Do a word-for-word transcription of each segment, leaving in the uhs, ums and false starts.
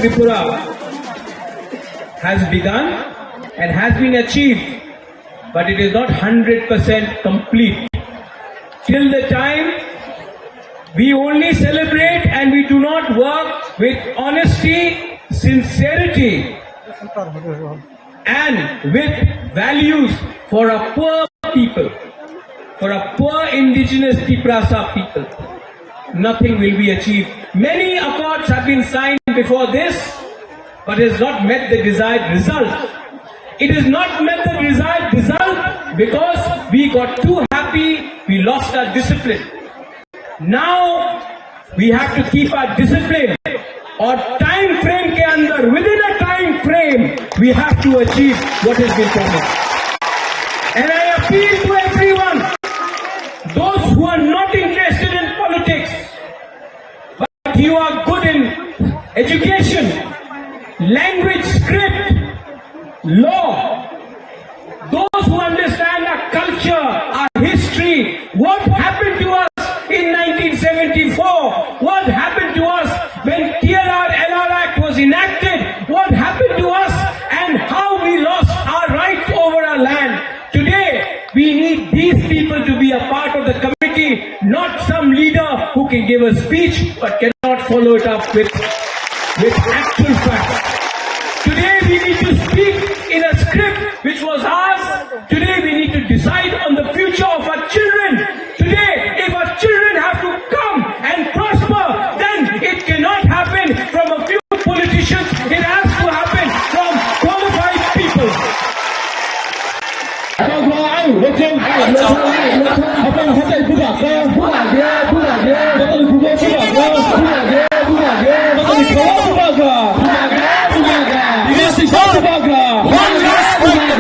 Tripura has begun and has been achieved, but it is not hundred percent complete. Till the time we only celebrate and we do not work with honesty, sincerity, and with values for a poor people, for a poor indigenous Tiprasa people, nothing will be achieved. Many accords have been signed before this, but has not met the desired result. It has not met the desired result because we got too happy, we lost our discipline. Now we have to keep our discipline. और time frame के अंदर, within a time frame, we have to achieve what has been promised. And I appeal to everyone, those who are not interested in politics, but you are good in education, language, script, law, those who understand our culture, our history, what happened to us in nineteen seventy-four, what happened to us when T R R L R Act was enacted, what happened to us and how we lost our rights over our land. Today, we need these people to be a part of the committee, not some leader who can give a speech but cannot follow it up with, with actual facts. Today, we need to speak in a script which was ours. Today, we need to decide on the future of our children. Today, if our children have to come and prosper, then it cannot happen from a few politicians. It has to happen from qualified people. One last fight.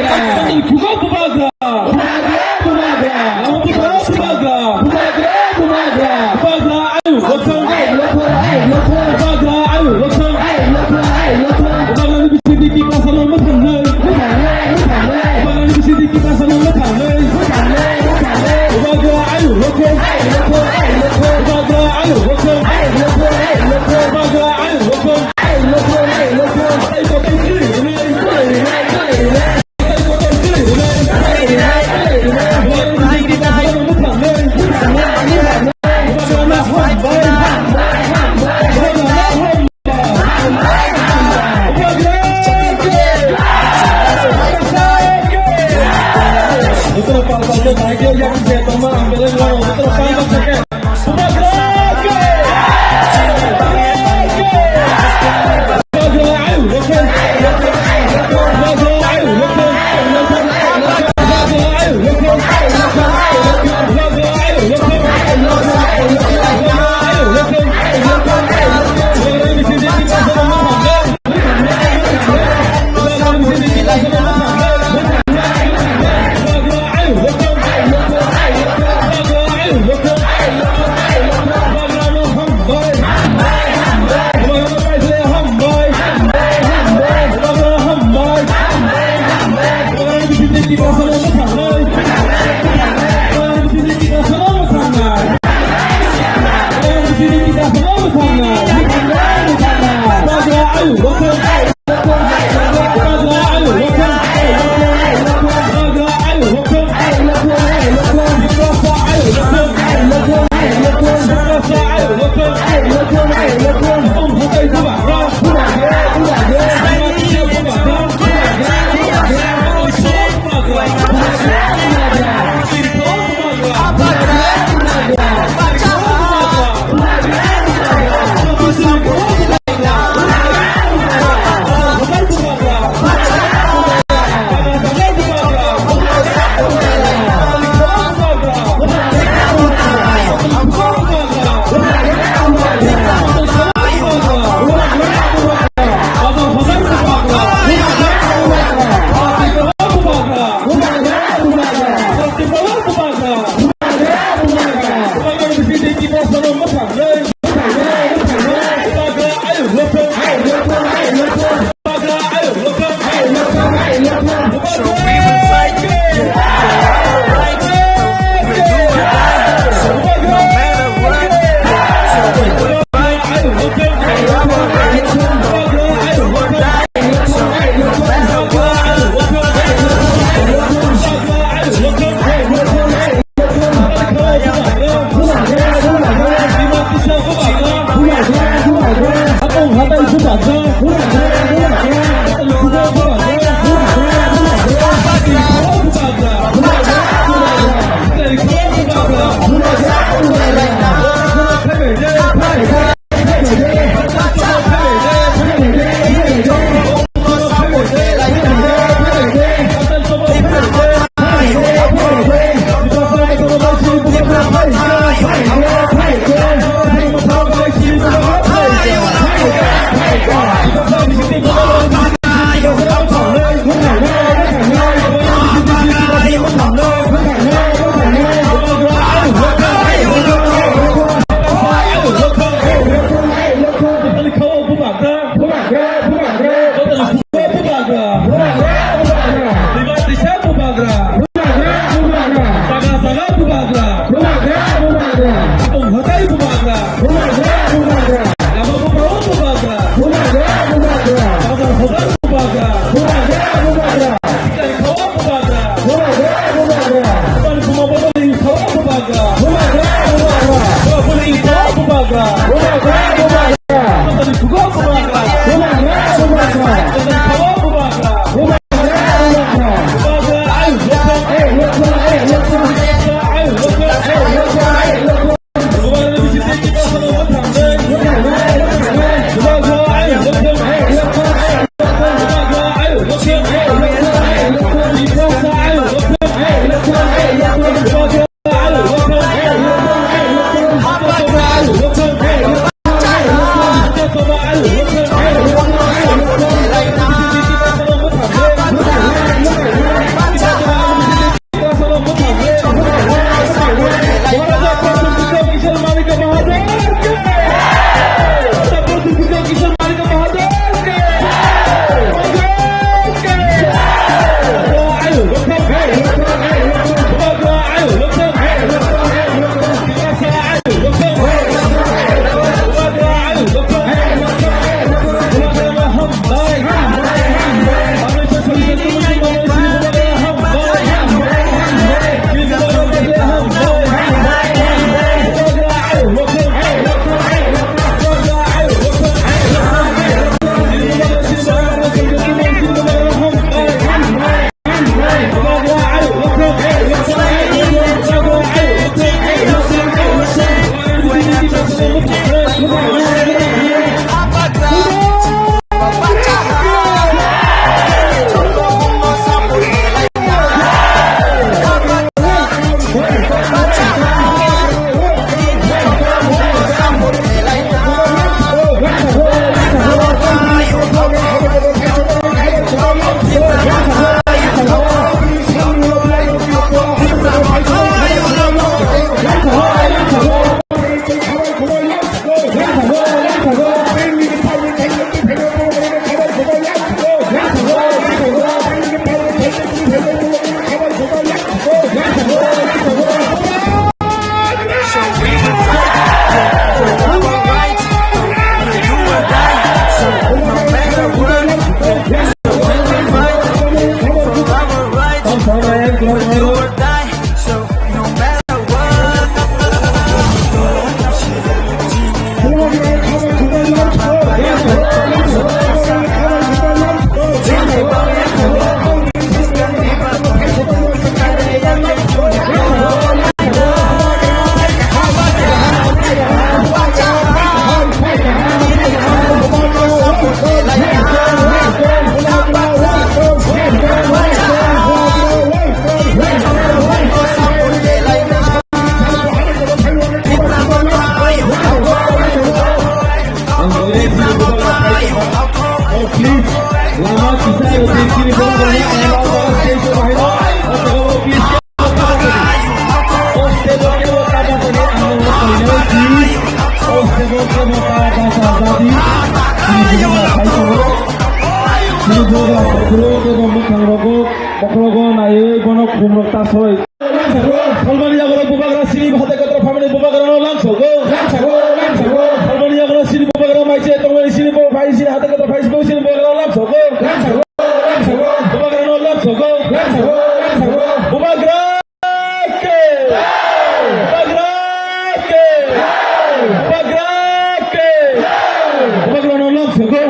Bokrogo naiwi bono khumrok tasoi. Salmani yago bubagra sini hate kotor family bubagra no lam sogo. Salmani yago sini bubagra mai se tongmani sini bo phai sini hate kotor phai sini bubagra no lam sogo. Bubagra no lam sogo. Bubagra ke. Bubagra ke. Bubagra ke. Bubagra no lam sogo.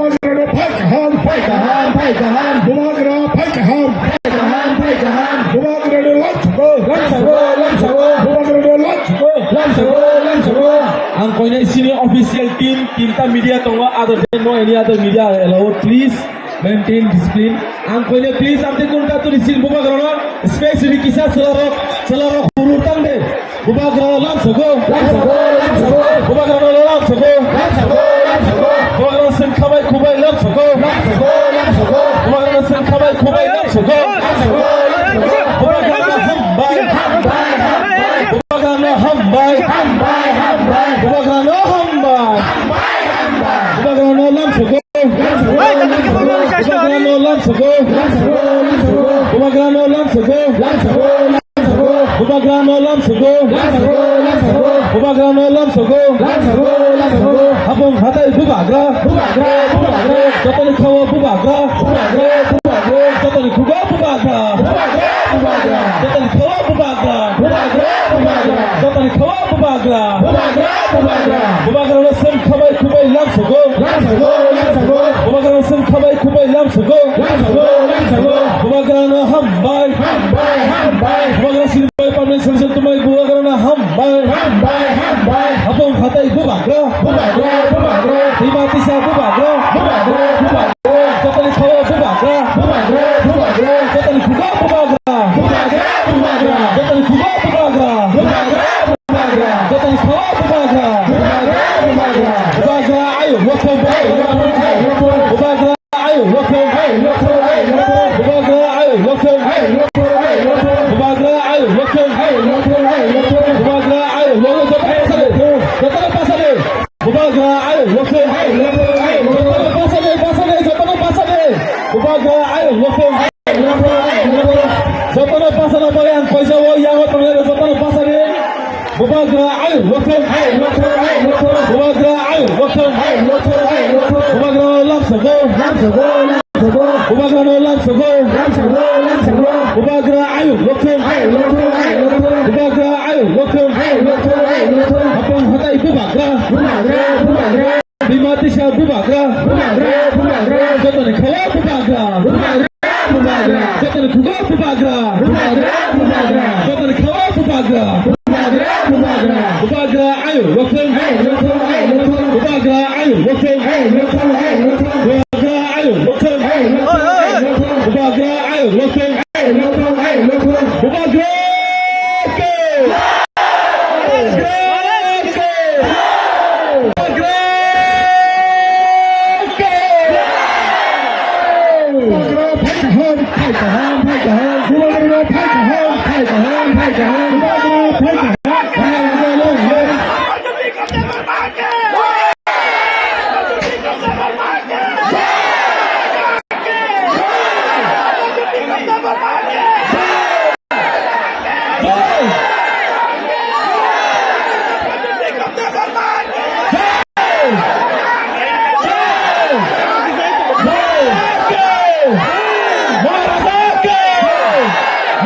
Bubagra no phai kaham, phai kaham, phai kaham. Bubagra phai kaham, phai kaham, phai kaham. Bubagra no lamsgo, lamsgo, lamsgo. Bubagra no lamsgo, lamsgo, lamsgo. Ang koinai sini official team, tinta media tongo, other than no any other media allowed, please maintain discipline. Ang koinai please, amte kun katuri sin bubagra no, especially kisa selarok, selarok huru tang de. Bubagra lamsgo. Lamsgo, lamsgo. Bubagra no lamsgo. Lamsgo, lamsgo. Bubagra sen khabai khubai lamsgo. Lamsgo, lamsgo. Bubagra sen khabai khubai lamsgo. Lamsgo, lamsgo. Bubagra no hambai. Hambai, hambai. Bubagra no hambai. Hambai, hambai. Bubagra no hambai. Hambai, hambai. Bubagra no lamsgo. Lamsgo, lamsgo. Bubagra no lamsgo. Lamsgo, lamsgo. Bubagra no lamsgo. Lamsgo, lamsgo. Bubagra no lamsgo. Lamsgo, lamsgo. Bubagra no lamsgo. Lamsgo, lamsgo. Hapung hatai bubagra. Bubagra, bubagra. Jotoni khawa bubagra. Bubagra, bubagra. Jotoni khuga bubagra. Bubagra, bubagra. Jotoni khawa bubagra. Bubagra, bubagra. Jotoni khawa bubagra. Bubagra, bubagra. Bubagra no sen khabai khubai lamsgo. Lamsgo, lamsgo. Bubagra no sen khabai khubai lamsgo. Lamsgo, lamsgo. Bubagra no hambai. Hambai, hambai. Bubagra sini bai permanent solution tumai bubagra no hambai. Hambai, hambai. Hapung hatai bubagra. Bubagra, bubagra. Hima tisa bubagra. Bubagra, bubagra. Jotoni khawa bubagra. Bubagra, bubagra. Jotoni khuga bubagra. Bubagra, bubagra. Jotoni khuga bubagra. Bubagra, bubagra. Jotoni khawa bubagra. Bubagra, bubagra. Bubagra ayo lokong. Ayo lokong, ayo lokong. Bubagra ayo lokong. Ayo lokong, ayo lokong. Bubagra ayo lokong. Ayo lokong, ayo lokong. Bubagra ayo lokong. Ayo lokong, ayo lokong. Bubagra ayo lokong. Jotoni pasade. Jotoni pasade. Bubagra ayo lokong. Ayo lokong, ayo lokong. Jotoni pasade, pasade, jotoni pasade. Bubagra ayo lokong. Ayo lokong, ayo lokong. Jotoni pasana bagwi ang koisa o yango tongnai rok jotoni pasade. Bubagra ayo lokong. Ayo lokong, ayo lokong. Bubagra ayo lokong. Ayo lokong, ayo lokong. Bubagra lamsgo. Lamsgo, lamsgo. Bubagra no lamsgo. Lamsgo, lamsgo. Bubagra ayo lokong. Ayo lokong, ayo lokong. Bubagra ayo lokong. Ayo lokong, ayo lokong. Hapung hatai bubagra. Bubagra, bubagra. Bima tisa bubagra. Bubagra, bubagra. Jotoni khawa bubagra. Bubagra, bubagra. Jotoni khuga bubagra. Bubagra, bubagra. Jotoni khawa bubagra. Bubagra, bubagra. Bubagra ayo lokong. Ayo lokong, ayo lokong. Bubagra ayo lokong. Ayo lokong, ayo lokong. Bubagra ayo lokong. Ayo lokong, ayo lokong. Bubagra ayo lokong. Ayo lokong, ayo lokong. Bubagra ke. Bubagra ke. Bubagra ke. Bubagra phai kaham, phai kaham, phai kaham. Bubagra phai kaham, phai kaham, phai kaham. Bubagra phai kaham.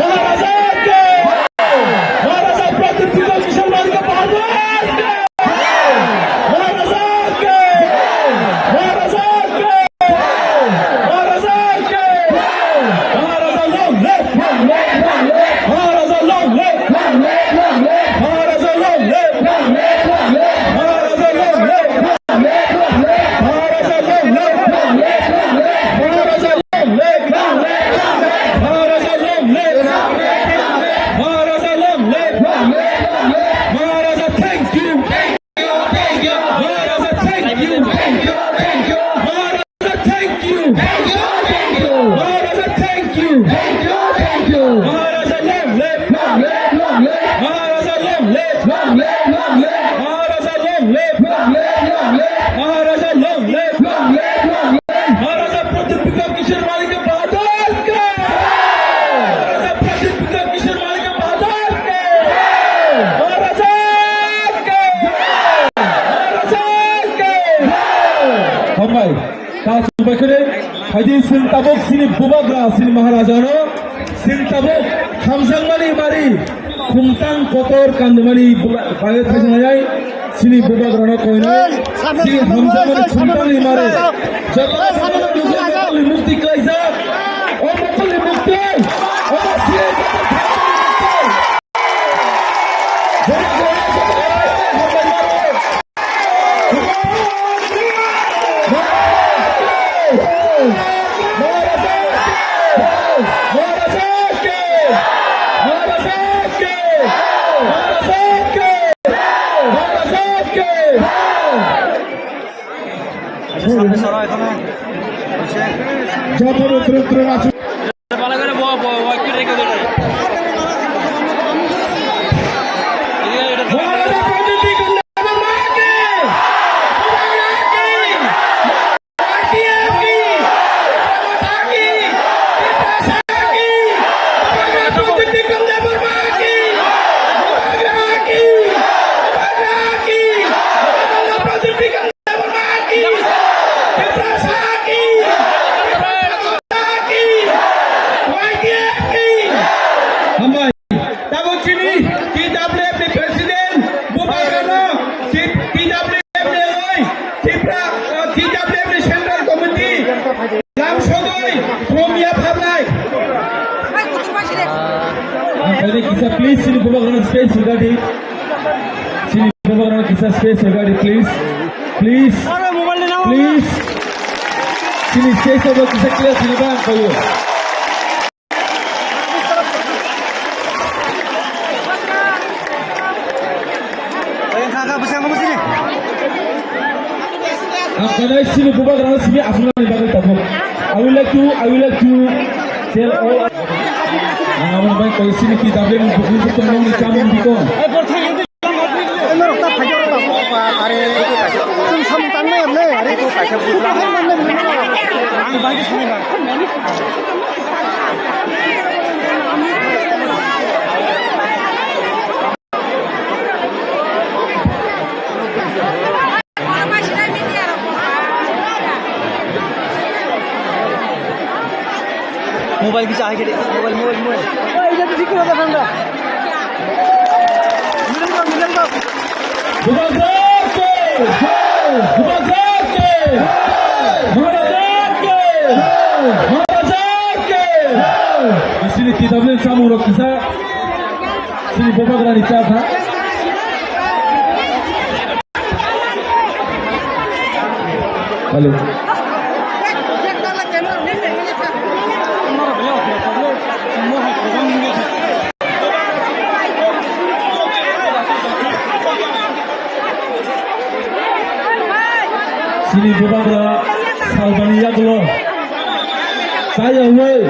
Maharaja ke! Maharaja ke! Maharaja long live! Long live! Long live! Maharaja long live! Long live! Long live! Maharaja long live! Long live! Long live! Maharaja long live! Long live! Long live! Maharaja long live! Long live! Long live! Maharaja long live! Long live! Long live! Maharaja long live! Long live! Long live! Maharaja long live! Long live! Maharaja long live! Long live! Long live! Maharaja, thank you! Thank you, thank you. Maharaja, thank you. Thank you, thank you, thank you. Maharaja, thank you. Thank you, thank you. Maharaja, thank you. Thank you, thank you. Maharaja, long live. Long live, long live. Maharaja, long live. Long live, long live. Maharaja, long live. Long live, long live. Maharaja, long live. Long live, long live. Maharaja Pradyut Bikram Kishore Manikya Bahadur ke! Maharaja Pradyut Bikram Kishore Manikya Bahadur ke! Maharaja ke! Maharaja ke! Hambai. Ta subai kore. Haidi sing tabuk sini bubagra sini Maharaja no. Sing tabuk hamjangmani mari. Khumtang kotor kandimani bubagra. Bayo thajang ayai. Chini bubagrano koinai, chini hamjakmani khumtangni mare, joto mukti klaijak, o mukti, o mukti, Hambai. Tabuk chini T W F ni president, bubagrano, T-, T W F ni oi, Tipra, uh, T W F ni central committee, lam sogoi, from yapharnai. Ang kani kisa please chini bubagrano space hwgadi. Chini bubagrano kisa space hwgadi, please. Please. Please. Chini space abo kisa clear sini bang koyo. Ang kani chini bubagrano simi aswknani bagwi tabuk. I would like to, I would like to tell all. Ang abo bai koi chini T W F ni bukhuk bukhuk tongmani chamung bikon. Are, chwng samung tangmani, are. Ang bai sanai ba. Mobile bisa hai kiri, mobile, mobile, mobile. Wah, ini tuh sikit ada tanda. Middle go, middle go. Bukan sake! Bukan sake! Bukan sake! Bukan sake! Di sini kita beli samu rok bisa. Sini bubagrani cha tha. Hello. Sini bubagra salbani yagulo. Saya wei.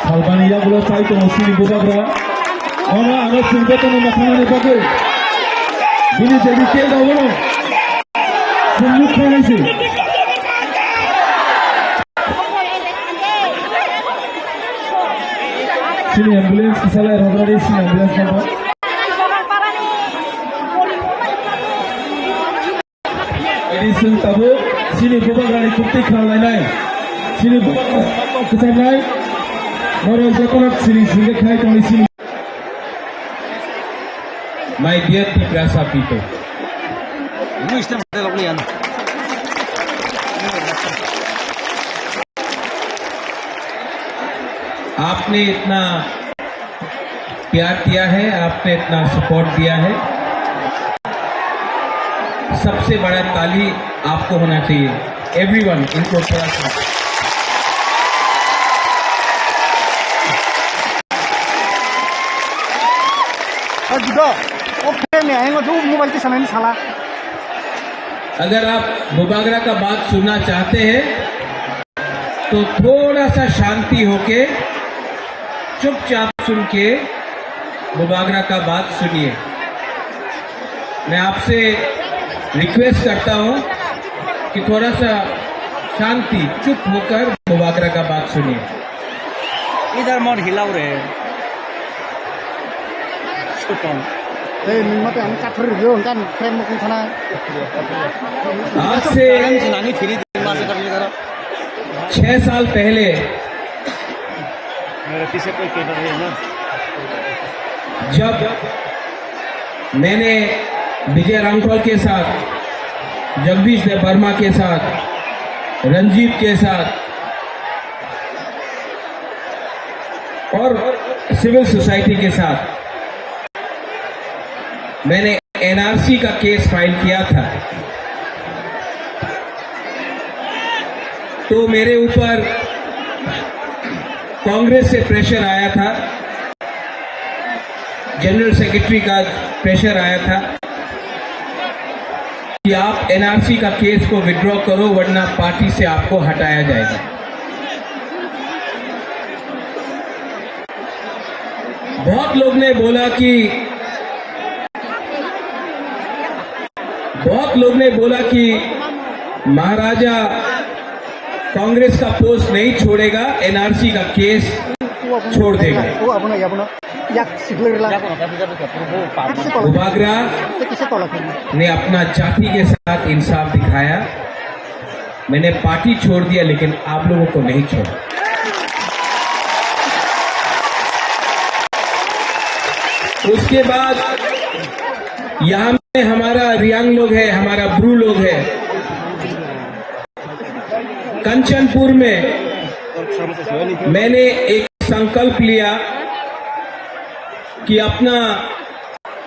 Salbani yagulo chai tongo sini bubagra. Omo ano chwng jotono mwkhangni bagwi. Bini debi kel da obono. Chwng nuk khainai se. Sini ambulance kisalai rogani sini ambulance number. Ini sing tabuk sini bubagrani kukti khlainai. Sini bubagrani kecamnai. Norok jotono sini sini khai tongni sini. My dear Tiprasa people. Lu istem sa lok liyan. आपने इतना प्यार दिया है, आपने इतना सपोर्ट दिया है, सबसे बड़ा ताली आपको होना चाहिए। एवरीवन, इनको थोड़ा सा। Aduh, oke nih, ayo tuh mobile ke sana ini salah. अगर आप बुबागरा का बात सुनना चाहते हैं, तो थोड़ा सा शांति होके, चुपचाप सुन के बुबागरा का बात सुनिए। मैं आपसे रिक्वेस्ट करता हूँ कि थोड़ा सा शांति, चुप होकर बुबागरा का बात सुनिए। इधर मत हिलाओ रे। Chupang. Eh, mate ang kathar review kan frame mo kung thana. आज से छह साल पहले मेरा पीछे कोई कैमरा नहीं है ना। जब मैंने विजय रामफल के साथ, जगदीश देव वर्मा के साथ, रंजीत के साथ और सिविल सोसाइटी के साथ मैंने एनआरसी का केस फाइल किया था, तो मेरे ऊपर कांग्रेस से प्रेशर आया था, जनरल सेक्रेटरी का प्रेशर आया था कि आप एनआरसी का केस को विड्रॉ करो, वरना पार्टी से आपको हटाया जाएगा। बहुत लोग ने बोला कि बहुत लोग ने बोला कि महाराजा कांग्रेस का पोस्ट नहीं छोड़ेगा, एनआरसी का केस छोड़ देगा। Bubagra ने अपना जाति के साथ इंसाफ दिखाया। मैंने पार्टी छोड़ दिया, लेकिन आप लोगों को नहीं छोड़ा। उसके बाद यहाँ में हमारा रियांग लोग है, हमारा ब्रू लोग है। कंचनपुर में मैंने एक संकल्प लिया कि अपना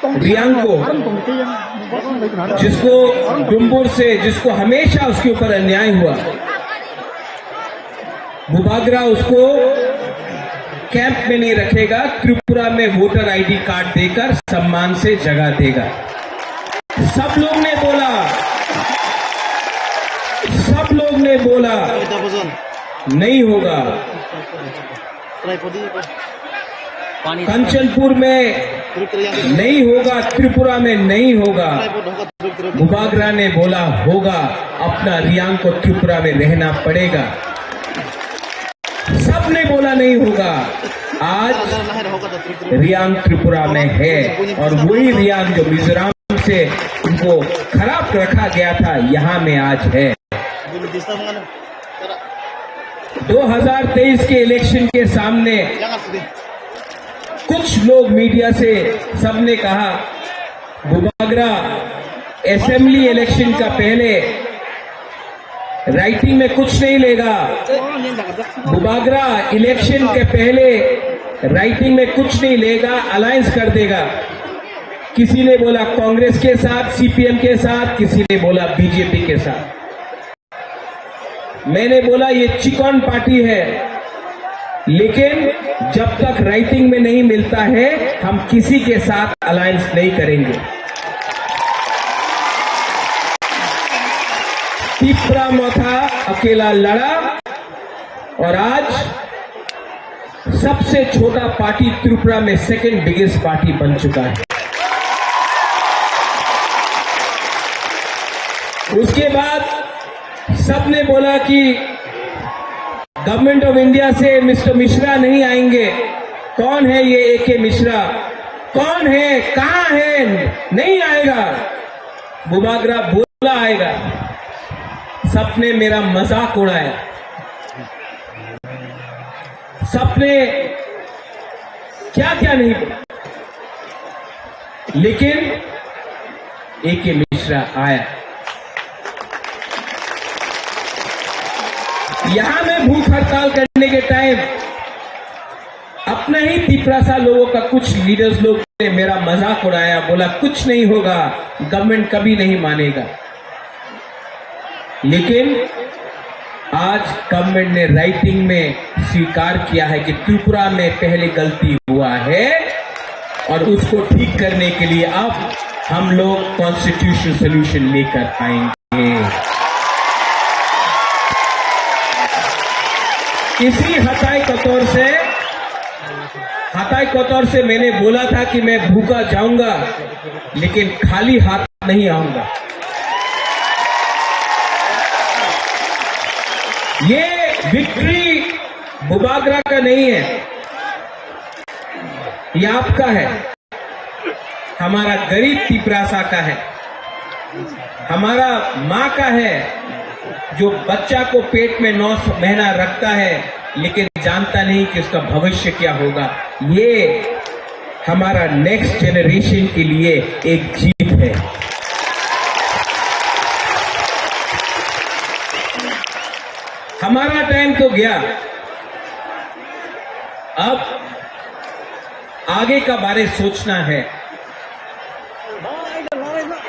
रियांग को, जिसको डुम्बुर से, जिसको हमेशा उसके ऊपर अन्याय हुआ, बुबाग्रा उसको कैंप में नहीं रखेगा, त्रिपुरा में वोटर आईडी कार्ड देकर सम्मान से जगह देगा। सब लोग ने बोला, सब लोग ने बोला, नहीं होगा। कंचनपुर में नहीं होगा, त्रिपुरा में नहीं होगा। बुबाग्रा ने बोला होगा, अपना रियांग को त्रिपुरा में रहना पड़ेगा। सबने बोला नहीं होगा, आज रियांग त्रिपुरा में है और वही रियांग जो मिजोरम से उनको खराब रखा गया था, यहाँ में आज है। दो हज़ार तेईस के इलेक्शन के सामने कुछ लोग मीडिया से सबने कहा, बुबाग्रा असेंबली इलेक्शन का पहले राइटिंग में कुछ नहीं लेगा, बुबाग्रा इलेक्शन के पहले राइटिंग में कुछ नहीं लेगा, अलायंस कर देगा। किसी ने बोला कांग्रेस के साथ, सीपीएम के साथ, किसी ने बोला बीजेपी के साथ। मैंने बोला ये चिकन पार्टी है, लेकिन जब तक राइटिंग में नहीं मिलता है, हम किसी के साथ अलायंस नहीं करेंगे। तिपरा मोथा अकेला लड़ा और आज सबसे छोटा पार्टी त्रिपुरा में सेकंड बिगेस्ट पार्टी बन चुका है। उसके बाद सबने बोला कि गवर्नमेंट ऑफ इंडिया से मिस्टर मिश्रा नहीं आएंगे। कौन है ये एके मिश्रा? कौन है? कहाँ है? नहीं आएगा। बुबाग्रा बोला आएगा। सबने मेरा मजाक उड़ाया, सबने क्या क्या नहीं बोला, लेकिन एके मिश्रा आया। यहां मैं भूख हड़ताल करने के टाइम अपने ही तिपरासा लोगों का कुछ लीडर्स लोग ने मेरा मजाक उड़ाया, बोला कुछ नहीं होगा, गवर्नमेंट कभी नहीं मानेगा। लेकिन आज गवर्नमेंट ने राइटिंग में स्वीकार किया है कि त्रिपुरा में पहले गलती हुआ है और उसको ठीक करने के लिए अब हम लोग कॉन्स्टिट्यूशनल सॉल्यूशन लेकर आएंगे। इसी हताई कतौर से, हताई कतौर से मैंने बोला था कि मैं भूखा जाऊंगा, लेकिन खाली हाथ नहीं आऊंगा। ये विक्ट्री बुबाग्रा का नहीं है, ये आपका है। हमारा गरीब तिपरासा का है, हमारा माँ का है, जो बच्चा को पेट में नौ महीना रखता है, लेकिन जानता नहीं कि उसका भविष्य क्या होगा। ये हमारा नेक्स्ट जनरेशन के लिए एक जीत है। हमारा टाइम तो गया, अब आगे का बारे सोचना है,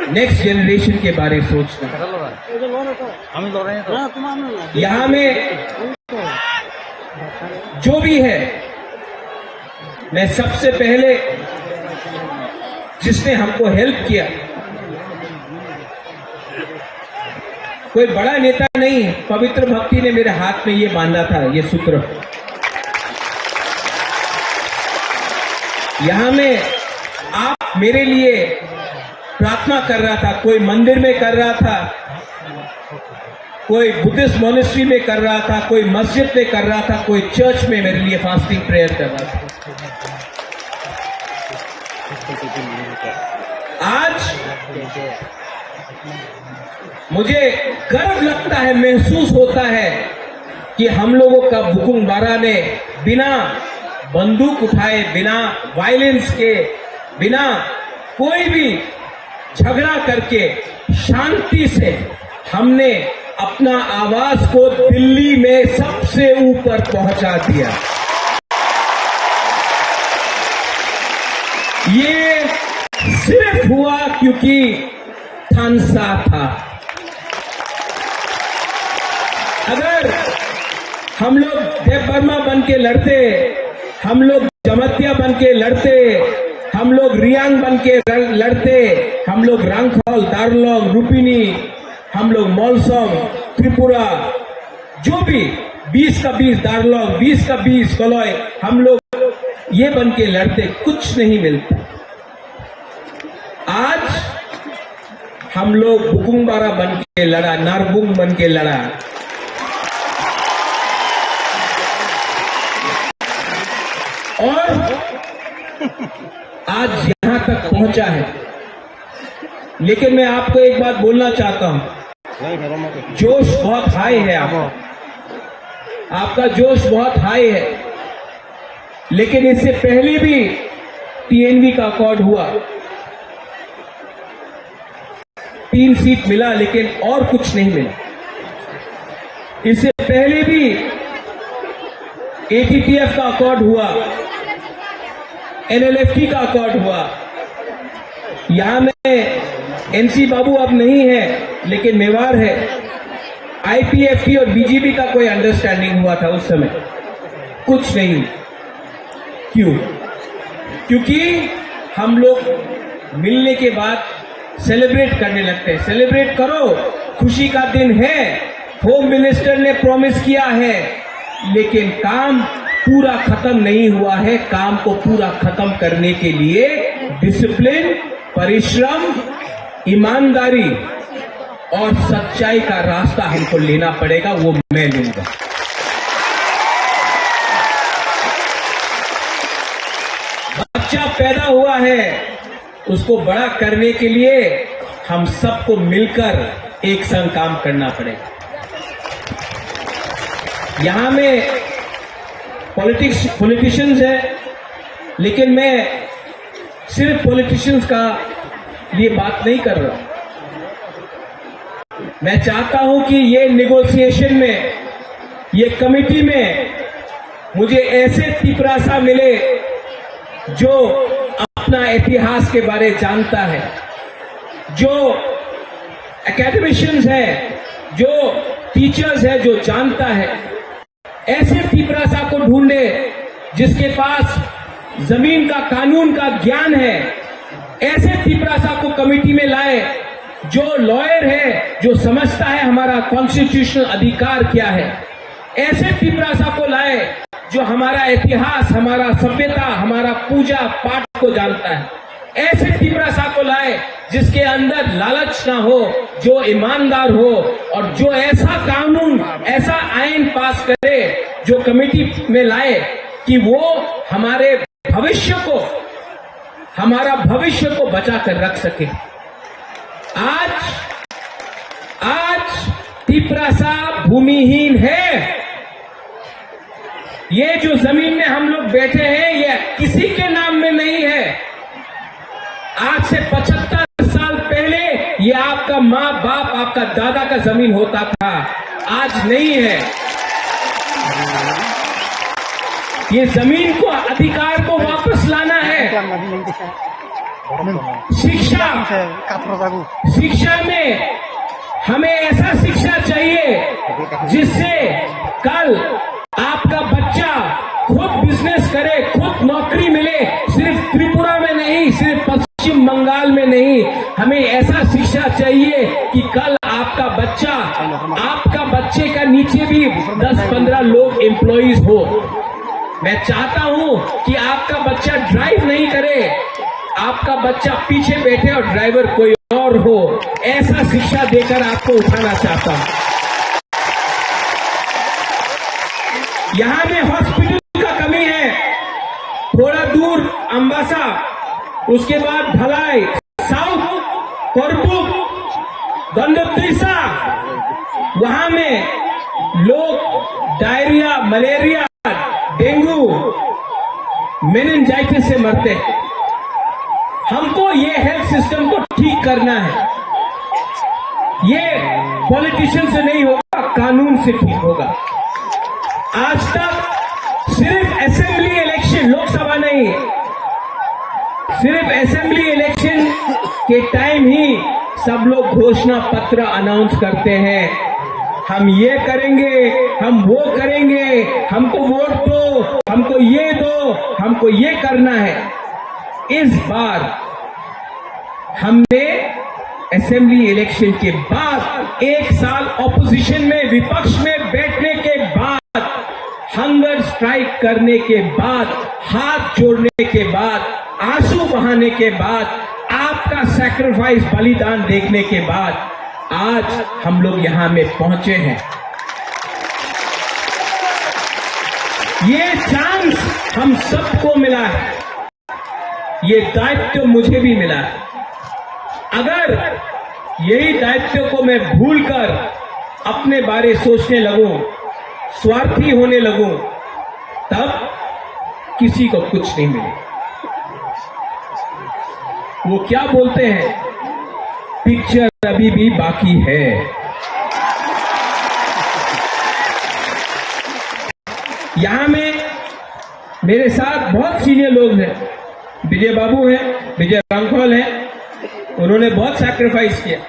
नेक्स्ट जनरेशन के बारे सोचना है। यहाँ में जो भी है, मैं सबसे पहले जिसने हमको हेल्प किया, कोई बड़ा नेता नहीं, पवित्र भक्ति ने मेरे हाथ में ये बांधा था, ये सूत्र। यहाँ में आप मेरे लिए प्रार्थना कर रहा था, कोई मंदिर में कर रहा था, कोई बुद्धिस्ट मॉनेस्ट्री में कर रहा था, कोई मस्जिद में कर रहा था, कोई चर्च में मेरे लिए फास्टिंग प्रेयर कर रहा था। आज मुझे गर्व लगता है, महसूस होता है कि हम लोगों का बुकुंग बारा ने बिना बंदूक उठाए, बिना वायलेंस के, बिना कोई भी झगड़ा करके शांति से हमने अपना आवाज को दिल्ली में सबसे ऊपर पहुंचा दिया। ये सिर्फ हुआ क्योंकि थानसा था। अगर हम लोग देव वर्मा बन के लड़ते, हम लोग जमातिया बन के लड़ते, हम लोग रियांग बन के लड़-, लड़ते, हम लोग रांगखल, दारलोंग, रुपिनी, हम लोग मोलसोंग, त्रिपुरा, जो भी बीस का बीस दारलोंग, बीस का बीस कलय, हम लोग ये बन के लड़ते, कुछ नहीं मिलता। आज हम लोग बुकुंग बारा बन के लड़ा, नारबुंग बन के लड़ा, और आज यहाँ तक पहुंचा है। लेकिन मैं आपको एक बात बोलना चाहता हूँ, जोश बहुत हाई है आपका, आपका जोश बहुत हाई है। लेकिन इससे पहले भी टीएनवी का अकॉर्ड हुआ, तीन सीट मिला, लेकिन और कुछ नहीं मिला। इससे पहले भी एटीटीएफ का अकॉर्ड हुआ, एनएलएफटी का अकॉर्ड हुआ। यहाँ में एनसी बाबू अब नहीं है, लेकिन मेवाड़ है। आईपीएफटी और बीजेपी का कोई अंडरस्टैंडिंग हुआ था उस समय, कुछ नहीं। क्यों? क्योंकि हम लोग मिलने के बाद सेलिब्रेट करने लगते हैं। सेलिब्रेट करो, खुशी का दिन है। होम मिनिस्टर ने प्रॉमिस किया है, लेकिन काम पूरा खत्म नहीं हुआ है। काम को पूरा खत्म करने के लिए डिसिप्लिन, परिश्रम, ईमानदारी और सच्चाई का रास्ता हमको लेना पड़ेगा, वो मैं लूंगा। बच्चा पैदा हुआ है, उसको बड़ा करने के लिए हम सबको मिलकर एक संग काम करना पड़ेगा। यहाँ में पॉलिटिक्स, पॉलिटिशियंस है, लेकिन मैं सिर्फ पॉलिटिशियंस का लिए बात नहीं कर रहा। मैं चाहता हूं कि ये नेगोशिएशन में, ये कमेटी में मुझे ऐसे तिपरासा मिले जो अपना इतिहास के बारे जानता है, जो एकेडमिशियंस है, जो टीचर्स है, जो जानता है। ऐसे तिपरासा को ढूंढे जिसके पास जमीन का, कानून का ज्ञान है। ऐसे तिपरासा को कमेटी में लाए जो लॉयर है, जो समझता है हमारा कॉन्स्टिट्यूशनल अधिकार क्या है। ऐसे तिपरासा को लाए जो हमारा इतिहास, हमारा सभ्यता, हमारा पूजा पाठ को जानता है। ऐसे तिपरासा को लाए जिसके अंदर लालच ना हो, जो ईमानदार हो और जो ऐसा कानून, ऐसा आइन पास करे, जो कमेटी में लाए कि वो हमारे भविष्य को हमारा भविष्य को बचा कर रख सके। आज, आज तिपरासा भूमिहीन है। ये जो जमीन में हम लोग बैठे हैं, ये किसी के नाम में नहीं है। आज से पचहत्तर साल पहले ये आपका माँ बाप, आपका दादा का जमीन होता था, आज नहीं है। ये जमीन को, अधिकार को वापस लाना है। शिक्षा, शिक्षा में हमें ऐसा शिक्षा चाहिए जिससे कल आपका बच्चा खुद बिजनेस करे, खुद नौकरी मिले। सिर्फ त्रिपुरा में नहीं, सिर्फ पश्चिम बंगाल में नहीं, हमें ऐसा शिक्षा चाहिए कि कल आपका बच्चा, आपका बच्चे का नीचे भी दस पन्द्रह लोग एम्प्लॉइज हो। मैं चाहता हूं कि आपका बच्चा ड्राइव नहीं करे, आपका बच्चा पीछे बैठे और ड्राइवर कोई और हो। ऐसा शिक्षा देकर आपको उठाना चाहता हूं। यहां में हॉस्पिटल का कमी है, थोड़ा दूर अम्बासा, उसके बाद धलाई, साउथ, करपुक, दंडोत्रिसा, वहां में लोग डायरिया, मलेरिया, डेंगू, मेनिंजाइटिस से मरते हैं। हमको ये हेल्थ सिस्टम को ठीक करना है। ये पॉलिटिशियन से नहीं होगा, कानून से ठीक होगा। आज तक सिर्फ असेंबली इलेक्शन, लोकसभा नहीं, सिर्फ असेंबली इलेक्शन के टाइम ही सब लोग घोषणा पत्र अनाउंस करते हैं, हम ये करेंगे, हम वो करेंगे, हमको वोट दो, हमको ये दो, हमको ये करना है। इस बार हमने असेंबली इलेक्शन के बाद, एक साल ऑपोजिशन में, विपक्ष में बैठने के बाद, हंगर स्ट्राइक करने के बाद, हाथ जोड़ने के बाद, आंसू बहाने के बाद, आपका सैक्रिफाइस, बलिदान देखने के बाद आज हम लोग यहां में पहुंचे हैं। ये चांस हम सबको मिला है। ये दायित्व मुझे भी मिला है। अगर यही दायित्व को मैं भूलकर अपने बारे सोचने लगूं, स्वार्थी होने लगूं, तब किसी को कुछ नहीं मिले। वो क्या बोलते हैं, पिक्चर अभी भी बाकी है। यहां में मेरे साथ बहुत सीनियर लोग हैं, विजय बाबू हैं, विजय रामखोल हैं, उन्होंने बहुत सैक्रिफाइस किया।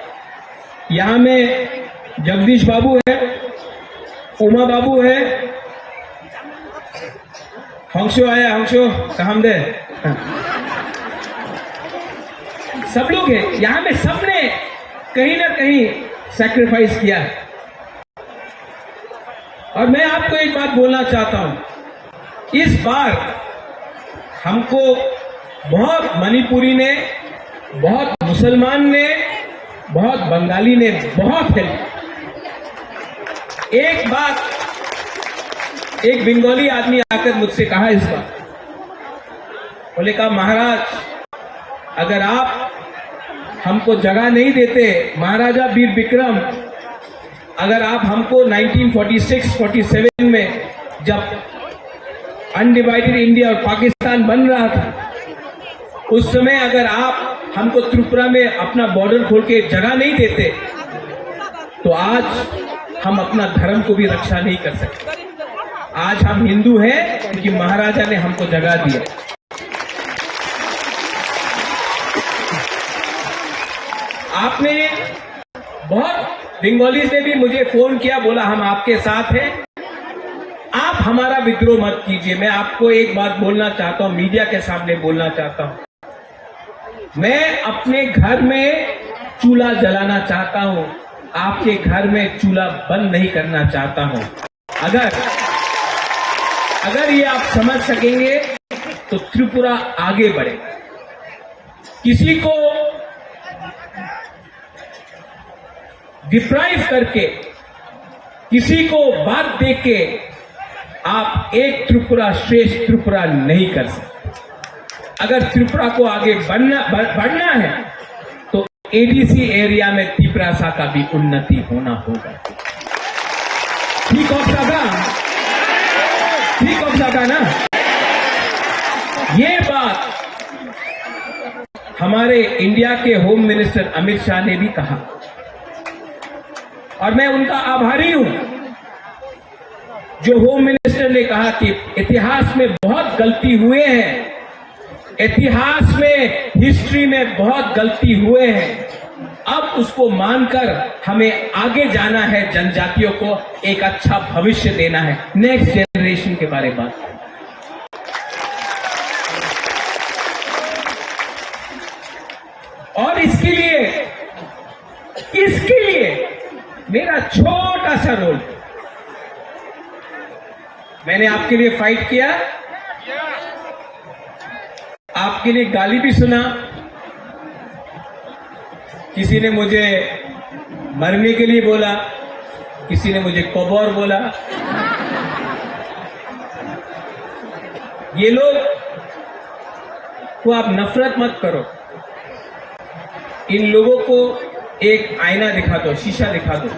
यहां में जगदीश बाबू है, उमा बाबू है, हंसो आया, हंसो, काम दे। सब लोग हैं यहां में, सबने कहीं ना कहीं सैक्रिफाइस किया है। और मैं आपको एक बात बोलना चाहता हूं, इस बार हमको बहुत मणिपुरी ने, बहुत मुसलमान ने, बहुत बंगाली ने बहुत हेल्प। एक बात, एक बंगाली आदमी आकर मुझसे कहा इस बार, बोले कहा, महाराज, अगर आप हमको जगह नहीं देते, महाराजा वीर विक्रम, अगर आप हमको nineteen forty six forty seven में जब अनडिवाइडेड इंडिया और पाकिस्तान बन रहा था, उस समय अगर आप हमको त्रिपुरा में अपना बॉर्डर खोल के जगह नहीं देते, तो आज हम अपना धर्म को भी रक्षा नहीं कर सकते। आज हम हिंदू हैं क्योंकि महाराजा ने हमको जगह दिया। आपने बहुत, बंगालीज ने भी मुझे फोन किया, बोला, हम आपके साथ हैं, आप हमारा विद्रोह मत कीजिए। मैं आपको एक बात बोलना चाहता हूं, मीडिया के सामने बोलना चाहता हूं, मैं अपने घर में चूल्हा जलाना चाहता हूं, आपके घर में चूल्हा बंद नहीं करना चाहता हूं। अगर, अगर ये आप समझ सकेंगे तो त्रिपुरा आगे बढ़ेगा। किसी को डिप्राइव करके, किसी को बात दे के आप एक त्रिपुरा श्रेष्ठ त्रिपुरा नहीं कर सकते। अगर त्रिपुरा को आगे बढ़ना, बढ़-, बढ़ना है, तो एडीसी एरिया में तिपरासा का भी उन्नति होना होगा। ठीक हो सका? ठीक हो सका ना? ये बात हमारे इंडिया के होम मिनिस्टर अमित शाह ने भी कहा, और मैं उनका आभारी हूं, जो होम मिनिस्टर ने कहा कि इतिहास में बहुत गलती हुए हैं, इतिहास में, हिस्ट्री में बहुत गलती हुए हैं। अब उसको मानकर हमें आगे जाना है, जनजातियों को एक अच्छा भविष्य देना है, नेक्स्ट जनरेशन के बारे में बात करना। और इसके लिए, इसके लिए मेरा छोटा सा रोल, मैंने आपके लिए फाइट किया, आपके लिए गाली भी सुना, किसी ने मुझे मरने के लिए बोला, किसी ने मुझे कबर बोला। ये लोग को आप नफरत मत करो, इन लोगों को एक आईना दिखा दो, शीशा दिखा दो।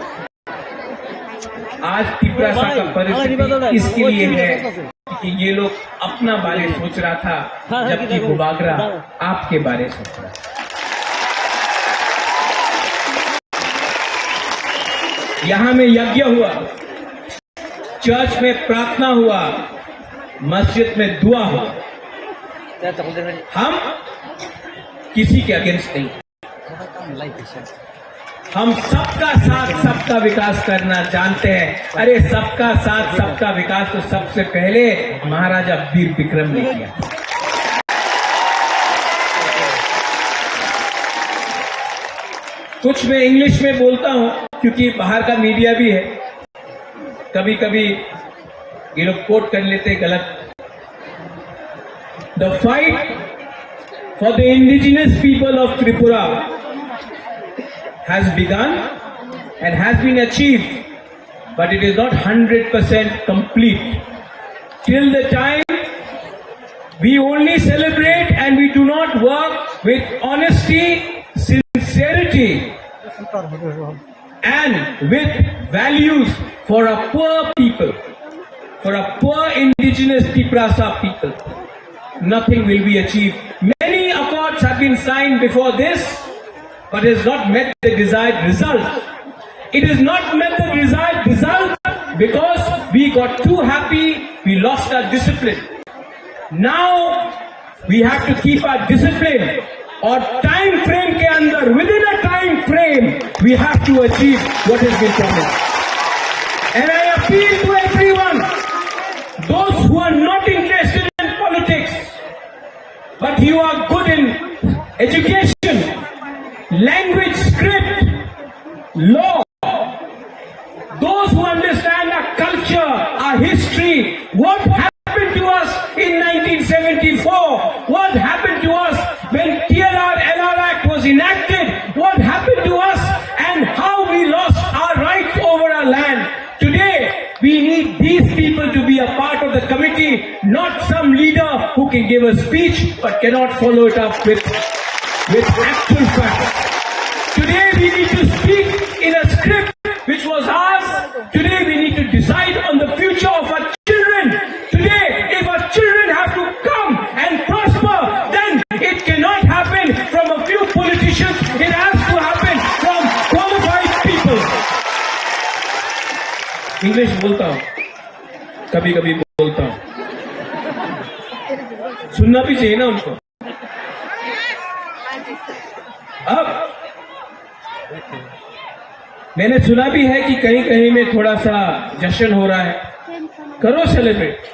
आज तिपरासा का परिस्थिति इसके लिए है कि ये लोग अपना बारे सोच रहा था, जबकि बुबागरा आपके बारे सोच रहा था। यहाँ में यज्ञ हुआ, चर्च में प्रार्थना हुआ, मस्जिद में दुआ हुआ। हम किसी के अगेंस्ट नहीं। हम सबका साथ, सबका विकास करना जानते हैं। अरे, सबका साथ, सबका विकास तो सबसे पहले महाराजा वीर विक्रम ने किया। कुछ मैं इंग्लिश में बोलता हूं, क्योंकि बाहर का मीडिया भी है, कभी-कभी ये लोग कोट कर लेते हैं गलत। The fight for the indigenous people of Tripura has begun and has been achieved, but it is not hundred percent complete. Till the time we only celebrate and we do not work with honesty, sincerity, and with values for our poor people, for our poor indigenous Tiprasa people, nothing will be achieved. Many accords have been signed before this, but has not met the desired result. It has not met the desired result because we got too happy, we lost our discipline. Now, we have to keep our discipline और time frame के अंदर, within a time frame, we have to achieve what has been promised. And I appeal to everyone, those who are not interested in politics, but you are good in education, language, script, law, those who understand our culture, our history, what happened to us in nineteen seventy-four, what happened to us when T R R L R Act was enacted, what happened to us and how we lost our rights over our land. Today, we need these people to be a part of the committee, not some leader who can give a speech but cannot follow it up with, with actual facts. Today, we need to speak in a script which was ours. Today we need to decide on the future of our children. Today, if our children have to come and prosper, then it cannot happen from a few politicians. It has to happen from qualified people. English बोलता हूँ, कभी कभी बोलता हूँ, सुनना भी चाहिए ना उनको। अब मैंने सुना भी है कि कहीं कहीं में थोड़ा सा जश्न हो रहा है, करो सेलिब्रेट,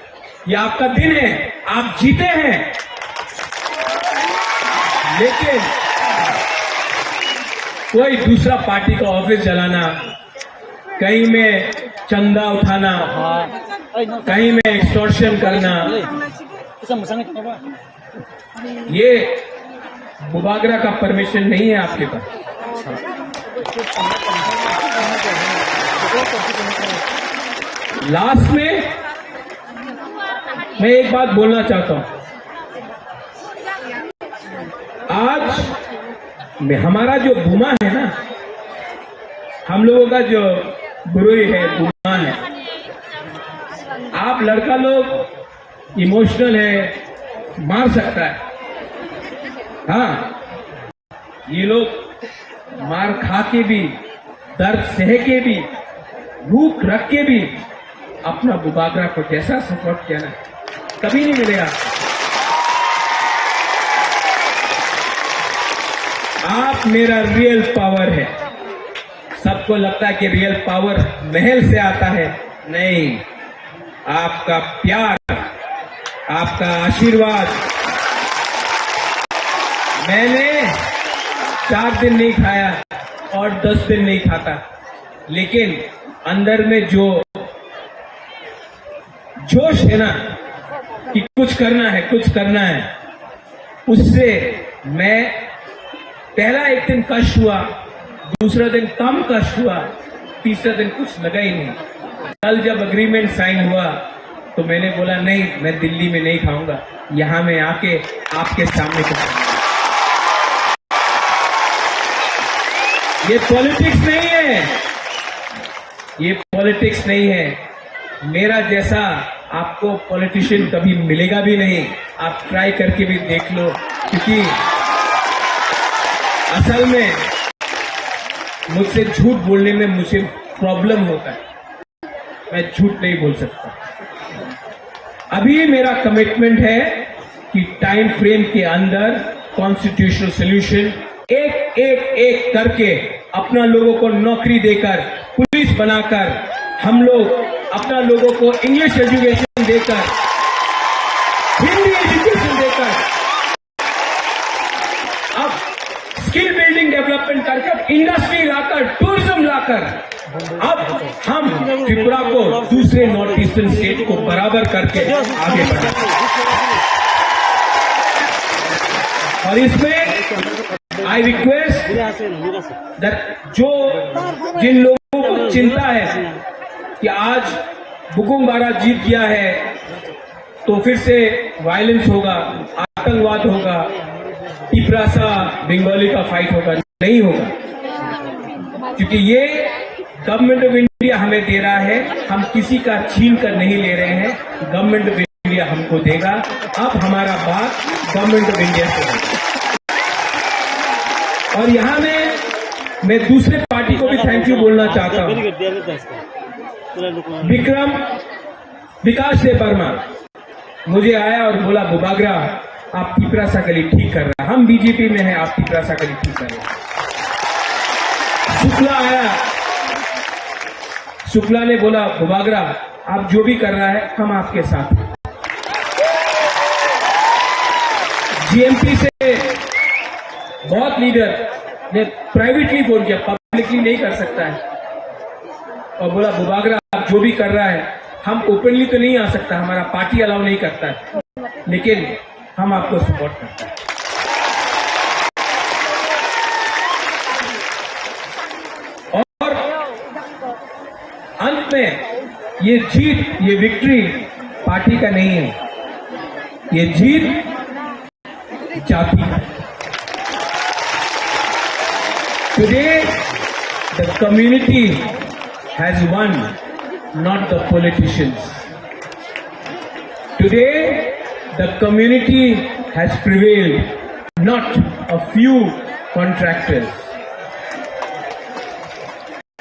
ये आपका दिन है, आप जीते हैं। लेकिन कोई दूसरा पार्टी का ऑफिस जलाना, कहीं में चंदा उठाना, कहीं में एक्सटॉर्शन करना, ये बुबागरा का परमिशन नहीं है आपके पास। लास्ट में मैं एक बात बोलना चाहता हूं, आज में हमारा जो बुमा है ना, हम लोगों का जो बुरुई है, बुमा है, आप लड़का लोग इमोशनल है, मार सकता है। हाँ, ये लोग मार खा के भी, दर्द सह के भी, भूख रख के भी अपना बुबागरा को जैसा सपोर्ट किया ना, कभी नहीं मिलेगा। आप मेरा रियल पावर है। सबको लगता है कि रियल पावर महल से आता है, नहीं, आपका प्यार, आपका आशीर्वाद। मैंने चार दिन नहीं खाया और दस दिन नहीं खाता, लेकिन अंदर में जो जोश है ना कि कुछ करना है, कुछ करना है, उससे मैं पहला एक दिन कष्ट हुआ, दूसरा दिन कम कष्ट हुआ, तीसरा दिन कुछ लगा ही नहीं। कल जब एग्रीमेंट साइन हुआ तो मैंने बोला, "नहीं, मैं दिल्ली में नहीं खाऊंगा, यहाँ मैं आके आपके सामने खाऊंगा।" ये पॉलिटिक्स नहीं है, ये पॉलिटिक्स नहीं है। मेरा जैसा आपको पॉलिटिशियन कभी मिलेगा भी नहीं। आप ट्राई करके भी देख लो, क्योंकि असल में मुझसे झूठ बोलने में मुझे प्रॉब्लम होता है, मैं झूठ नहीं बोल सकता। अभी मेरा कमिटमेंट है कि टाइम फ्रेम के अंदर कॉन्स्टिट्यूशनल सॉल्यूशन, एक एक एक करके अपना लोगों को नौकरी देकर, पुलिस बनाकर, हम लोग अपना लोगों को इंग्लिश एजुकेशन देकर, हिंदी एजुकेशन देकर, अब स्किल बिल्डिंग डेवलपमेंट करके, इंडस्ट्री लाकर, टूरिज्म लाकर, अब हम त्रिपुरा को दूसरे नॉर्थ ईस्टर्न स्टेट को बराबर करके आगे बढ़ा। और इसमें आई रिक्वेस्ट दैट जो जिन लोगों को चिंता है कि आज बुकुम बारा जीत गया है, तो फिर से वायलेंस होगा, आतंकवाद होगा, तिपरासा बंगाली का फाइट होगा, नहीं होगा, क्योंकि ये गवर्नमेंट ऑफ इंडिया हमें दे रहा है, हम किसी का छीन कर नहीं ले रहे हैं, गवर्नमेंट ऑफ इंडिया हमको देगा। अब हमारा बात गवर्नमेंट ऑफ इंडिया से होगा। और यहाँ में मैं दूसरे पार्टी को भी थैंक यू बोलना चाहता हूँ। विक्रम विकास देव वर्मा मुझे आया और बोला, "बुबागरा, आप तिपरासा के लिए ठीक कर रहे हैं।" हम बीजेपी में हैं, आप तिपरासा के लिए ठीक कर रहे हैं। शुक्ला आया, शुक्ला ने बोला, "बुबागरा, आप जो भी कर रहा है, हम आपके साथ हैं।" जीएमपी से बहुत लीडर ने प्राइवेटली फोन किया, पब्लिकली नहीं कर सकता है, और बोला, "बुबागरा, आप जो भी कर रहा है, हम ओपनली तो नहीं आ सकता, हमारा पार्टी अलाउ नहीं करता है, लेकिन हम आपको सपोर्ट करते हैं।" और अंत में ये जीत, ये विक्ट्री पार्टी का नहीं है, ये जीत जाति का। Today, the community has won, not the politicians. Today, the community has prevailed, not a few contractors.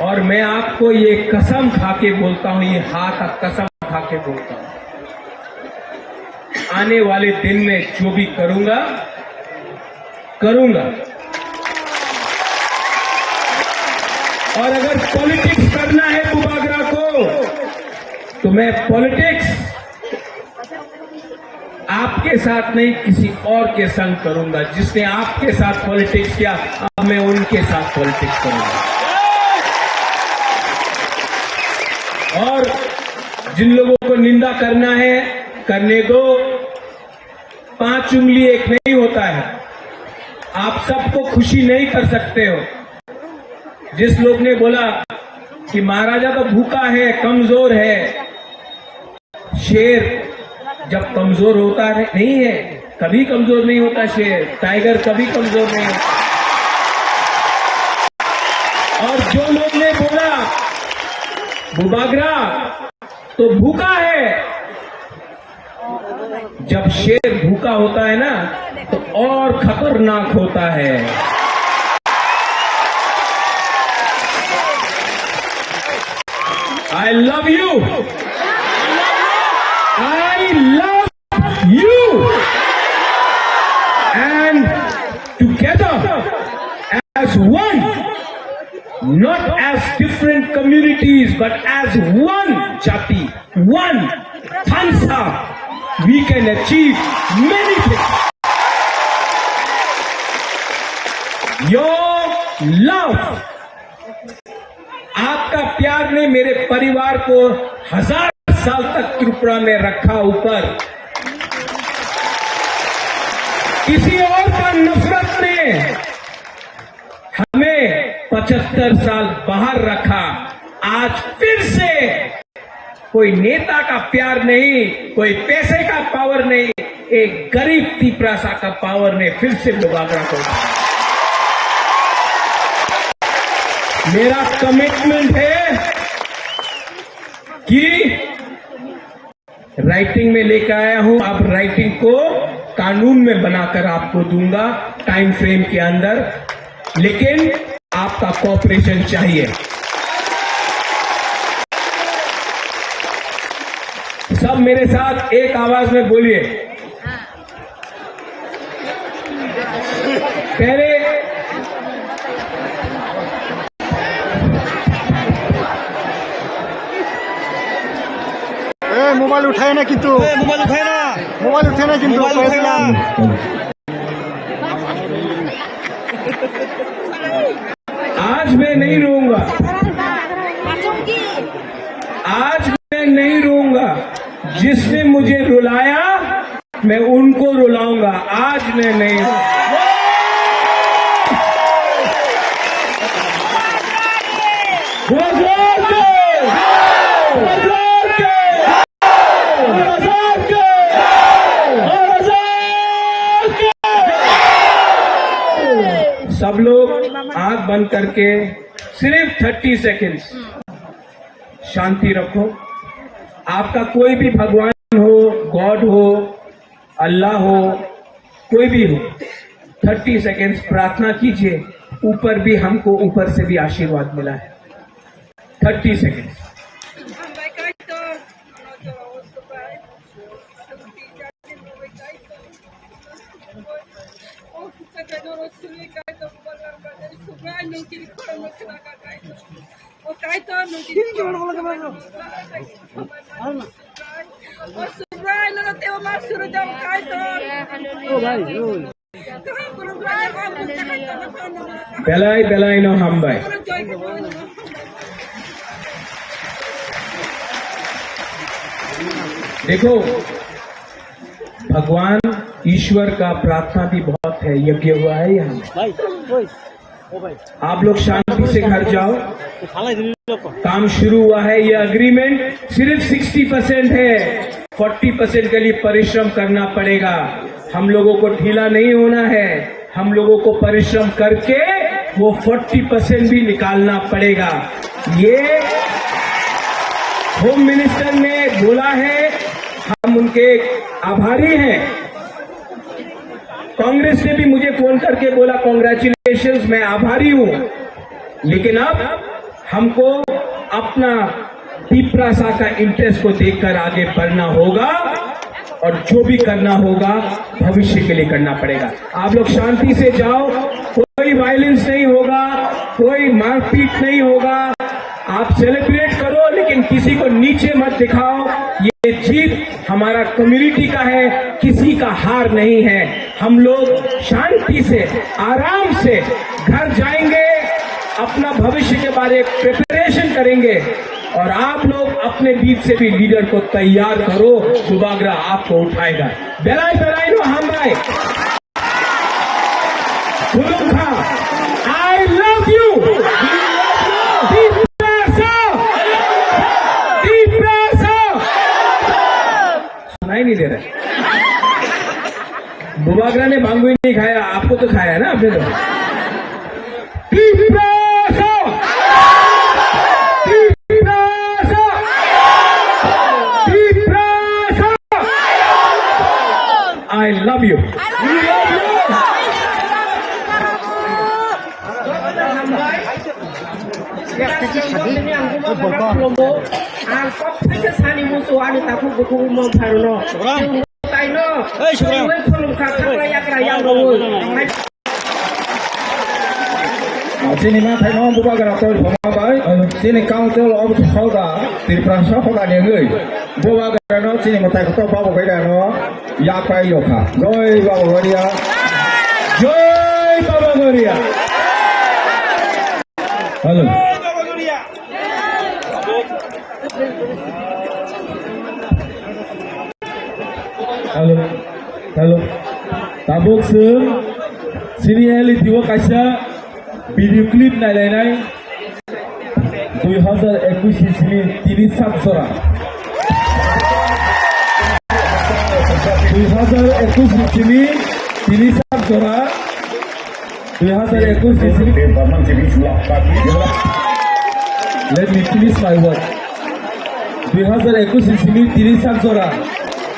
और मैं आपको ये कसम खा के बोलता हूँ, ये हाथ का कसम खा के बोलता हूँ, आने वाले दिन में जो भी करूंगा, करूंगा। और अगर पॉलिटिक्स करना है बुबागरा को, तो मैं पॉलिटिक्स आपके साथ नहीं, किसी और के संग करूंगा। जिसने आपके साथ पॉलिटिक्स किया, अब मैं उनके साथ पॉलिटिक्स करूंगा। और जिन लोगों को निंदा करना है, करने दो। पांच उंगली एक नहीं होता है। आप सबको खुशी नहीं कर सकते हो। जिस लोग ने बोला कि महाराजा तो भूखा है, कमजोर है, शेर जब कमजोर होता है, नहीं है, कभी कमजोर नहीं होता शेर, टाइगर कभी कमजोर नहीं होता। और जो लोग ने बोला बुबागरा तो भूखा है, जब शेर भूखा होता है ना, तो और खतरनाक होता है। I love you. I love you. And together as one, not as different communities, but as one jati, one Khansa, we can achieve many things. Your love, आपका प्यार ने मेरे परिवार को हजार साल तक त्रिपुरा में रखा ऊपर। किसी और का नफरत ने हमें पचहत्तर साल बाहर रखा। आज फिर से कोई नेता का प्यार नहीं, कोई पैसे का पावर नहीं, एक गरीब तिपरासा का पावर ने फिर से बुबागरा को। मेरा कमिटमेंट है कि राइटिंग में लेकर आया हूं, अब राइटिंग को कानून में बनाकर आपको दूंगा टाइम फ्रेम के अंदर, लेकिन आपका कोऑपरेशन चाहिए। सब मेरे साथ एक आवाज में बोलिए। पहले ए, मोबाइल उठाए ना किंतु। ए, मोबाइल उठाए ना। मोबाइल उठाए ना किंतु, मोबाइल उठाए ना। आज मैं नहीं रोऊंगा, आज मैं नहीं रोऊंगा। जिसने मुझे रुलाया, मैं उनको रुलाऊंगा। आज मैं नहीं रोऊंगा। जोर से! जोर से! सब लोग आंख बंद करके सिर्फ थर्टी सेकेंड्स शांति रखो। आपका कोई भी भगवान हो, गॉड हो, अल्लाह हो, कोई भी हो, थर्टी सेकेंड्स प्रार्थना कीजिए। ऊपर भी, हमको ऊपर से भी आशीर्वाद मिला है। Thirty seconds. Belai belai no hambai. देखो, भगवान ईश्वर का प्रार्थना भी बहुत है, यज्ञ हुआ है यहाँ। आप लोग शांति से घर जाओ। काम शुरू हुआ है, ये एग्रीमेंट सिर्फ सिक्सटी परसेंट है, फोर्टी परसेंट के लिए परिश्रम करना पड़ेगा। हम लोगों को ढीला नहीं होना है, हम लोगों को परिश्रम करके वो फोर्टी परसेंट भी निकालना पड़ेगा। ये होम मिनिस्टर ने बोला है, हम उनके आभारी हैं। कांग्रेस ने भी मुझे फोन करके बोला, "कॉन्ग्रेचुलेशंस, मैं आभारी हूं, लेकिन अब हमको अपना तिपरासा का इंटरेस्ट को देखकर आगे बढ़ना होगा और जो भी करना होगा भविष्य के लिए करना पड़ेगा।" आप लोग शांति से जाओ, कोई वायलेंस नहीं होगा, कोई मारपीट नहीं होगा। आप सेलिब्रेट करो, लेकिन किसी को नीचे मत दिखाओ। ये जीत हमारा कम्युनिटी का है, किसी का हार नहीं है। हम लोग शांति से, आराम से घर जाएंगे, अपना भविष्य के बारे प्रिपरेशन करेंगे और आप लोग अपने बीच से भी लीडर को तैयार करो, बुबागरा आपको उठाएगा। Belai belai no hambai. Khulumkha. I love you. Tiprasa. Tiprasa. सुनाई नहीं दे रहा है। Bubagra ne bangwi ni khaya, apko to khaya na apne to. Tiprasa! Tiprasa! Tiprasa! I love you. Ang kok thai khe sani musu ani takhuk bukhuk mom pharuno. Taino. Ei, Subram. Taiwi khulumkha khakla yakra yang rongwi. Chini ma thaino Bubagra toi phama bai, chini council of hoda, Tiprasa hoda ni wngwi. Bubagra no chini mwtai kotor Baba Garia no yapai lokha. Joi Baba Garia. Joi Baba Garia. Hello. Hello, hello. Tabuk chwng chini L E T o kaisa video clip nailainai dui hazar ekush ni simi tini sak jora. Dui hazar ekush ni simi tini sak jora. Dui hazar ekush ni simi. Let me finish my word. Dui hazar ekush ni simi tini sak jora.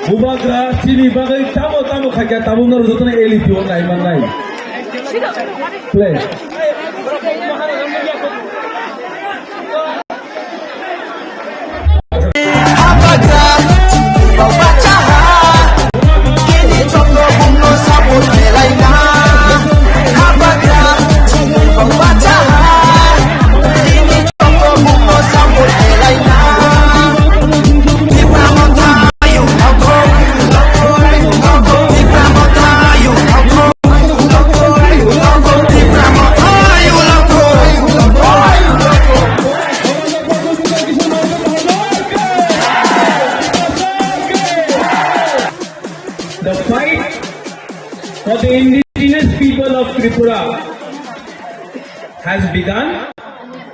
Bubagra chini bagwi tamo tamo khaikha, tabuk norok jotono L E T o nai mannai. Play. The fight for the indigenous people of Tripura has begun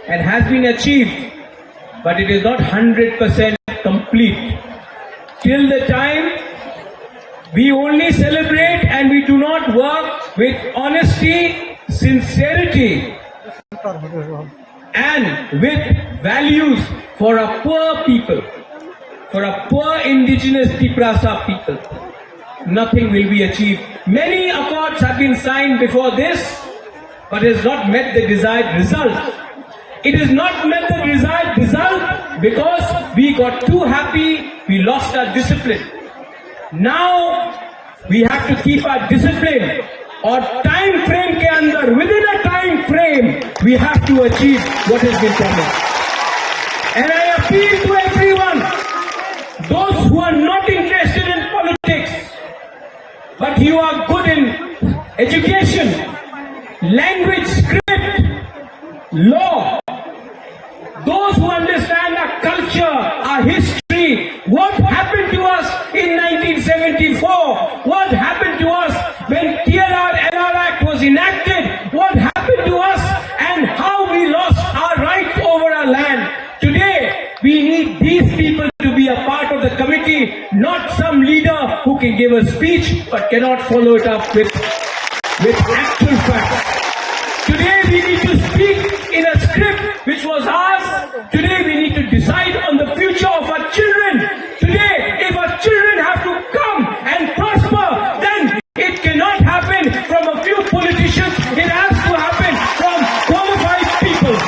and has been achieved, but it is not hundred percent complete. Till the time we only celebrate and we do not work with honesty, sincerity, and with values for our poor people, for our poor indigenous Tiprasa people, nothing will be achieved. Many accords have been signed before this, but has not met the desired result. It has not met the desired result because we got too happy, we lost our discipline. Now, we have to keep our discipline और time frame के अंदर, within a time frame, we have to achieve what has been promised. And I appeal to everyone, those who are not interested in politics, but you are good in education, language, script, law, those who understand our culture, our history, what happened to us in nineteen seventy-four, what happened to us when T R R L R Act was enacted, what happened to us and how we lost our rights over our land. Today, we need these people to be a part of the committee, not some leader who can give a speech but cannot follow it up with, with actual facts. Today, we need to speak in a script which was ours. Today, we need to decide on the future of our children. Today, if our children have to come and prosper, then it cannot happen from a few politicians. It has to happen from qualified people.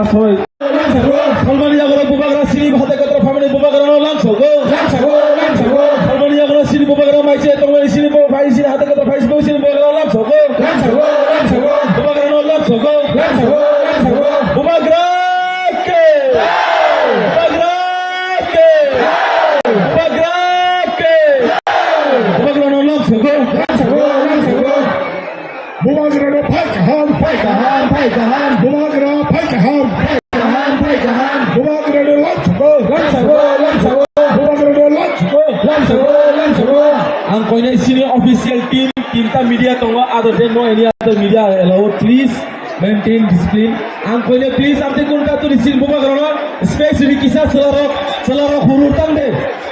Sorry. Salmani yago bubagra sini hate katra family bubagra no lam sogo. Lam sogo, lam sogo. Salmani yago sini bubagra mai se tongmani sini bo bai sini hate katra bai sini sini bubagra no lam sogo. Lam sogo, lam sogo. Bubagra no lam sogo. Lam sogo, lam sogo. Bubagra ke. Bubagra ke. Bubagra ke. Bubagra no lam sogo. Lam sogo, lam sogo. Bubagra no phai kaham, phai kaham, phai kaham. Bubagra phai kaham, phai kaham, phai kaham. Bubagra no lam sogo, lam sogo, lam sogo. Bubagra no lam sogo, lam sogo, lam sogo. Ang koinai sini official team, tinta media tongo, other than no any other media allowed, please maintain discipline. Ang koinai please, ang tei kun katuri sin bubagra no space ni kisa selarok, selarok hurur tang de.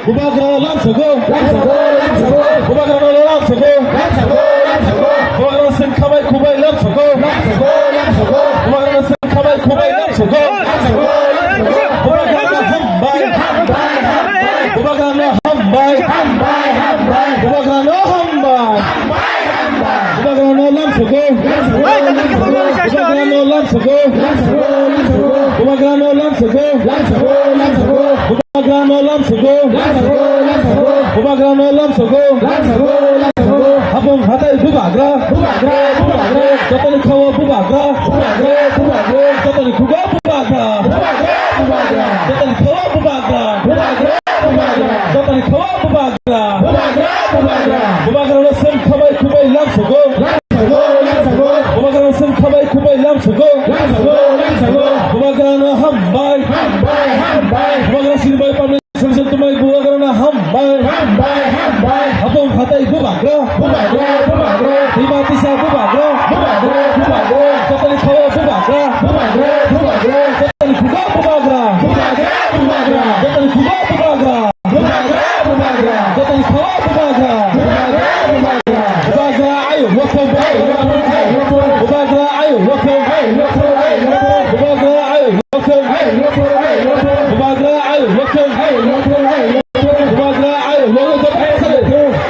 Bubagra lam sogo. Lam sogo, lam sogo. Bubagra no lam sogo. Lam sogo, lam sogo. Bubagra sen khabai khubai lam sogo. Lam sogo, lam sogo. Bubagra sen khabai khubai lam sogo. Lam sogo, lam sogo. Bubagra no hambai. Hambai, hambai. Bubagra no hambai. Hambai, hambai. Bubagra no hambai. Hambai, hambai. Bubagra no lam sogo. Lam sogo, lam sogo. Bubagra no lam sogo. Lam sogo, lam sogo. Bubagra no lam sogo. Lam sogo, lam sogo. Bubagra no lam sogo. Lam sogo, lam sogo. Bubagra no lam sogo. Lam sogo, lam sogo. Hapung hatai bubagra. Bubagra, bubagra. Jotoni khawa bubagra. Bubagra, bubagra. Jotoni khuga bubagra. Bubagra, bubagra. Jotoni khawa bubagra. Bubagra, bubagra. Jotoni khawa bubagra. Bubagra, bubagra. Bubagra no sen khabai khubai lam sogo. Lam sogo, lam sogo. Bubagra no sen khabai khubai lam sogo. Lam sogo, lam sogo. Bubagra no hambai. Hambai, hambai. Bubagra sini bai pamni Solution tumai bubagra na hambai. Hambai, hambai. Hapung hatai bubagra. Bubagra, bubagra. Bima tisa bubagra. Bubagra, bubagra. Jotoni khawa bubagra. Bubagra, bubagra. Jotoni khuga bubagra. Bubagra, bubagra. Jotoni khuga bubagra. Bubagra, bubagra. Jotoni khawa bubagra. Bubagra, bubagra. Bubagra ayo, welcome. Ayo, welcome, ayo, welcome. Bubagra ayo, welcome. Ayo, welcome, ayo, welcome. Bubagra ayo, welcome. Ayo, welcome, ayo, welcome. Bubagra ayo, welcome. Ayo, welcome, ayo, welcome. Bubagra ayo, welcome. Pasade.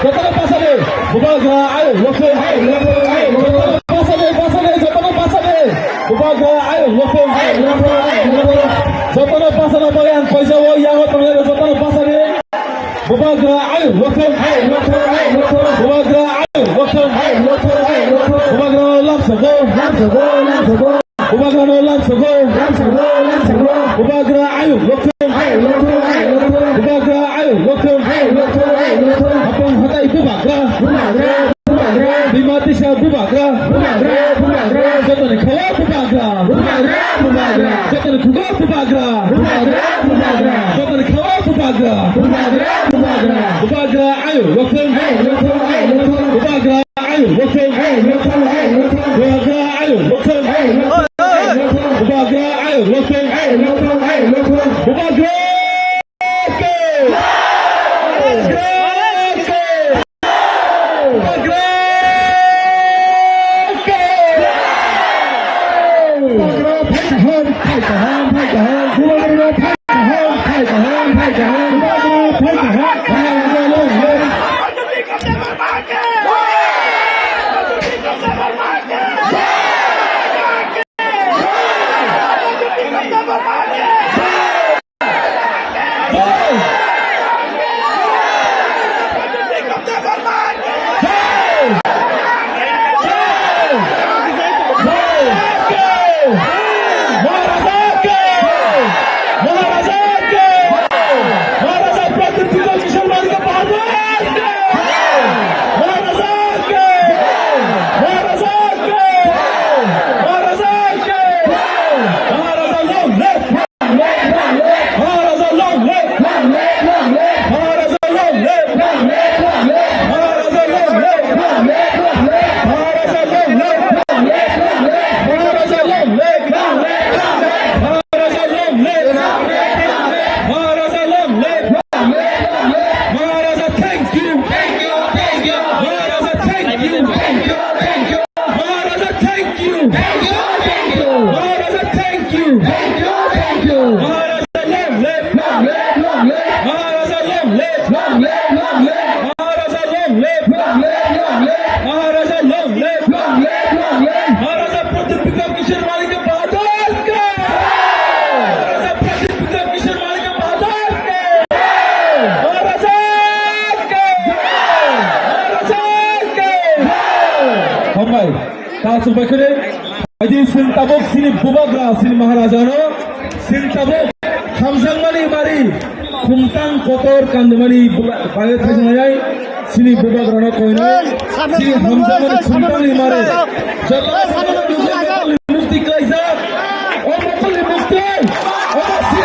Jotoni pasade. Bubagra ayo, welcome. Ayo, welcome, ayo, welcome. Pasade, pasade, jotoni pasade. Bubagra ayo, welcome. Ayo, welcome, ayo, welcome. Jotoni pasade, bagwi ang koisa o, yango tongnai jotoni pasade. Bubagra ayo, welcome. Ayo, welcome, ayo, welcome. Bubagra ayo, welcome. Ayo, welcome, ayo, welcome. Bubagra lam sogo. Lam sogo, lam sogo. Bubagra no lam sogo. Lam sogo, lam sogo. Bubagra ayo, welcome. Ayo, welcome, ayo, welcome. Bubagra ayo, welcome. Ayo, welcome, ayo, welcome. Hapung hatai bubagra. Bubagra, bubagra. Bima tisa bubagra. Bubagra, bubagra. Jotoni khawa bubagra. Bubagra, bubagra. Jotoni khuga bubagra. Bubagra, bubagra. Jotoni khawa bubagra. Bubagra, bubagra. Bubagra ayo, welcome. Ayo, welcome, ayo, welcome. Bubagra ayo, welcome. Ayo, welcome, ayo, welcome. Bubagra ayo, welcome. Ayo, welcome, ayo, welcome. Bubagra ayo, welcome. Ayo, welcome, ayo, welcome. Bubagra ke! Bubagra ke! Bubagra ke! Bubagra phai kaham, phai kaham, phai kaham. Bubagra phai kaham, phai kaham, phai kaham. Bubagra phai kaham, phai kaham. Aswk bai khwrwi, aidi chwng tabuk chini bubagra, chini Maharajano chwng tabuk hamjakmani mari, khumtang kotor kandimani bubagra bai thajnai, chini bubagrano koinai, chini hamjakmani khumtangni mari, joto mukti klaijak, o mukti, o mukti.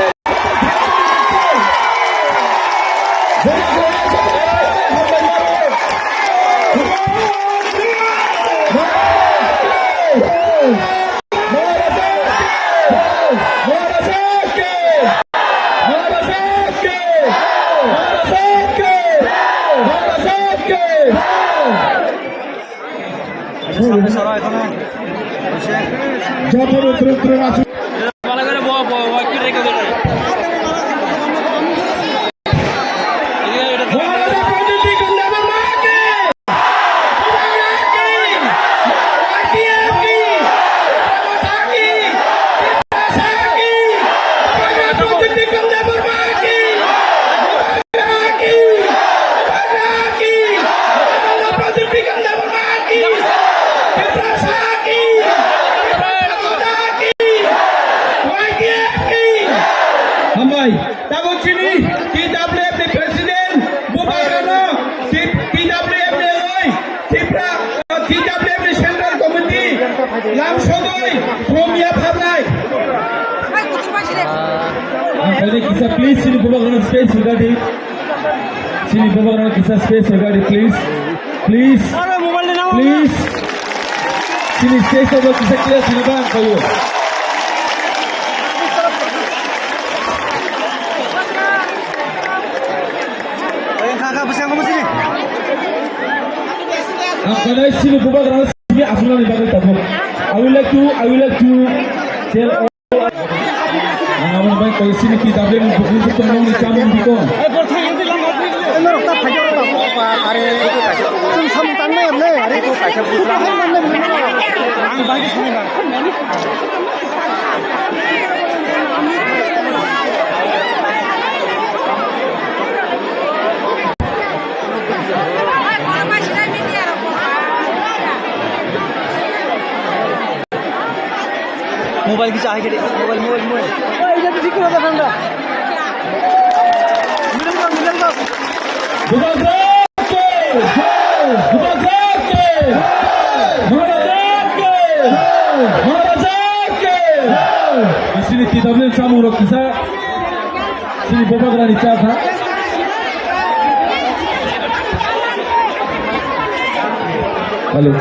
Hambai, tabuk chini T W F ni president, bubagrano, T W F ni oi, Tipra, T W F ni Central Committee, lam sogoi, khom ya pharnai. Ang khaini kisa please chini bubagrano space rwgadi. Chini bubagrano kisa space rwgadi, please. Please. Please. Chini space rwgadi kisa clear chini bang kayo. Ang khaini chini bubagrano simi aswknani bagwi tabuk. I would like to, I would like to tell all Ang aboni bai koi sini T W F ni bukhuk tongmani chamung dikon. Mobile kisa hai kede, mobile, mobile, mobile. Middle go, middle go. Bubagra ke! Bubagra ke! Bubagra ke! Bubagra ke! Asini T W F chamung rok kisa. Chini bubagrani cha kha. Hello.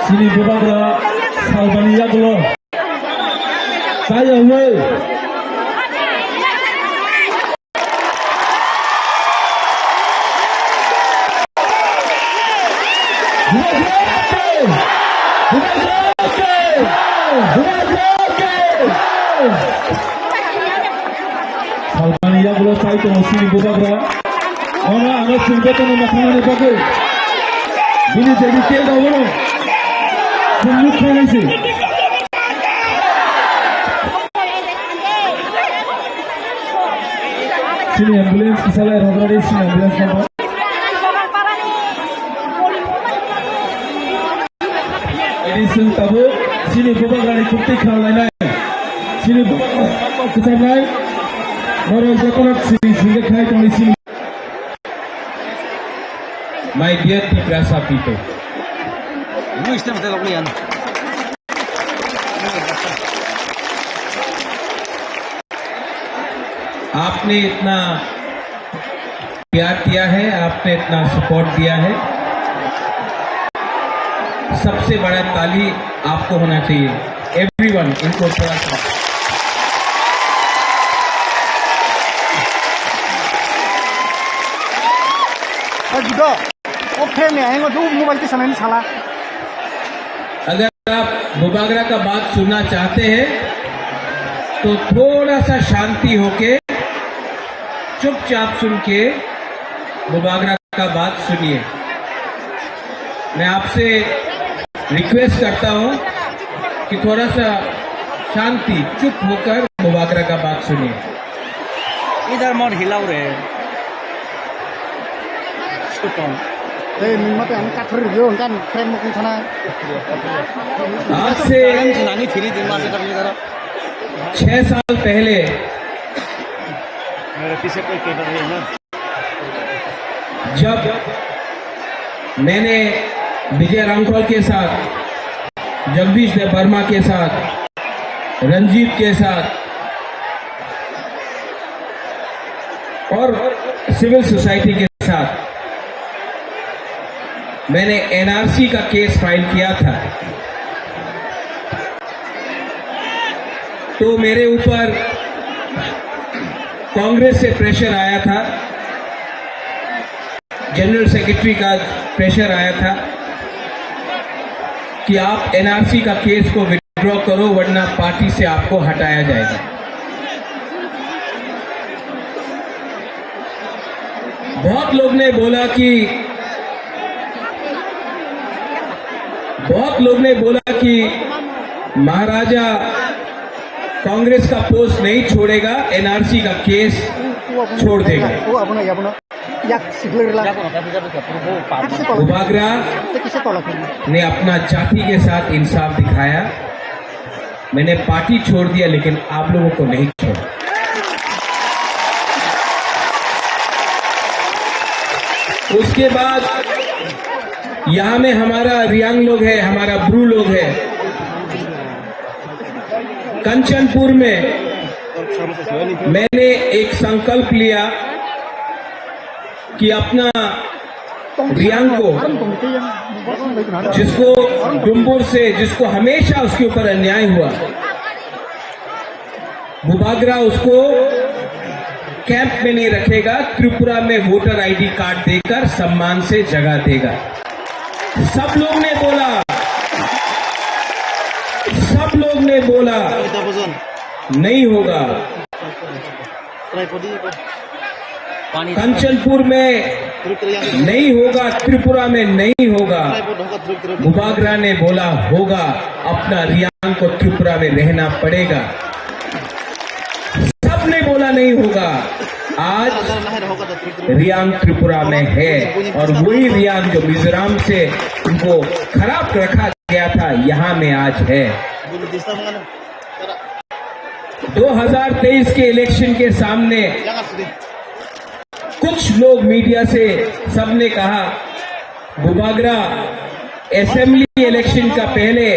Chini bubagra salbani yagulo. Chaya hwnwi. Salmani yagulo chai tongo chini bubagra. Ono ano chwng jotono mathangmani bagwi. Bini jadi tel da ono. Chwng nuk khainai se. Chini ambulance kisalai rograri chini ambulance number. Ini sing tabuk chini bubagrani khukti khlainai. Chini bubagrani kecharnai. Norok jotono chini singge khai tongni chini. My dear Tiprasa people. आपने इतना प्यार दिया है, आपने इतना सपोर्ट दिया है, सबसे बड़ा ताली आपको होना चाहिए। एवरीवन, इनको थोड़ा सा। Ajido, o fan ni ahengo thu mobile ti sanani sala. अगर आप बुबागरा का बात सुनना चाहते हैं तो थोड़ा सा शांति होके, चुपचाप सुन के बुबागरा का बात सुनिए। मैं आपसे रिक्वेस्ट करता हूं, कि थोड़ा सा शांति, चुप होकर मुबागरा का बात सुनिए। इधर मत हिलाओ रे। सुटन। ए, निम्मा पे हम काठर रियो, उनका फ्रेम में कौन खाना है? आज से आराम से नानी फिरी दिन मार से कर ले करो। छह साल पहले मेरे पीछे कोई कैमरा नहीं है ना? जब मैंने विजय रामखोल के साथ, जगदीश देव वर्मा के साथ, रंजीत के साथ और सिविल सोसाइटी के साथ मैंने एनआरसी का केस फाइल किया था, तो मेरे ऊपर कांग्रेस से प्रेशर आया था, जनरल सेक्रेटरी का प्रेशर आया था कि आप एनआरसी का केस को विड्रॉ करो, वरना पार्टी से आपको हटाया जाएगा। बहुत लोग ने बोला कि बहुत लोग ने बोला कि महाराजा कांग्रेस का पोस्ट नहीं छोड़ेगा, एनआरसी का केस छोड़ देगा। वो अपना, ये अपना, या सिग्नल ला। Bubagra ने अपना जाति के साथ इंसाफ दिखाया। मैंने पार्टी छोड़ दिया, लेकिन आप लोगों को नहीं छोड़ा। उसके बाद यहाँ में हमारा रियांग लोग है, हमारा ब्रू लोग है। कंचनपुर में मैंने एक संकल्प लिया कि अपना रियांग को, जिसको डुम्बुर से, जिसको हमेशा उसके ऊपर अन्याय हुआ, बुबाग्रा उसको कैंप में नहीं रखेगा, त्रिपुरा में वोटर आईडी कार्ड देकर सम्मान से जगह देगा। सब लोग ने बोला, सब लोग ने बोला, नहीं होगा। कंचनपुर में नहीं होगा, त्रिपुरा में नहीं होगा। बुबाग्रा ने बोला होगा, अपना रियांग को त्रिपुरा में रहना पड़ेगा। सबने बोला नहीं होगा। आज रियांग त्रिपुरा में है और वही रियांग जो मिजोरम से उनको खराब रखा गया था, यहाँ में आज है। दो हज़ार तेईस के इलेक्शन के सामने कुछ लोग मीडिया से सबने कहा, बुबाग्रा असेंबली इलेक्शन का पहले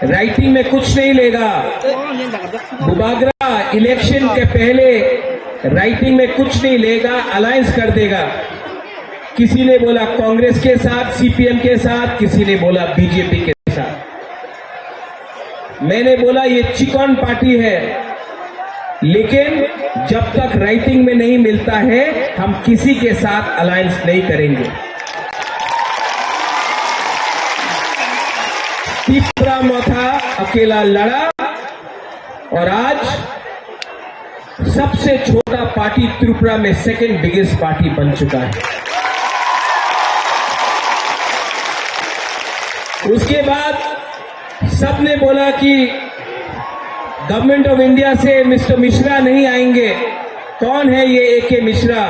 राइटिंग में कुछ नहीं लेगा, बुबाग्रा इलेक्शन के पहले राइटिंग में कुछ नहीं लेगा, अलायंस कर देगा। किसी ने बोला कांग्रेस के साथ, सीपीएम के साथ, किसी ने बोला बीजेपी के साथ। मैंने बोला ये चिकन पार्टी है, लेकिन जब तक राइटिंग में नहीं मिलता है, हम किसी के साथ अलायंस नहीं करेंगे। तीपरा मोथा अकेला लड़ा और आज सबसे छोटा पार्टी त्रिपुरा में सेकंड बिगेस्ट पार्टी बन चुका है। उसके बाद सबने बोला कि गवर्नमेंट ऑफ इंडिया से मिस्टर मिश्रा नहीं आएंगे। कौन है ये एके मिश्रा?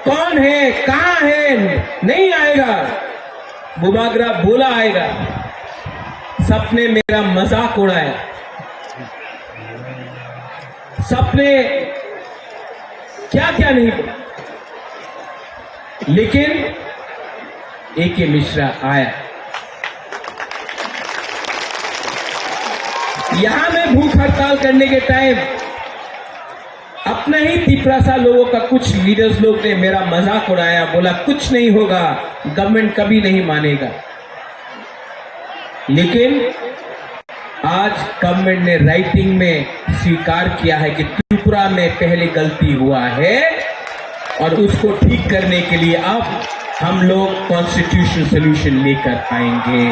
कौन है? कहाँ है? नहीं आएगा। बुबाग्रा बोला आएगा। सबने मेरा मजाक उड़ाया। सबने क्या क्या नहीं बोला, लेकिन एके मिश्रा आया। यहां मैं भूख हड़ताल करने के टाइम अपने ही तिपरासा लोगों का कुछ लीडर्स लोग ने मेरा मजाक उड़ाया, बोला कुछ नहीं होगा, गवर्नमेंट कभी नहीं मानेगा। लेकिन आज गवर्नमेंट ने राइटिंग में स्वीकार किया है कि त्रिपुरा में पहले गलती हुआ है और उसको ठीक करने के लिए अब हम लोग कॉन्स्टिट्यूशनल सॉल्यूशन लेकर आएंगे।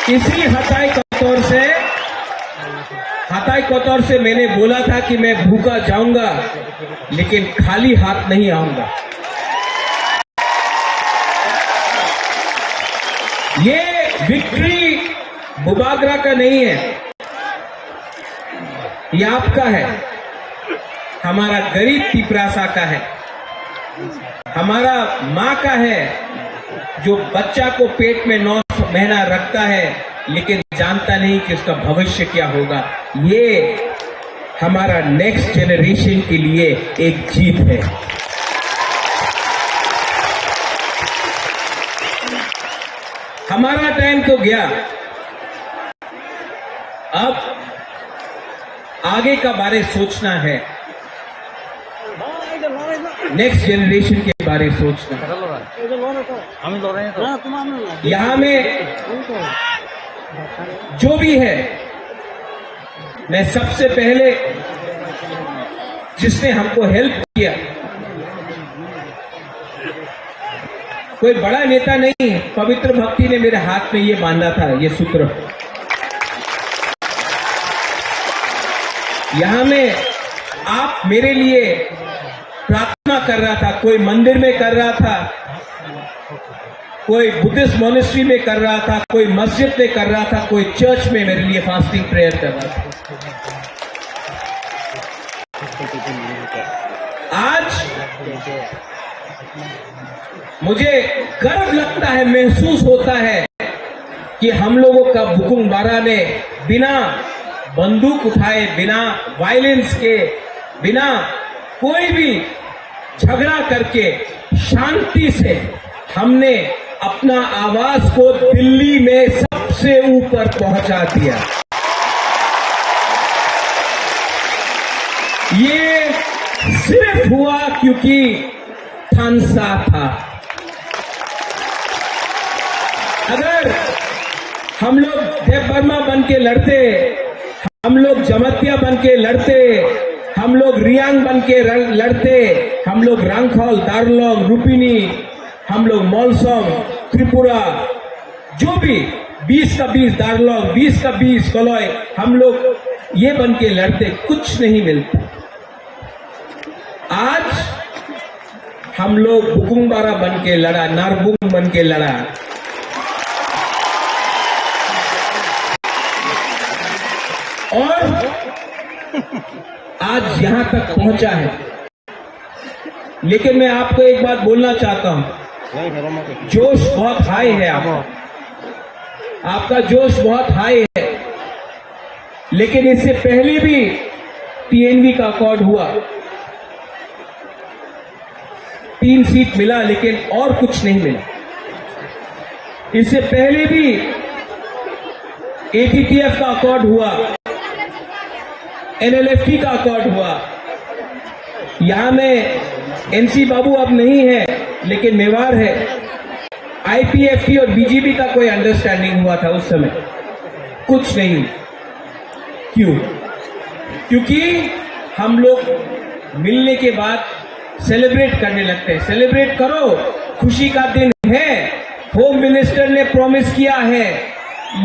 इसी हताई कतौर से, हताई कतौर से मैंने बोला था कि मैं भूखा जाऊंगा, लेकिन खाली हाथ नहीं आऊंगा। विक्ट्री बुबागरा का नहीं है, ये आपका है, हमारा गरीब तिपरासा का है, हमारा माँ का है, जो बच्चा को पेट में नौ महीना रखता है लेकिन जानता नहीं कि उसका भविष्य क्या होगा। ये हमारा नेक्स्ट जनरेशन के लिए एक जीत है। हमारा टाइम तो गया, अब आगे का बारे सोचना है, नेक्स्ट जनरेशन के बारे सोचना है। यहाँ में जो भी है, मैं सबसे पहले जिसने हमको हेल्प किया, कोई बड़ा नेता नहीं, पवित्र भक्ति ने मेरे हाथ में ये बांधा था, ये सूत्र। यहाँ में आप मेरे लिए प्रार्थना कर रहा था, कोई मंदिर में कर रहा था, कोई बुद्धिस्ट मॉनेस्ट्री में कर रहा था, कोई मस्जिद में कर रहा था, कोई चर्च में मेरे लिए फास्टिंग प्रेयर कर रहा था। आज मुझे गर्व लगता है, महसूस होता है कि हम लोगों का बुकुंग बारा ने बिना बंदूक उठाए, बिना वायलेंस के, बिना कोई भी झगड़ा करके शांति से हमने अपना आवाज को दिल्ली में सबसे ऊपर पहुंचा दिया। ये सिर्फ हुआ क्योंकि थानसा था। अगर हम लोग देव वर्मा बन के लड़ते, हम लोग जमातिया बन के लड़ते, हम लोग रियांग बन के र-, लड़ते, हम लोग रांगखल, दारलोंग, रुपिनी, हम लोग मलसम, त्रिपुरा, जो भी बीस का बीस दारलोंग, बीस का बीस कलय, हम लोग ये बन के लड़ते, कुछ नहीं मिलता। आज हम लोग बुकुंग बारा बन के लड़ा, नारबुंग बन के लड़ा। और आज यहाँ तक पहुंचा है। लेकिन मैं आपको एक बात बोलना चाहता हूँ, जोश बहुत हाई है आपका, आपका जोश बहुत हाई है। लेकिन इससे पहले भी टीएनवी का अकॉर्ड हुआ, तीन सीट मिला, लेकिन और कुछ नहीं मिला। इससे पहले भी एटीटीएफ का अकॉर्ड हुआ, एनएलएफटी का अकॉर्ड हुआ। यहाँ में एनसी बाबू अब नहीं है, लेकिन मेवाड़ है। आईपीएफटी और बीजेपी का कोई अंडरस्टैंडिंग हुआ था उस समय, कुछ नहीं। क्यों? क्योंकि हम लोग मिलने के बाद सेलिब्रेट करने लगते हैं। सेलिब्रेट करो, खुशी का दिन है। होम मिनिस्टर ने प्रॉमिस किया है,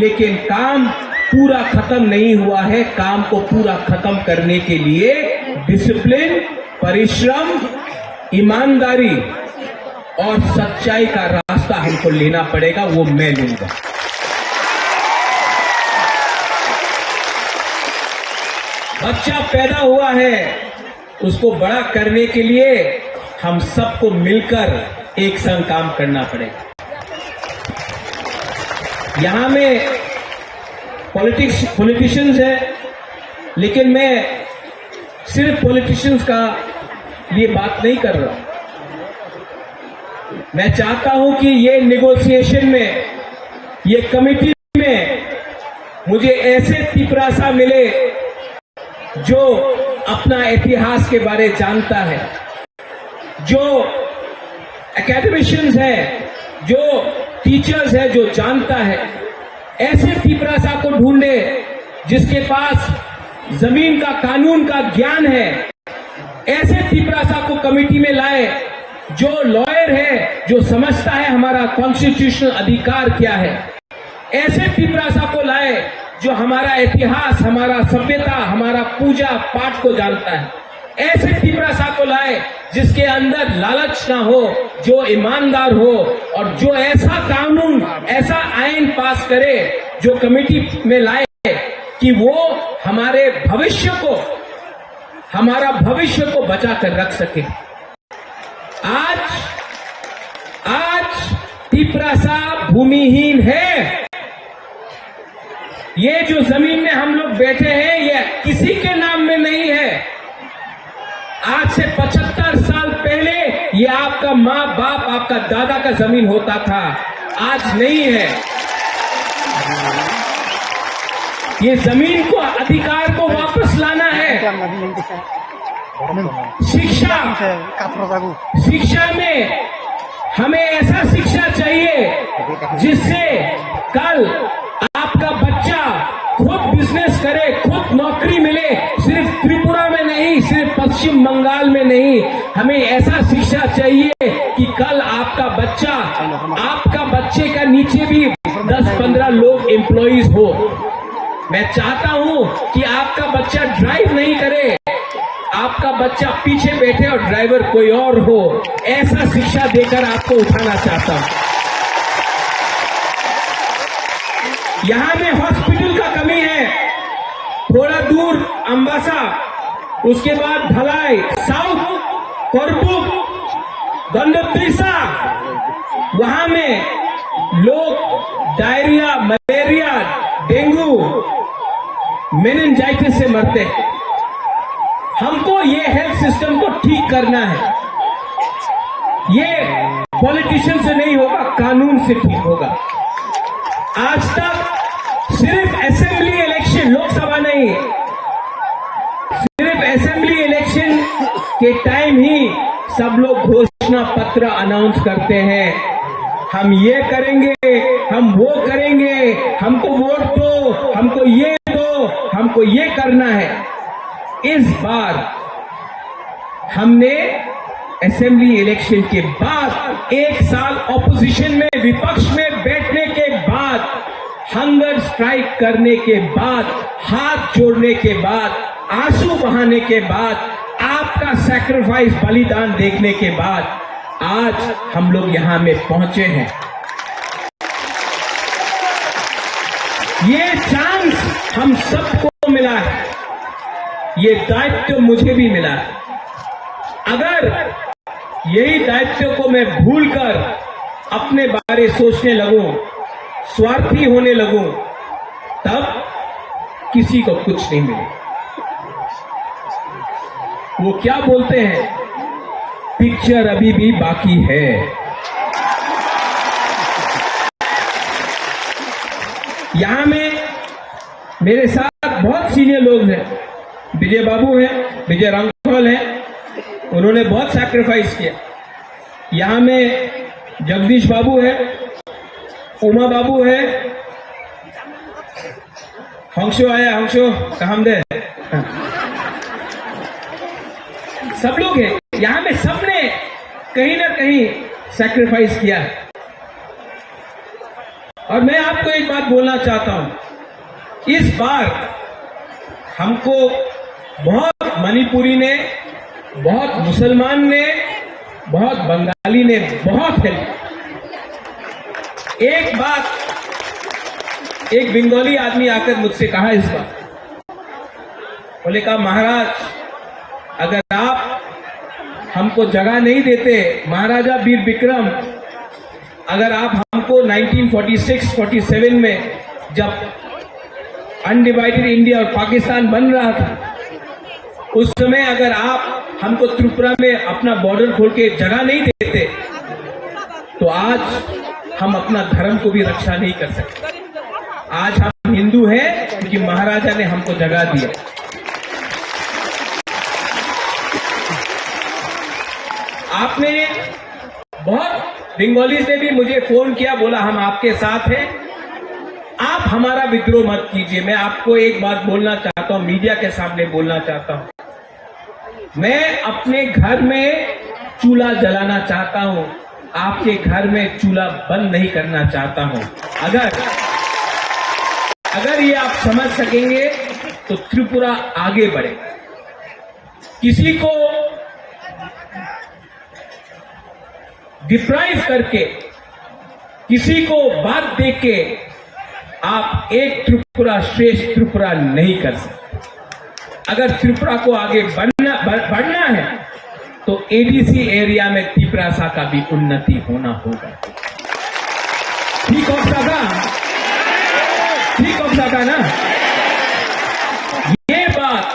लेकिन काम पूरा खत्म नहीं हुआ है। काम को पूरा खत्म करने के लिए डिसिप्लिन, परिश्रम, ईमानदारी और सच्चाई का रास्ता हमको लेना पड़ेगा, वो मैं लूंगा। बच्चा पैदा हुआ है, उसको बड़ा करने के लिए हम सबको मिलकर एक संग काम करना पड़ेगा। यहाँ में पॉलिटिक्स, पॉलिटिशियंस हैं, लेकिन मैं सिर्फ पॉलिटिशियंस का लिए बात नहीं कर रहा। मैं चाहता हूं कि ये नेगोशिएशन में, ये कमेटी में मुझे ऐसे तिपरासा मिले जो अपना इतिहास के बारे जानता है, जो एकेडमिशियंस है, जो टीचर्स है, जो जानता है, ऐसे तिपरासा को ढूंढे जिसके पास जमीन का, कानून का ज्ञान है। ऐसे तिपरासा को कमेटी में लाए जो लॉयर है, जो समझता है हमारा कॉन्स्टिट्यूशनल अधिकार क्या है। ऐसे तिपरासा को लाए जो हमारा इतिहास, हमारा सभ्यता, हमारा पूजा पाठ को जानता है। ऐसे तिपरासा को लाए जिसके अंदर लालच ना हो, जो ईमानदार हो और जो ऐसा कानून, ऐसा आइन पास करे, जो कमेटी में लाए कि वो हमारे भविष्य को, हमारा भविष्य को बचा कर रख सके। आज, आज तिपरासा भूमिहीन है। ये जो जमीन में हम लोग बैठे हैं, ये किसी के नाम में नहीं है। आज से पचहत्तर साल पहले ये आपका माँ बाप, आपका दादा का जमीन होता था, आज नहीं है। ये जमीन को, अधिकार को वापस लाना है। शिक्षा, शिक्षा में हमें ऐसा शिक्षा चाहिए जिससे कल आपका बच्चा खुद बिजनेस करे, खुद नौकरी मिले। सिर्फ त्रिपुरा में नहीं, सिर्फ पश्चिम बंगाल में नहीं, हमें ऐसा शिक्षा चाहिए कि कल आपका बच्चा, आपका बच्चे का नीचे भी दस पन्द्रह लोग एम्प्लॉइज हो। मैं चाहता हूं कि आपका बच्चा ड्राइव नहीं करे, आपका बच्चा पीछे बैठे और ड्राइवर कोई और हो। ऐसा शिक्षा देकर आपको उठाना चाहता हूं। यहां में हॉस्पिटल का कमी है, थोड़ा दूर अम्बासा, उसके बाद धलाई, साउथ, करबुक, गंडोत्रीसा, वहां में लोग डायरिया, मलेरिया, डेंगू, मेनिंजाइटिस से मरते हैं। हमको ये हेल्थ सिस्टम को ठीक करना है। ये पॉलिटिशियन से नहीं होगा, कानून से ठीक होगा। आज तक सिर्फ असेंबली इलेक्शन, लोकसभा नहीं, सिर्फ असेंबली इलेक्शन के टाइम ही सब लोग घोषणा पत्र अनाउंस करते हैं, हम ये करेंगे, हम वो करेंगे, हमको वोट दो, हमको ये दो, हमको ये करना है। इस बार हमने असेंबली इलेक्शन के बाद एक साल ऑपोजिशन में, विपक्ष में बैठने के बाद, हंगर स्ट्राइक करने के बाद, हाथ जोड़ने के बाद, आंसू बहाने के बाद, आपका सैक्रिफाइस, बलिदान देखने के बाद आज हम लोग यहां में पहुंचे हैं। ये चांस हम सबको मिला है, ये दायित्व मुझे भी मिला है। अगर यही दायित्व को मैं भूलकर अपने बारे सोचने लगूं, स्वार्थी होने लगूं, तब किसी को कुछ नहीं मिले। वो क्या बोलते हैं, पिक्चर अभी भी बाकी है। यहां में मेरे साथ बहुत सीनियर लोग हैं, विजय बाबू हैं, विजय रांगफल हैं, उन्होंने बहुत सैक्रिफाइस किया। यहां में जगदीश बाबू है, उमा बाबू है, हंसो आया, हंसो, काम दे। सब लोग हैं यहां में, सबने कहीं ना कहीं सैक्रिफाइस किया है। और मैं आपको एक बात बोलना चाहता हूं, इस बार हमको बहुत मणिपुरी ने, बहुत मुसलमान ने, बहुत बंगाली ने बहुत हेल्प। एक बात, एक बंगाली आदमी आकर मुझसे कहा इस बार, बोले, कहा, महाराज, अगर आप हमको जगह नहीं देते, महाराजा वीर विक्रम, अगर आप हमको nineteen forty six forty seven में, जब अनडिवाइडेड इंडिया और पाकिस्तान बन रहा था, उस समय अगर आप हमको त्रिपुरा में अपना बॉर्डर खोल के जगह नहीं देते, तो आज हम अपना धर्म को भी रक्षा नहीं कर सकते। आज हम हिंदू हैं क्योंकि महाराजा ने हमको जगह दिया। आपने बहुत, बंगालीज ने भी मुझे फोन किया, बोला, हम आपके साथ हैं, आप हमारा विद्रोह मत कीजिए। मैं आपको एक बात बोलना चाहता हूं, मीडिया के सामने बोलना चाहता हूं, मैं अपने घर में चूल्हा जलाना चाहता हूं, आपके घर में चूल्हा बंद नहीं करना चाहता हूं। अगर, अगर ये आप समझ सकेंगे तो त्रिपुरा आगे बढ़े। किसी को डिप्राइव करके, किसी को बात दे के आप एक त्रिपुरा श्रेष्ठ त्रिपुरा नहीं कर सकते। अगर त्रिपुरा को आगे बढ़ना, बढ़-, बढ़ना है तो एडीसी एरिया में तिपरासा का भी उन्नति होना होगा। ठीक हो सका? ठीक हो सका ना? ये बात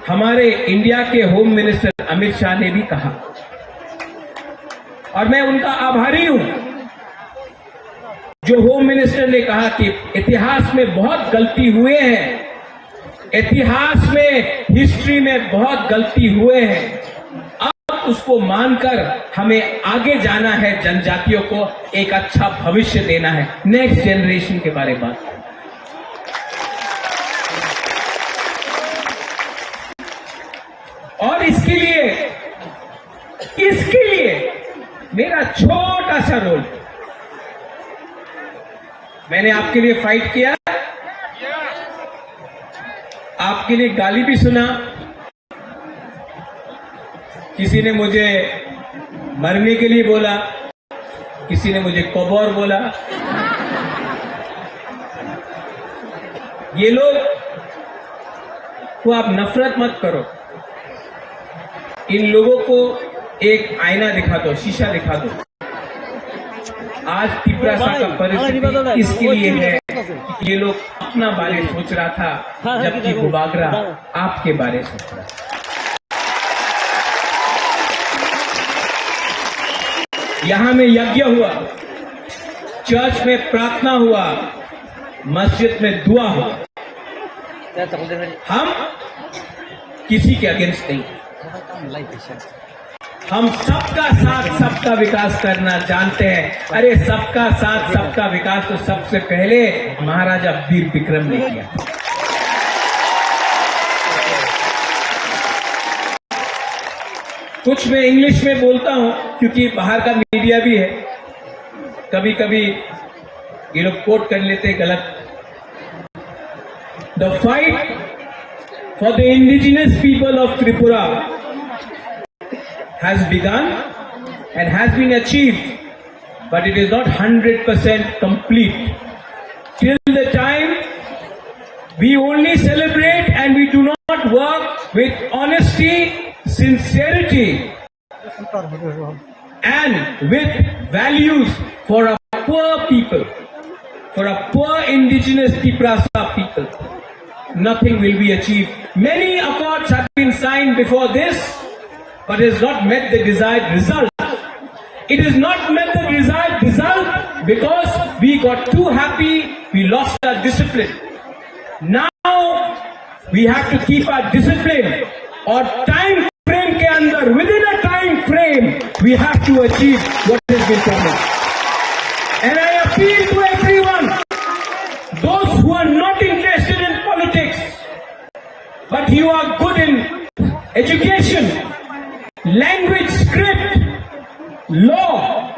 हमारे इंडिया के होम मिनिस्टर अमित शाह ने भी कहा और मैं उनका आभारी हूं, जो होम मिनिस्टर ने कहा कि इतिहास में बहुत गलती हुए हैं, इतिहास में, हिस्ट्री में बहुत गलती हुए हैं, अब उसको मानकर हमें आगे जाना है, जनजातियों को एक अच्छा भविष्य देना है, नेक्स्ट जनरेशन के बारे में बात। और इसके लिए, इसके लिए मेरा छोटा सा रोल, मैंने आपके लिए फाइट किया, आपके लिए गाली भी सुना, किसी ने मुझे मरने के लिए बोला, किसी ने मुझे कबर बोला। ये लोग को आप नफरत मत करो, इन लोगों को एक आईना दिखा दो, शीशा दिखा दो। आज तिपरासा का परिस्थिति इसके लिए है कि ये लोग अपना बारे सोच रहा था, जबकि बुबागरा आपके बारे सोच रहा था। यहाँ में यज्ञ हुआ, चर्च में प्रार्थना हुआ, मस्जिद में दुआ हुआ। हम किसी के अगेंस्ट नहीं, हम सबका साथ सबका विकास करना जानते हैं। अरे, सबका साथ सबका विकास तो सबसे पहले महाराजा वीर विक्रम ने किया। कुछ मैं इंग्लिश में बोलता हूं क्योंकि बाहर का मीडिया भी है, कभी कभी ये लोग कोट कर लेते हैं गलत। The fight for the indigenous people of Tripura has begun and has been achieved, but it is not hundred percent complete. Till the time we only celebrate and we do not work with honesty, sincerity, and with values for a poor people, for a poor indigenous Tiprasa people, nothing will be achieved. Many accords have been signed before this, but has not met the desired result. It has not met the desired result because we got too happy, we lost our discipline. Now we have to keep our discipline और time frame के अंदर, within a time frame, we have to achieve what has been promised. And I appeal to everyone, those who are not interested in politics, but you are good in education, language, script, law,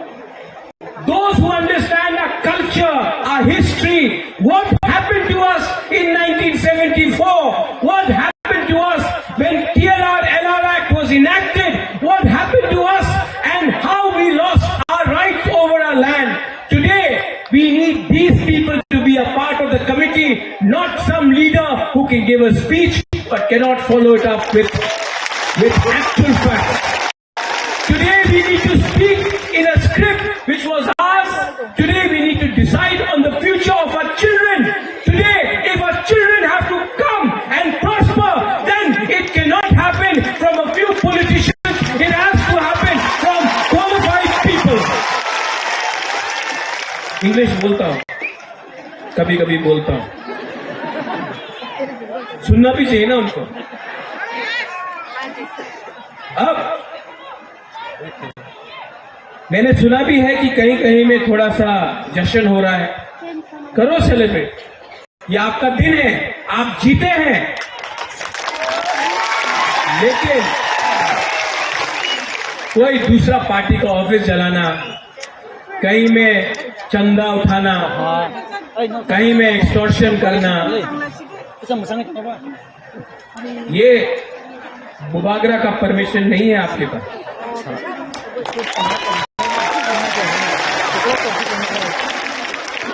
those who understand our culture, our history, what happened to us in nineteen seventy-four, what happened to us when T L R L R Act was enacted, what happened to us and how we lost our rights over our land. Today, we need these people to be a part of the committee, not some leader who can give a speech but cannot follow it up with, with actual facts. Today we need to speak in a script which was ours. Today we need to decide on the future of our children. Today, if our children have to come and prosper, then it cannot happen from a few politicians. It has to happen from qualified people. English बोलता हूँ, कभी कभी बोलता हूँ, सुनना भी चाहिए ना उनको। अब मैंने सुना भी है कि कहीं कहीं में थोड़ा सा जश्न हो रहा है, करो सेलिब्रेट, ये आपका दिन है, आप जीते हैं। लेकिन कोई दूसरा पार्टी का ऑफिस जलाना, कहीं में चंदा उठाना, कहीं में एक्सटॉर्शन करना, ये बुबागरा का परमिशन नहीं है आपके पास।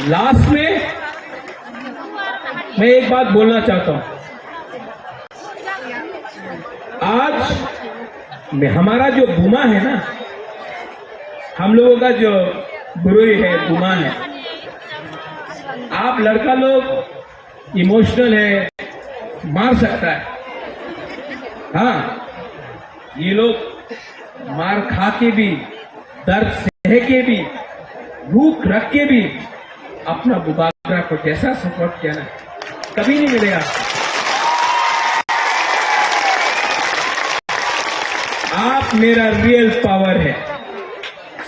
लास्ट में मैं एक बात बोलना चाहता हूं। आज में हमारा जो बुमा है ना, हम लोगों का जो बुरुई है, बुमा है, आप लड़का लोग इमोशनल है, मार सकता है। हाँ, ये लोग मार खा के भी, दर्द सह के भी, भूख रख के भी अपना बुबागरा को जैसा सपोर्ट किया ना, कभी नहीं मिलेगा। आप मेरा रियल पावर है।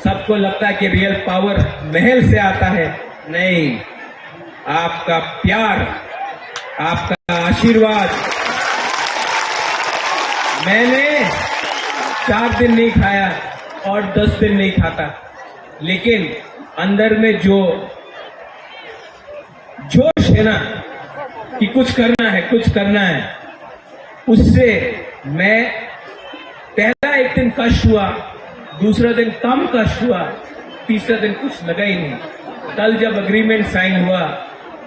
सबको लगता है कि रियल पावर महल से आता है, नहीं, आपका प्यार, आपका आशीर्वाद। मैंने चार दिन नहीं खाया और दस दिन नहीं खाता, लेकिन अंदर में जो जोश है ना कि कुछ करना है, कुछ करना है, उससे मैं पहला एक दिन कष्ट हुआ, दूसरा दिन कम कष्ट हुआ, तीसरा दिन कुछ लगा ही नहीं। कल जब एग्रीमेंट साइन हुआ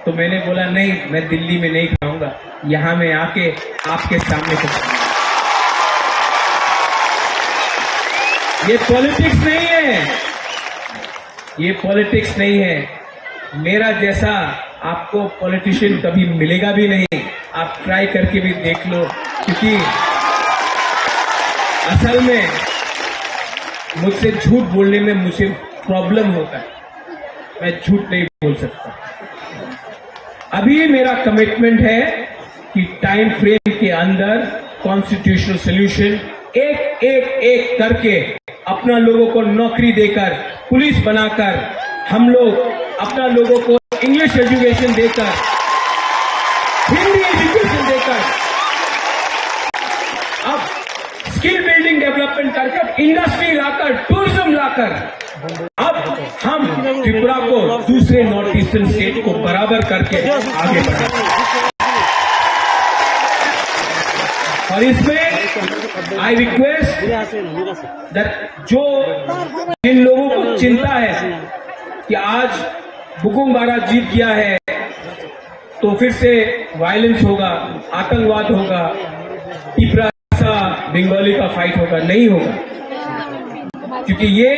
तो मैंने बोला, "नहीं, मैं दिल्ली में नहीं खाऊंगा, यहां मैं आके आपके सामने कुछ।" ये पॉलिटिक्स नहीं है, ये पॉलिटिक्स नहीं है। मेरा जैसा आपको पॉलिटिशियन कभी मिलेगा भी नहीं। आप ट्राई करके भी देख लो, क्योंकि असल में मुझसे झूठ बोलने में मुझे प्रॉब्लम होता है, मैं झूठ नहीं बोल सकता। अभी मेरा कमिटमेंट है कि टाइम फ्रेम के अंदर कॉन्स्टिट्यूशनल सॉल्यूशन एक एक एक करके अपना लोगों को नौकरी देकर, पुलिस बनाकर, हम लोग अपना लोगों को इंग्लिश एजुकेशन देकर, हिंदी एजुकेशन देकर, अब स्किल बिल्डिंग डेवलपमेंट करके, इंडस्ट्री लाकर, टूरिज्म लाकर, अब हम त्रिपुरा को दूसरे नॉर्थ ईस्टर्न स्टेट को बराबर करके आगे बढ़ा। और इसमें आई रिक्वेस्ट दैट जो जिन लोगों को चिंता है कि आज बुकुम बारा जीत गया है तो फिर से वायलेंस होगा, आतंकवाद होगा, तिपरासा बंगाली का फाइट होगा, नहीं होगा, क्योंकि ये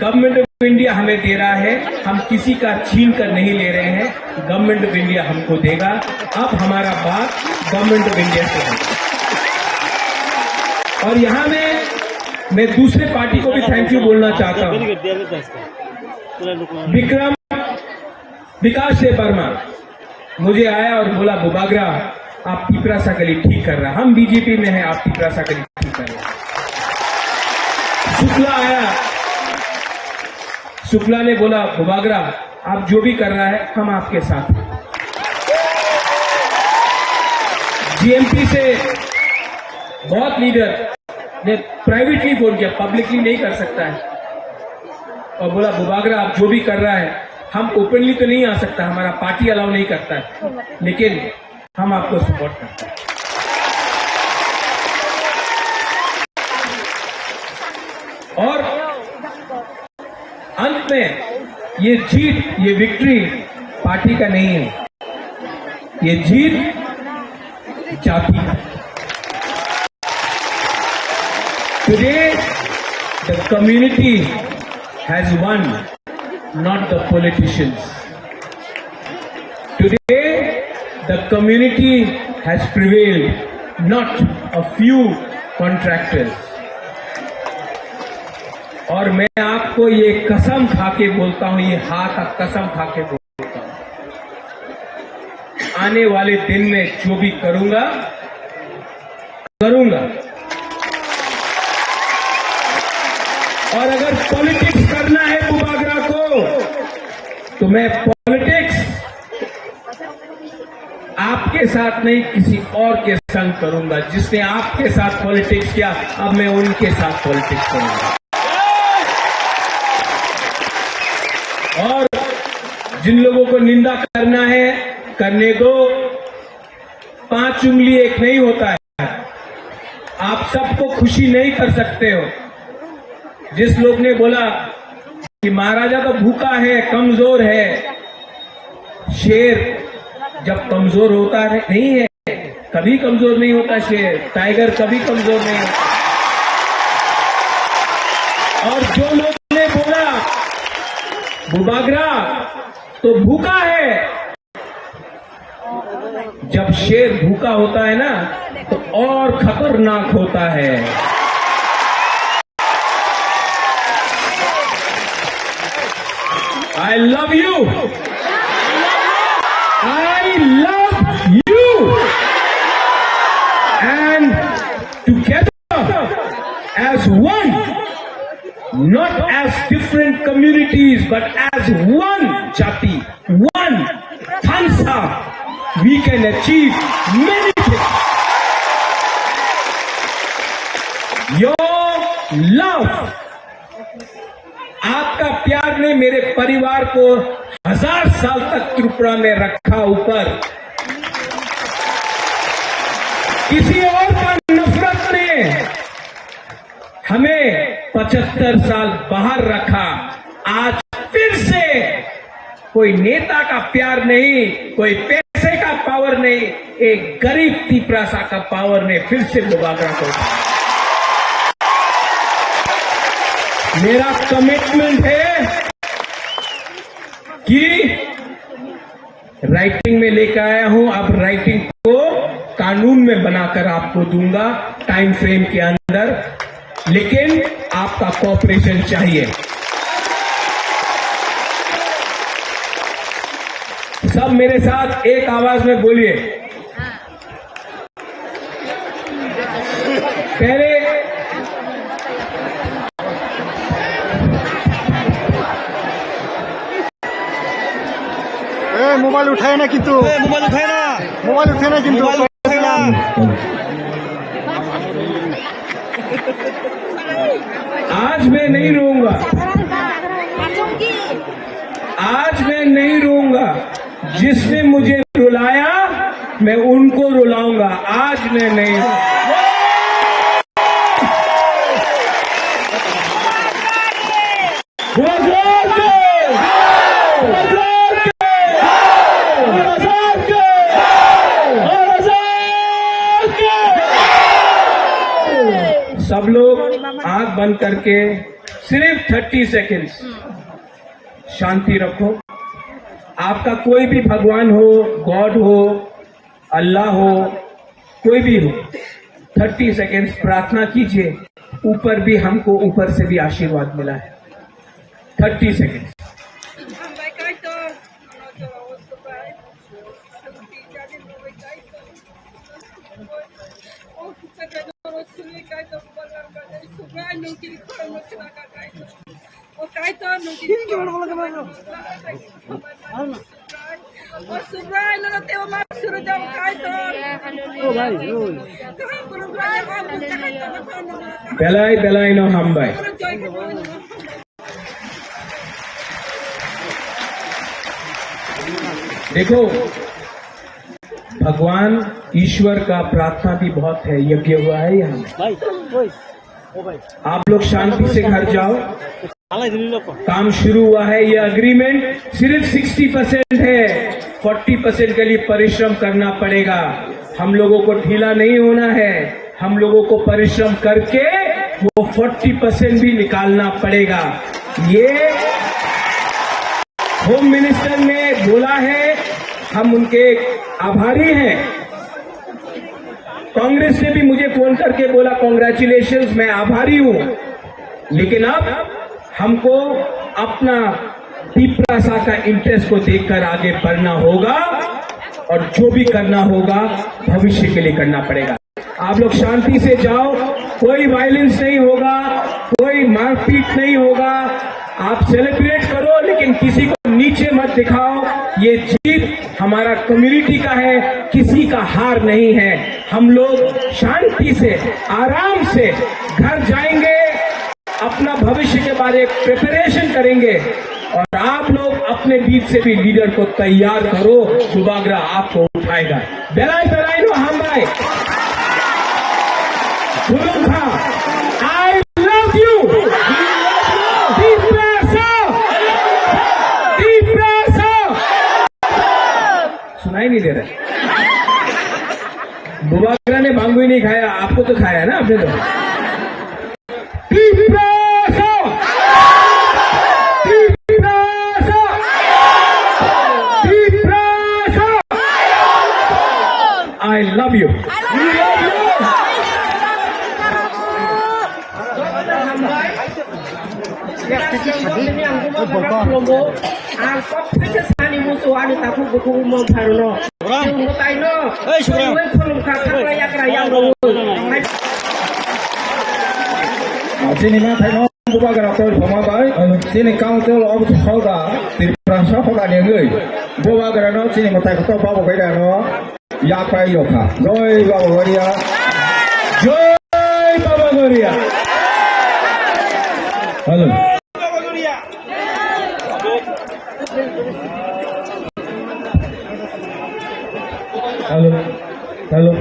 गवर्नमेंट ऑफ इंडिया हमें दे रहा है, हम किसी का छीन कर नहीं ले रहे हैं, गवर्नमेंट ऑफ इंडिया हमको देगा। अब हमारा बात गवर्नमेंट ऑफ इंडिया से है। और यहाँ में मैं दूसरे पार्टी को भी थैंक यू बोलना चाहता हूँ। विक्रम विकास देबबर्मा मुझे आया और बोला, "बुबागरा, आप तिपरासा गली ठीक कर रहा, हम बीजेपी में हैं, आप तिपरासा गली ठीक कर रहा।" शुक्ला आया, शुक्ला ने बोला, "बुबागरा, आप जो भी कर रहा है, हम आपके साथ हैं।" जीएमपी से बहुत लीडर ने प्राइवेटली फोन किया, पब्लिकली नहीं कर सकता है, और बोला, "बुबागरा, आप जो भी कर रहा है, हम ओपनली तो नहीं आ सकता, हमारा पार्टी अलाउ नहीं करता है, लेकिन हम आपको सपोर्ट करते हैं।" और अंत में ये जीत, ये विक्ट्री पार्टी का नहीं है, ये जीत जाति का। Today, the community has won, not the politicians. Today, the community has prevailed, not a few contractors. और मैं आपको ये कसम खा के बोलता हूं, ये हाथ का कसम खा के बोलता हूं, आने वाले दिन में जो भी करूंगा, करूंगा। और अगर पॉलिटिक्स करना है बुबागरा को, तो मैं पॉलिटिक्स आपके साथ नहीं, किसी और के संग करूंगा। जिसने आपके साथ पॉलिटिक्स किया, अब मैं उनके साथ पॉलिटिक्स करूंगा। और जिन लोगों को निंदा करना है, करने दो। पांच उंगली एक नहीं होता है। आप सबको खुशी नहीं कर सकते हो। जिस लोग ने बोला कि महाराजा तो भूखा है, कमजोर है, शेर जब कमजोर होता है, नहीं है, कभी कमजोर नहीं होता शेर, टाइगर कभी कमजोर नहीं होता। और जो लोग ने बोला बुबागरा तो भूखा है, जब शेर भूखा होता है ना, तो और खतरनाक होता है। I love you. I love you. And together as one, not as different communities, but as one jati, one Thansa, we can achieve many things. Your love, आपका प्यार ने मेरे परिवार को हजार साल तक त्रिपुरा में रखा ऊपर। किसी और का नफरत ने हमें पचहत्तर साल बाहर रखा। आज फिर से कोई नेता का प्यार नहीं, कोई पैसे का पावर नहीं, एक गरीब तिपरासा का पावर ने फिर से बुबागरा को उठाया। मेरा कमिटमेंट है कि राइटिंग में लेकर आया हूं, अब राइटिंग को कानून में बनाकर आपको दूंगा टाइम फ्रेम के अंदर, लेकिन आपका कोऑपरेशन चाहिए। सब मेरे साथ एक आवाज में बोलिए। पहले ए, मोबाइल उठाए ना किंतु। ए, मोबाइल उठाए ना। मोबाइल उठाए ना किंतु। मोबाइल उठाए ना। आज मैं नहीं रोऊंगा। आज मैं नहीं रोऊंगा। जिसने मुझे रुलाया, मैं उनको रुलाऊंगा। आज मैं नहीं रोऊंगा। सब लोग आंख बंद करके सिर्फ थर्टी सेकेंड्स शांति रखो। आपका कोई भी भगवान हो, गॉड हो, अल्लाह हो, कोई भी हो, थर्टी सेकेंड्स प्रार्थना कीजिए। ऊपर भी, हमको ऊपर से भी आशीर्वाद मिला है। Thirty seconds. Belai, belai no hambai. देखो, भगवान ईश्वर का प्रार्थना भी बहुत है, यज्ञ हुआ है यहाँ। भाई, ओए, ओ भाई। आप लोग शांति से घर जाओ। काम शुरू हुआ है, ये एग्रीमेंट सिर्फ सिक्सटी परसेंट है, फोर्टी परसेंट के लिए परिश्रम करना पड़ेगा। हम लोगों को ढीला नहीं होना है, हम लोगों को परिश्रम करके वो फोर्टी परसेंट भी निकालना पड़ेगा। ये होम मिनिस्टर ने बोला है, हम उनके आभारी हैं। कांग्रेस ने भी मुझे फोन करके बोला, "कॉन्ग्रेचुलेशंस, मैं आभारी हूं।" लेकिन अब हमको अपना तिपरासा का इंटरेस्ट को देखकर आगे बढ़ना होगा और जो भी करना होगा भविष्य के लिए करना पड़ेगा। आप लोग शांति से जाओ, कोई वायलेंस नहीं होगा, कोई मारपीट नहीं होगा। आप सेलिब्रेट करो, लेकिन किसी को नीचे मत दिखाओ। ये जीत हमारा कम्युनिटी का है, किसी का हार नहीं है। हम लोग शांति से, आराम से घर जाएंगे, अपना भविष्य के बारे प्रिपरेशन करेंगे और आप लोग अपने बीच से भी लीडर को तैयार करो। बुबागरा आपको Belai belai no hambai. Khulumkha. I love you. Tiprasa. Tiprasa. सुनाई नहीं दे रहा। Bubagra ne bangwi ni khaya, aapko to khaya na apne to. Tiprasa! Tiprasa! Tiprasa! I love you. Ang kok theke sani musu ani takhuk bukhuk umang pharono. Subram. Chwng mwtaino. Ei, Subram. Chwng khulumkha, khakla yakra yang rwo. Chini ma thaino Bubagra tol phama bai, chini council of Hoda, Tiprasa Hoda ni wngwi. Bubagra no chini mwtai kotor babo gaida no. Yapai yokha. Joi Baba Goria. Joi Baba Goria. Hello. Hello. Hello.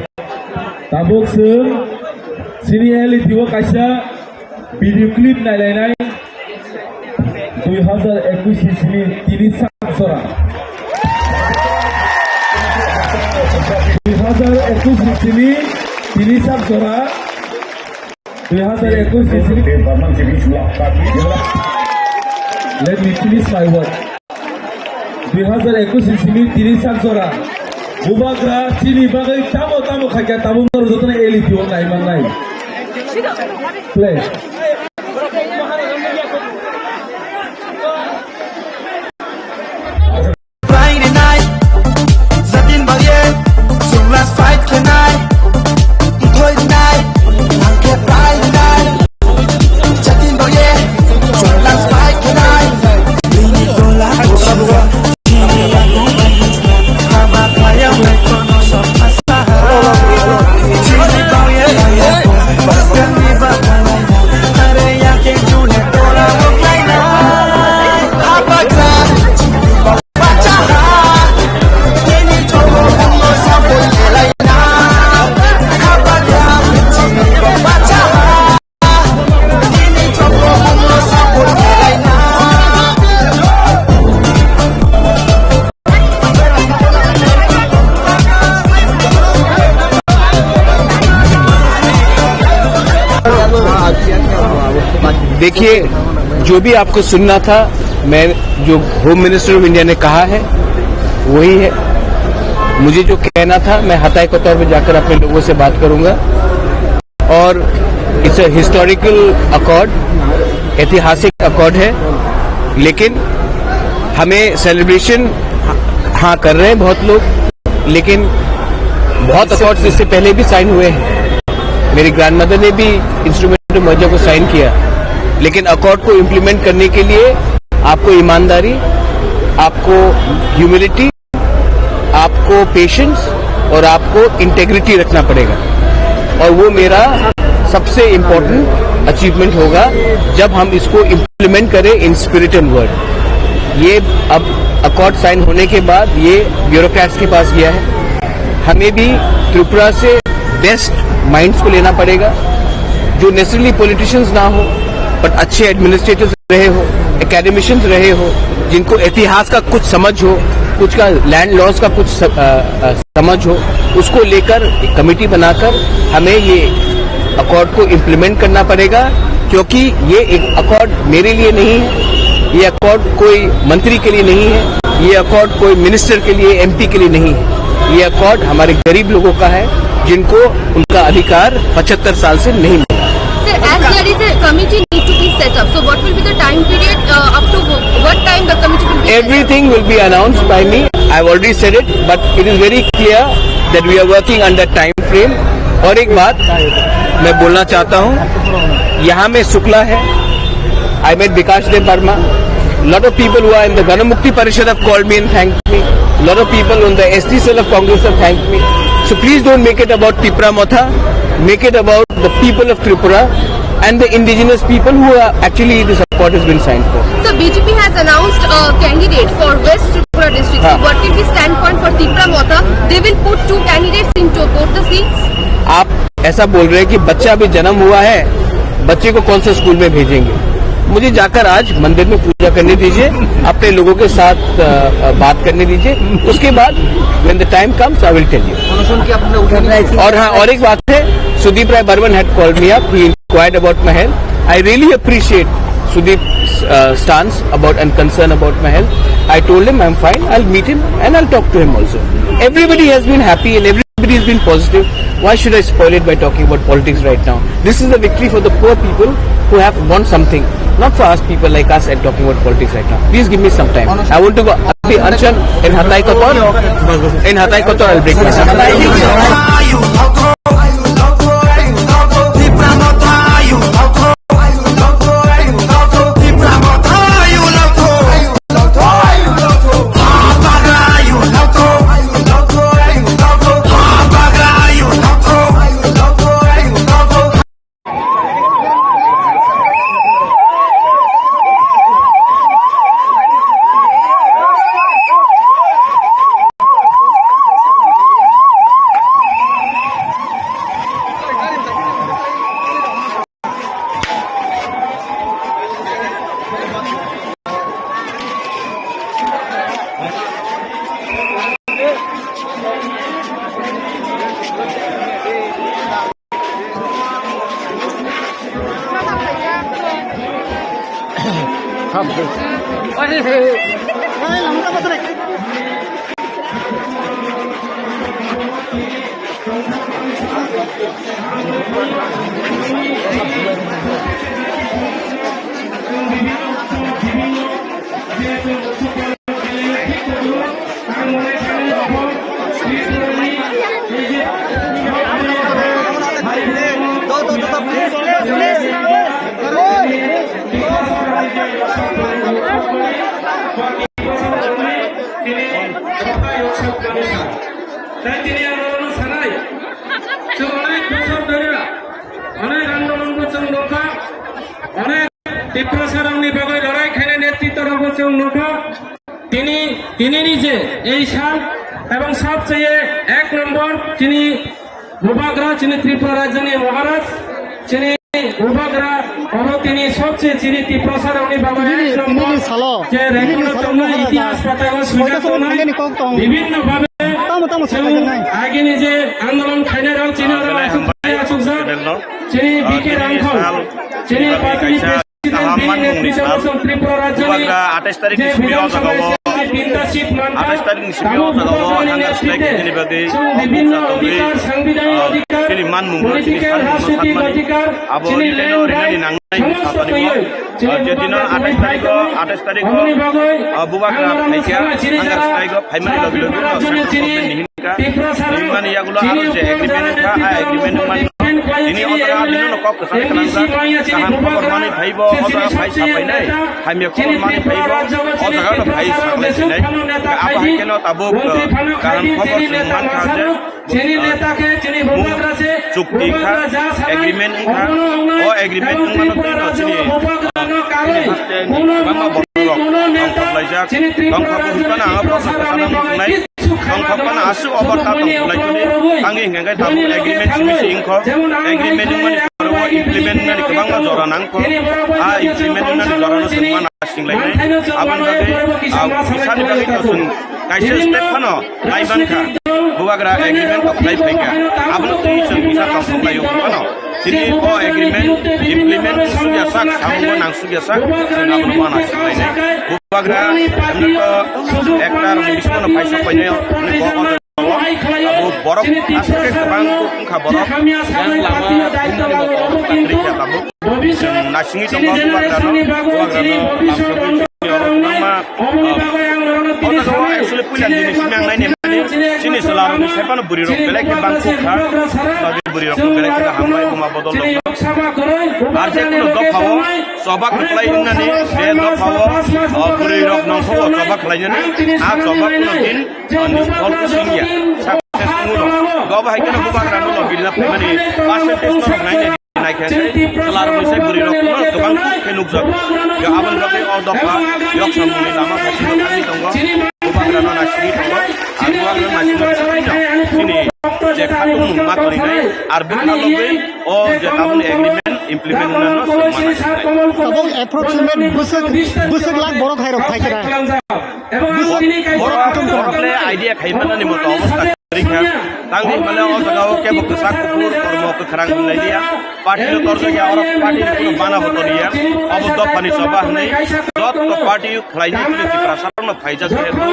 Tabuk se sini L E T o kaisa video clip nailainai. Dui hazar ekush ni simi tini sak jora. Dui hazar ekush ni simi tini sak jora. Dui hazar ekush ni simi. Let me finish my word. Dui hazar ekush ni simi tini sak jora. Bubagra chini bagwi tamo tamo khaikha, tamo norok jotono L E T o nai mannai. Play. देखिए, जो भी आपको सुनना था, मैं, जो home minister of India ने कहा है, वही है। मुझे जो कहना था, मैं हताई कोतवार में जाकर अपने लोगों से बात करूंगा। और it's a historical accord, ऐतिहासिक अकॉर्ड है, लेकिन हमें सेलिब्रेशन, हाँ, कर रहे हैं बहुत लोग, लेकिन बहुत अकॉर्ड्स इससे पहले भी साइन हुए हैं। मेरी ग्रैंडमदर ने भी इंस्ट्रूमेंट ऑफ मर्जर को साइन किया, लेकिन अकॉर्ड को इम्प्लीमेंट करने के लिए आपको ईमानदारी, आपको ह्यूमिलिटी, आपको पेशेंस और आपको इंटेग्रिटी रखना पड़ेगा। और वो मेरा सबसे इम्पोर्टेंट अचीवमेंट होगा, जब हम इसको इम्प्लीमेंट करें इन स्पिरिट एंड वर्ड। ये अब अकॉर्ड साइन होने के बाद ये ब्यूरोक्रेट्स के पास गया है। हमें भी त्रिपुरा से बेस्ट माइंड्स को लेना पड़ेगा। जो नेसेसरली पॉलिटिशियंस ना हो, बट अच्छे एडमिनिस्ट्रेटर्स रहे हो, एकेडमिशियंस रहे हो, जिनको इतिहास का कुछ समझ हो, कुछ का लैंड लॉज का कुछ स-, अ, अ, समझ हो, उसको लेकर एक कमेटी बनाकर हमें ये अकॉर्ड को इम्प्लीमेंट करना पड़ेगा, क्योंकि ये एक अकॉर्ड मेरे लिए नहीं है, ये अकॉर्ड कोई मंत्री के लिए नहीं है, ये अकॉर्ड कोई मिनिस्टर के लिए, एमपी के लिए नहीं है। ये अकॉर्ड हमारे गरीब लोगों का है, जिनको उनका अधिकार पचहत्तर साल से नहीं मिला। Sir, as there is a committee need to be set up, so what will be the time period, uh, up to wh-, what time the committee will be set up? Everything will be announced by me. I've already said it, but it is very clear that we are working under time frame. और एक बात मैं बोलना चाहता हूँ, यहाँ में शुक्ला है, I met Bikash Deb Barma. Lot of people who are in the Ganamukti Parishad have called me and thanked me. Lot of people on the S T cell of Congress have thanked me. So please don't make it about Tipra Motha. Make it about the people of Tripura and the indigenous people who are actually this accord has been signed for. So B J P has announced a candidate for West Tripura district. So what will be standpoint for Tipra Motha? They will put two candidates into both the seats. आप ऐसा बोल रहे हैं कि बच्चा अभी जन्म हुआ है, बच्चे को कौन से स्कूल में भेजेंगे? मुझे जाकर आज मंदिर में पूजा करने दीजिए, अपने लोगों के साथ, अ, अ, बात करने दीजिए, उसके बाद when the time comes, I will tell you. और हाँ, और एक बात है, Sudeep Rai Barman had called me up, he inquired about my health. I really appreciate Sudeep's, uh, stance about and concern about my health. I told him I'm fine, I'll meet him and I'll talk to him also. Everybody has been happy and everybody has been positive. Why should I spoil it by talking about politics right now? This is a victory for the poor people who have won something, not for us people like us and talking about politics right now. Please give me some time. I want to go. अभी अनशन in Hatai Kotor. In Hatai Kotor, I'll break my Tei tini ang norokno sanai, chwng onek bosor dhoriya onek andolonbo chwng nukha, onek Tiprasarokni bagwi lorai khainai netritwarokbo chwng nukha. Tini, tinini je ei sal ebong sabcheye ek nombor chini Bubagra chini Tripura rajyoni Maharaj, chini Bubagra oro tini sobse chini Tiprasarokni bagwi ek nombor je record tongnai, itihas patao swijak tongnai, bibhinno bhabe chwng agini je andolon khainairok chini oro achukjak, chini B K Rangkhol, chini party ni kaham manmungni sal. Bubagra atais tarikni simi o jagao atais tarikni simi o jagao hunger strike ni bagwi o buksa tongwi, ah, chini manmungno, chini salmungno sanmani abo rinaino rinani nangnai hwnwi satani o. Ah, je dino atais tarikgo, atais tarikgo, ah, Bubagra phaikha hunger strike o phaimani logi logi no central government ni Himani yagulo aro je agreement wngkha, a agreement wngmani tini o jaga bini no kok kwchang kwnangjak. Kaham khobor manwi phaibo o jaga phai sapainai, hamya khobor manwi phaibo o jaga no phai saklai sinai. Abo hai kheno tabuk, uh, kaham khobor chwng mankha je, uh, chukti wngkha, agreement wngkha. O agreement wngmano twi no chini, uh, chini haste ni kwbangma borok rok tongthok laijak. Tongthok hwnphano ang o proshno kwchangma muchungnai. Tongthokmano aswk obo ta tongthoknai tongdi. Tangwi hwnkhe tabuk agreement simi se wngkho. Agreement wngmani pore o implement wngnani kwbangma jora nangkho. A implement wngnani jorano chwng ma naisinglainai. Aboni bagwi, ah, bisani bagwi to chwng kaisa step phano naibankha. Bubagra agreement to khlai phaikha. Abono twi chwng kisa tongthok laio phano. Chini o agreement implement wngsukya sak, samungo nangsukya sak, chwng abono ma naisinglainai. Bubagra, hwnwi to ekta rokni bisingo no paisa painai hwnwi kok o jaga o. Abo borok aswk khe kwbang wngkha borok. Yang lama wngmani bo kwbangma chakri khe tabuk. Chwng naisingwi tongo Bubagrano, Bubagrano lamsogwi chini oro kwbangma, ah, o jaga o actually puila nini simi ang naini mani chini chwlarokni sai phano bwrwirok belai khe bangkuk kha. Bagwi bwrwirokno belai khe hambai buma bodol rokno. Ar je kuno dophao choba kwplai wngnani, je dophao, o, bwrwirok nongkhoro choba khlainani, a choba kuno din, o, nini phol kwswngya, success wngwi rw. Dobo hai kheno Bubagrano logi rwna phaimani percentage norok nainani naikhe, chwlarokni sai bwrwirokno kwbang khe nukjago. Yo aboni bagwi o dopha yok samungni lama thaichino thangwi tongo. Bubagrano naisingwi tongo, ar bubagrano naisingwi tongo. Chini je khatungmung ma torinai, ar bwkha logwi o je tabukni agreement implement wngnano chwng ma naisingwi. Tabuk approximate bwswk, bwswk lakh borok hai rok phai khe na. Borok, borok le idea khai manani moto obostha kwrwi kha. Tangwi hwnmale o jaga o kebo kwchak kuphur kormo kwkhrang hwnlai liya. Party no torjak ya, oro party ni kuno bana bo toniya. Obo dophani choba hwnwi jotto party khlainai chini Tiprasa rokno phaijak jehetu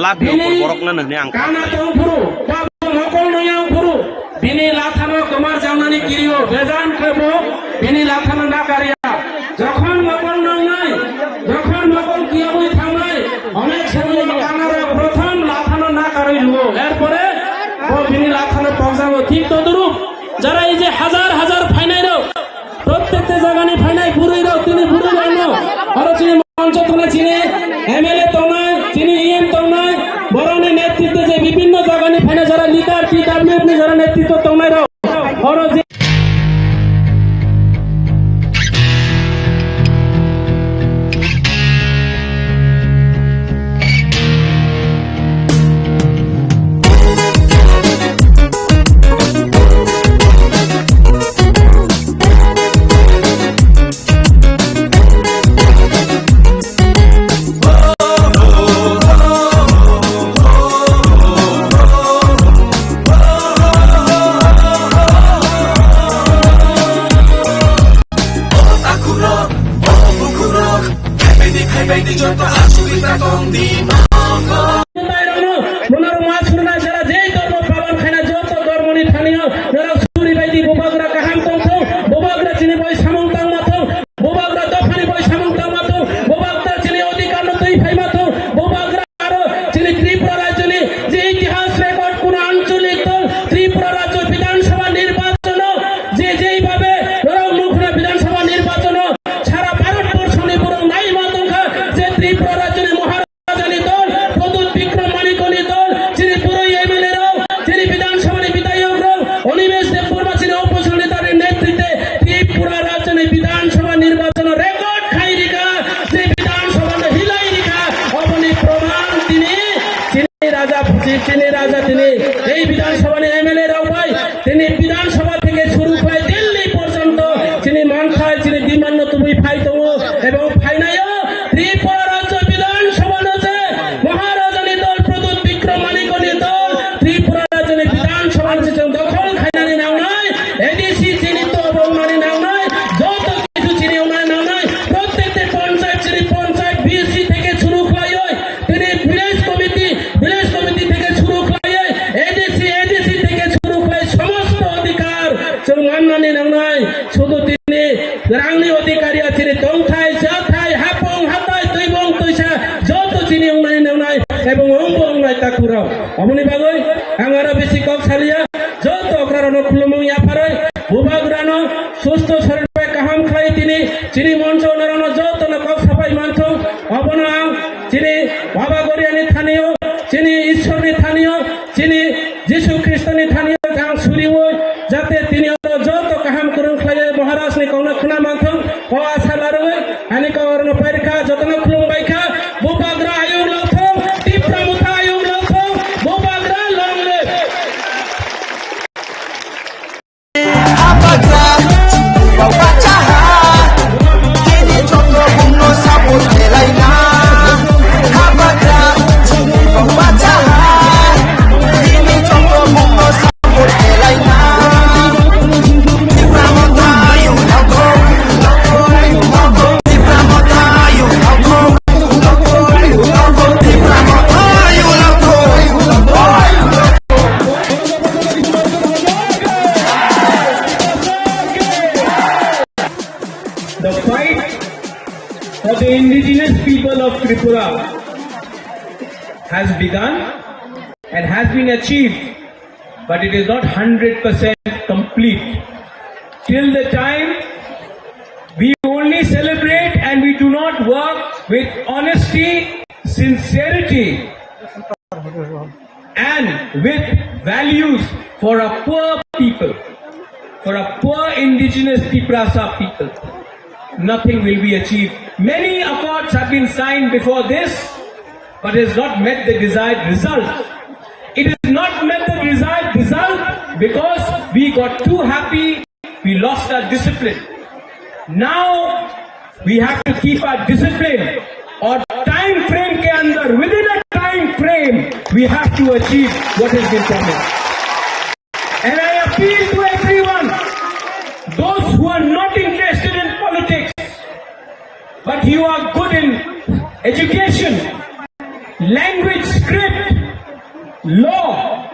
lakh ni upor borok nani hwnwi ang kha khlai. Mokol no yang phuru, bini lathano kwmar jangnani kirio, bejan khe bo bini lathano nakarya. Jokhon mokol nangnai, jokhon mokol kiyabwi thangnai, onek somoi kanaro prothom lathano nakarwi luo, erpore bo bini lathano pokjago. Thik todrup, jara ei je hajar hajar phainai rok, prottekta jagani phainai bwrwi rok, tini bwrwi rokno, aro chini moncho tongnai, chini M L A tongnai, chini E M tongnai, borokni netritwe je bibhinno jagani phainai jara leader, T W F ni jara netritwo tongnai rok, oro je Monaro mas rwna jara jei dhormo palon khaina joto dhormoni thani o norok suri bai di, bubagra kaham tongthung, bubagra chini bai samung tangma thung, bubagra dophani bai samung tangma thung, bubagra chini odhikar no twi phaima thung, bubagra aro chini Tripura rajyoni je itihas record kuno ancholik dol Tripura rajyo Bidhan Sabha nirbachon o je jei bhabe norok nukhna Bidhan Sabha nirbachon o sara Bharat borshoni borok naima tongkha je Tripura rajyoni Maharaja ni dol, Pradyut Bikram Manikya ni dol, chini bwrwi M L A rok, chini Bidhan Sabha ni bidhayok rok, Animesh Debbarma chini opposition leader ni netritwe Tripura rajyoni Bidhan Sabha nirbachon o record khai rikha, je Bidhan Sabha no hilai rikha, oboni proman tini, chini raja, chini raja tini, ei Bidhan Sabha ni M L A rok bai, tini Bidhan Sabha theke suru khai Delhi porjonto chini manthai, chini demand no tubui phai tongo, ebong phainaio Tripura Rajya Bidhan Sabha no je Maharaja ni dol, Pradyut Bikram Manikya ni dol, Tripura Rajya ni Bidhan Sabha no je chwng dokhol khainani nangnai, A D C chini to obo wngnani nangnai, joto kichu chini wngnani nangnai, prottekti ponchayat chini ponchayat B C theke suru khlaioi, tini village committee, village committee theke suru khlaioi, A D C, A D C theke suru khlai somosto odhikar chwng mannani nangnai, sudu tini Rangni odhikariya chini tongthai, chathai, hapong, hatai, twibong, twisa, joto chini wngnai nangnai, ebong wngbo wngnai takhurok. Aboni bagwi ang aro bisi kok saliya, joto okrarokno khulumung yapharwi, bubagrano susto sorir bai kaham khlai tini, chini moncho norokno jotono kok sapai manthung, obono ang chini Baba Goriani thanio, chini Ishwarni thanio, chini Jisu Khristoni thani ang suriwi, jate tini oro joto kaham kwrwng khlaiwi Maharajni kokno khna manthung, o asa larwi ani kok orono pairikha, jotono khulumbaikha, Bubagra ayung longthung, Tipra Motha ayung longthung, Bubagra long live. The fight for the indigenous people of Tripura has begun and has been achieved, but it is not hundred percent complete. Till the time we only celebrate and we do not work with honesty, sincerity, and with values for our poor people, for our poor indigenous Tiprasa people, nothing will be achieved. Many accords have been signed before this, but has not met the desired result. It has not met the desired result because we got too happy, we lost our discipline. Now we have to keep our discipline, or time frame ke andar, within a time frame, we have to achieve what has been promised. And I appeal to everyone, those who are not interested in politics, but you are good in education, language, script, law,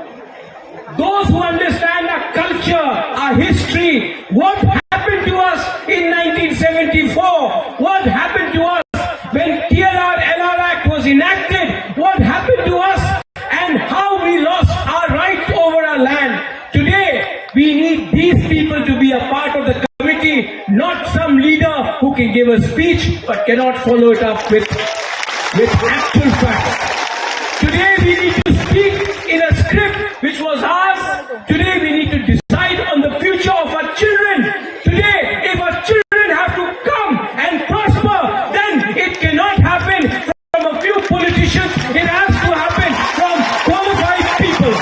those who understand our culture, our history, what happened to us in nineteen seventy-four, what happened to us when T R R L R Act was enacted, what happened to us and how we lost our rights over our land. Today, we need these people to be a part of the committee, not some leader who can give a speech but cannot follow it up with, with actual facts. Today, we need to speak in a script which was ours. Today, we need to decide on the future of our children. Today, if our children have to come and prosper, then it cannot happen from a few politicians, it has to happen from qualified people.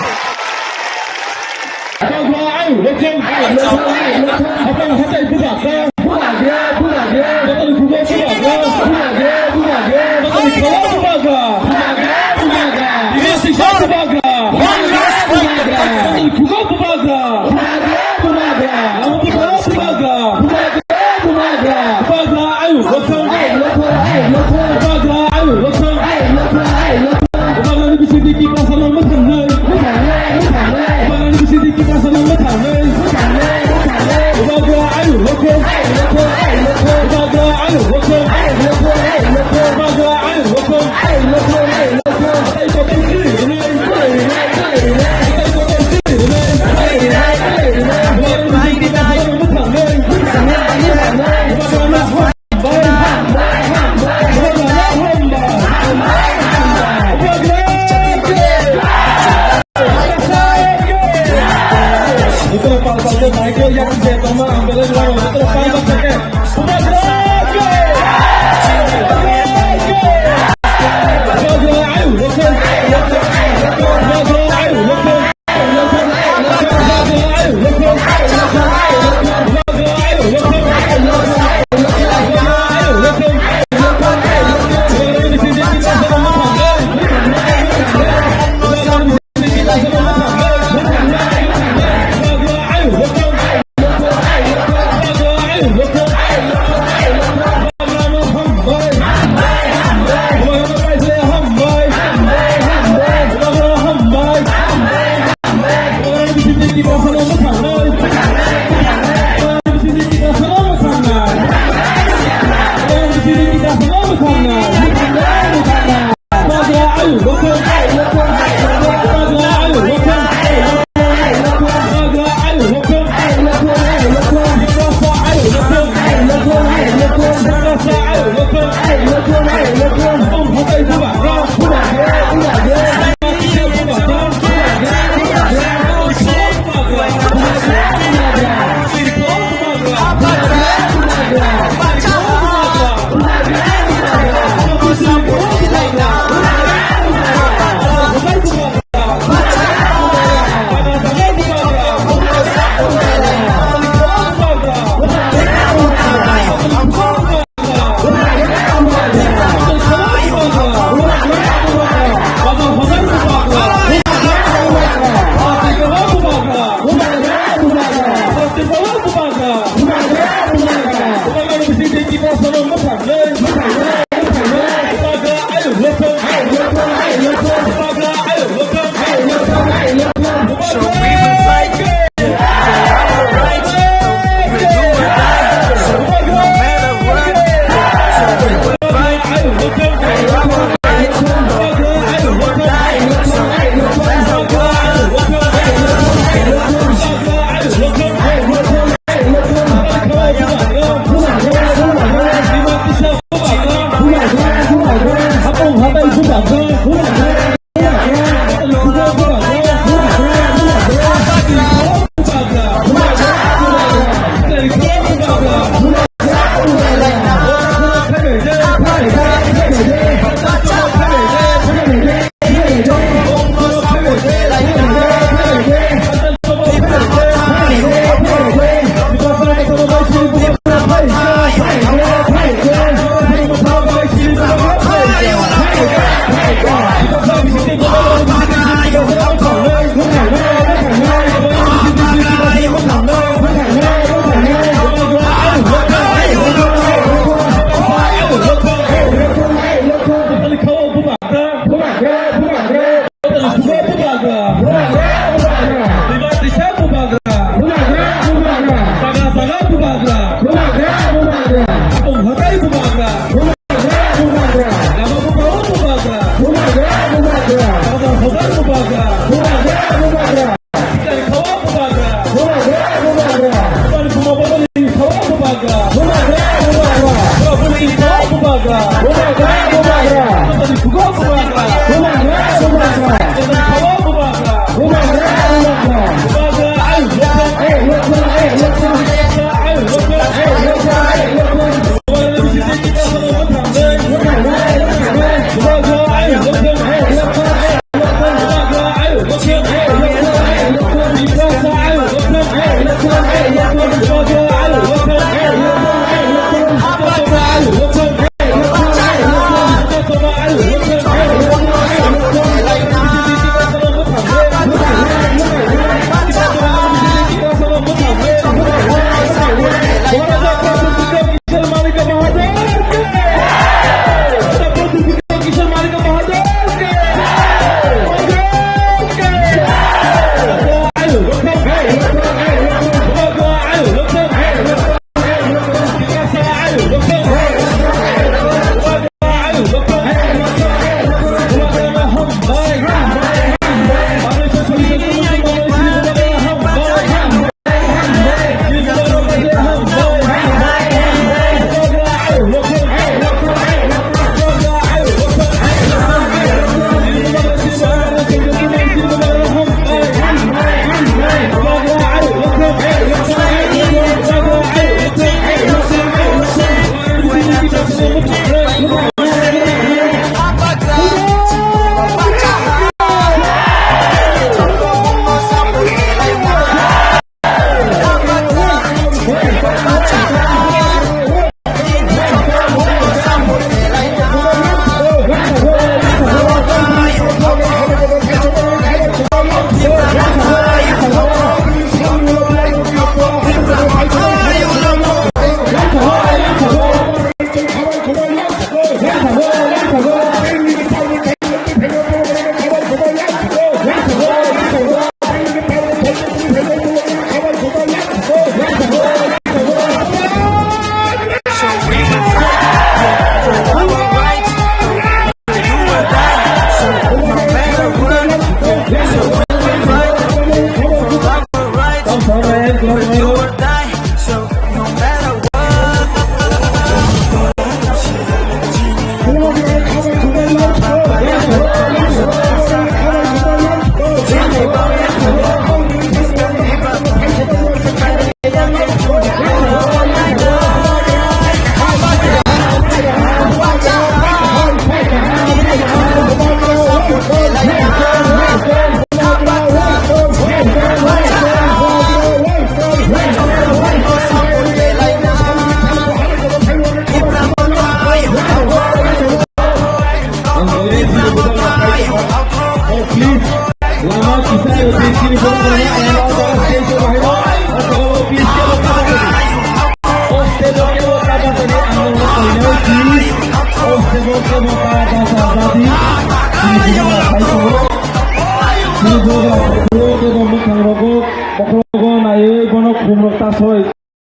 Bokrogo naiwi bono khumrok tasoi.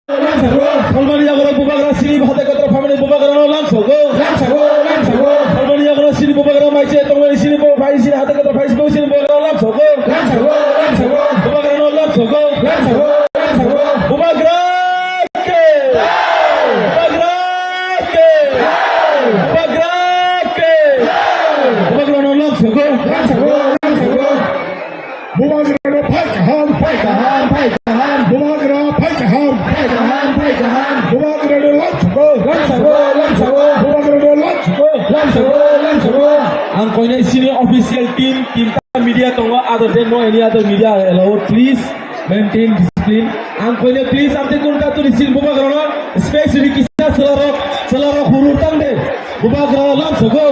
Salmani yagra bubagra sini hatai kotor family bubagra no lamsogo. Lamsogo, lamsogo. Salmani yagra sini bubagra maiche tongmani sini bo phai sini hatai kotor phai sini bo sini bubagra lamsogo. Lamsogo, lamsogo. Bubagra no lamsogo. Lamsogo, lamsogo. Bubagra ke. Bubagra ke. Bubagra ke. Bubagra no lamsogo. Lamsogo, lamsogo. Bubagrano phai kaham, phai kaham, phai kaham. Bubagra phai kaham, phai kaham, phai kaham. Bubagrano lamsogo, lamsogo, lamsogo. Bubagrano lamsogo, lamsogo, lamsogo. Ang koinai sini official team, tinta media tongo, other than no any other media allowed. Please maintain discipline. Ang koinai please, ang te kun katuri sin bubagrano, especially kisa selarok, selarok hurur tang de. Bubagrano lamsogo.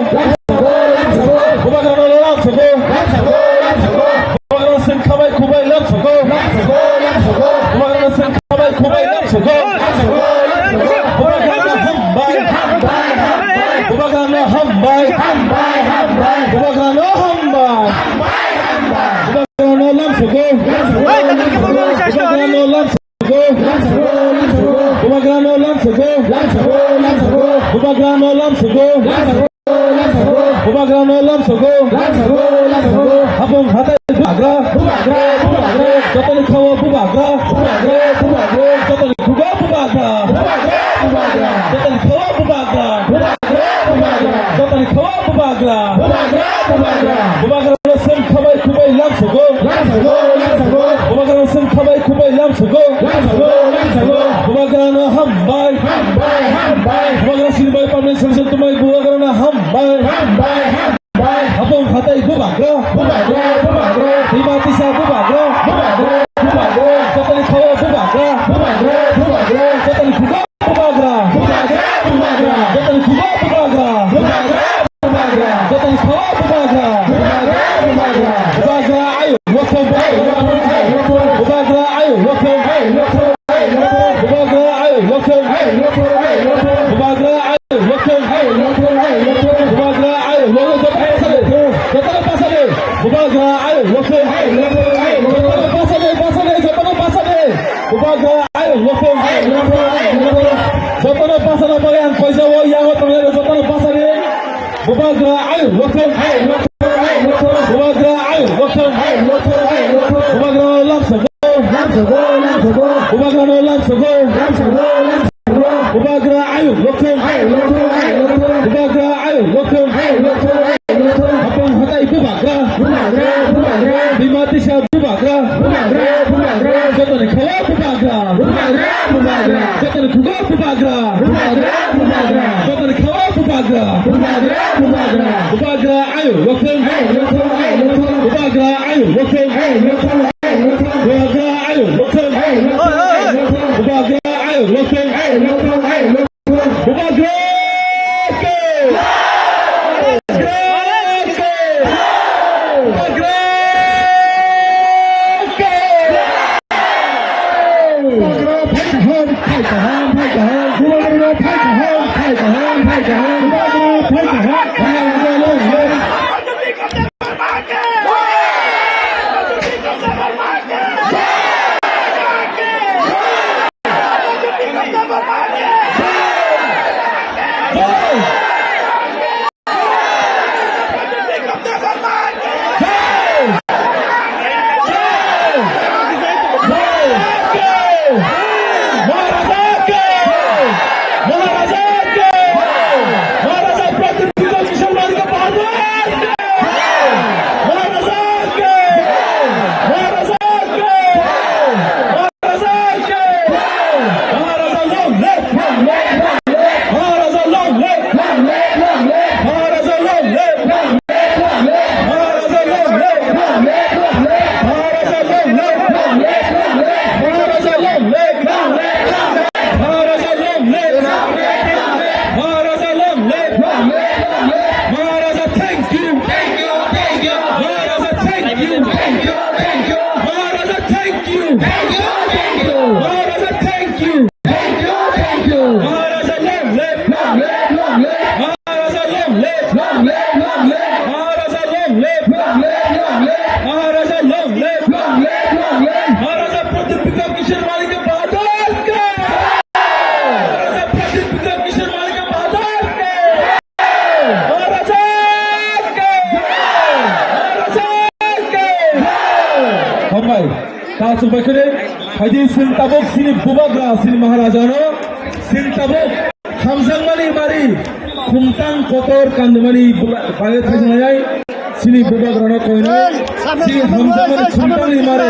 Bubagrano lamsogo. Bubagrano sengkhabai khubai lamsogo. Bubagrano sengkhabai khubai lamsogo. Bubagrano hambai. Bubagrano hambai. Bubagrano hambai. Bubagrano lamsogo. Bubagrano lamsogo. Bubagrano lamsogo. Bubagrano lamsogo. Bubagrano lamsogo. Hapung hatai bubagra. Jotoni khawa bubagra. Jotoni khuga bubagra. Jotoni khawa bubagra. Jotoni khawa bubagra. Bubagrano sengkhabai khubai lamsogo. Bubagrano sengkhabai khubai lamsogo. Bubagrano hambai. Bubagra sinibai permanent solution tumai bubagrano hambai. Hapung hatai bubagra. Bubagra, bubagra. Hima tisa bubagra. Bubagra, bubagra. Jotoni khawa bubagra. Bubagra, bubagra. Jotoni khugo bubagra. Bubagra, bubagra. Jotoni khugo bubagra. Bubagra, bubagra. Jotoni khawa bubagra. Bubagra, bubagra. Bubagra ayo, lokthong. Bubagra ayo, lokthong. Bubagra ayo, lokthong. Bubagra ayo, lokthong. Bubagra ayo, lokthong. Bubagra ayo, lokthong. Jotoni pasade. Jotoni pasade. Bubagra ayo, lokthong. Jotoni pasade, pasade, jotoni pasade. Bubagra ayo, lokthong. Jotoni pasade, bagwi ang koisa o, yango tongnai jotono pasade. Bubagra ayo, lokthong. Bubagra ayo, lokthong. Bubagra lamsogo. Bubagra no lamsogo. Bubagra ayo, lokthong. Bubagra ayo, lokthong. Hapang hatai bubagra. Bima tisa bubagra. Jotoni khawa bubagra. Jotoni khugo bubagra. Jotoni khawa bubagra. Bubagra ayo, lokthong. Bubagra ayo, lokthong. Bubagra ayo, lokthong. Bubagra ayo, lokthong. Bubagra ke! Bubagra ke! Bubagra ke! Bubagra phai kaham, phai kaham, phai kaham. Bubagra phai kaham, phai kaham, phai kaham. Bubagra phai kaham, phai kaham. Maharaja long live! Maharaja long live! Maharaja long live! Maharaja long live! Maharaja long live! Maharaja long live! Maharaja long live! Maharaja long live! Maharaja long live! Maharaja long live! Maharaja long live! Maharaja, thank you! Thank you! Thank you! Maharaja, thank you! Thank you! Thank you! Maharaja, thank you! Thank you! Thank you! Maharaja, thank you! Thank you! Thank you! Maharaja, long live! Long live! Long live! Maharaja, long live! Long live! Long live! Maharaja, long live! Long live! Long live! Maharaja, long live! Long live! Long live! Maharaja Pradyut Bikram Kishore Manikya Bahadur ki! Maharaja Pradyut Bikram Kishore Manikya Bahadur ki! Maharaja ki! Maharaja ki! Hambai, ta chwngbai khwrwi, phaidi chwng tabuk chini bubagra, chini Maharajano, chwng tabuk hamjakmani mari, khumtang kotor kandimani buba-, bai thajnai, chini bubagrano koinai, chini hamjakmani khumtangni mari,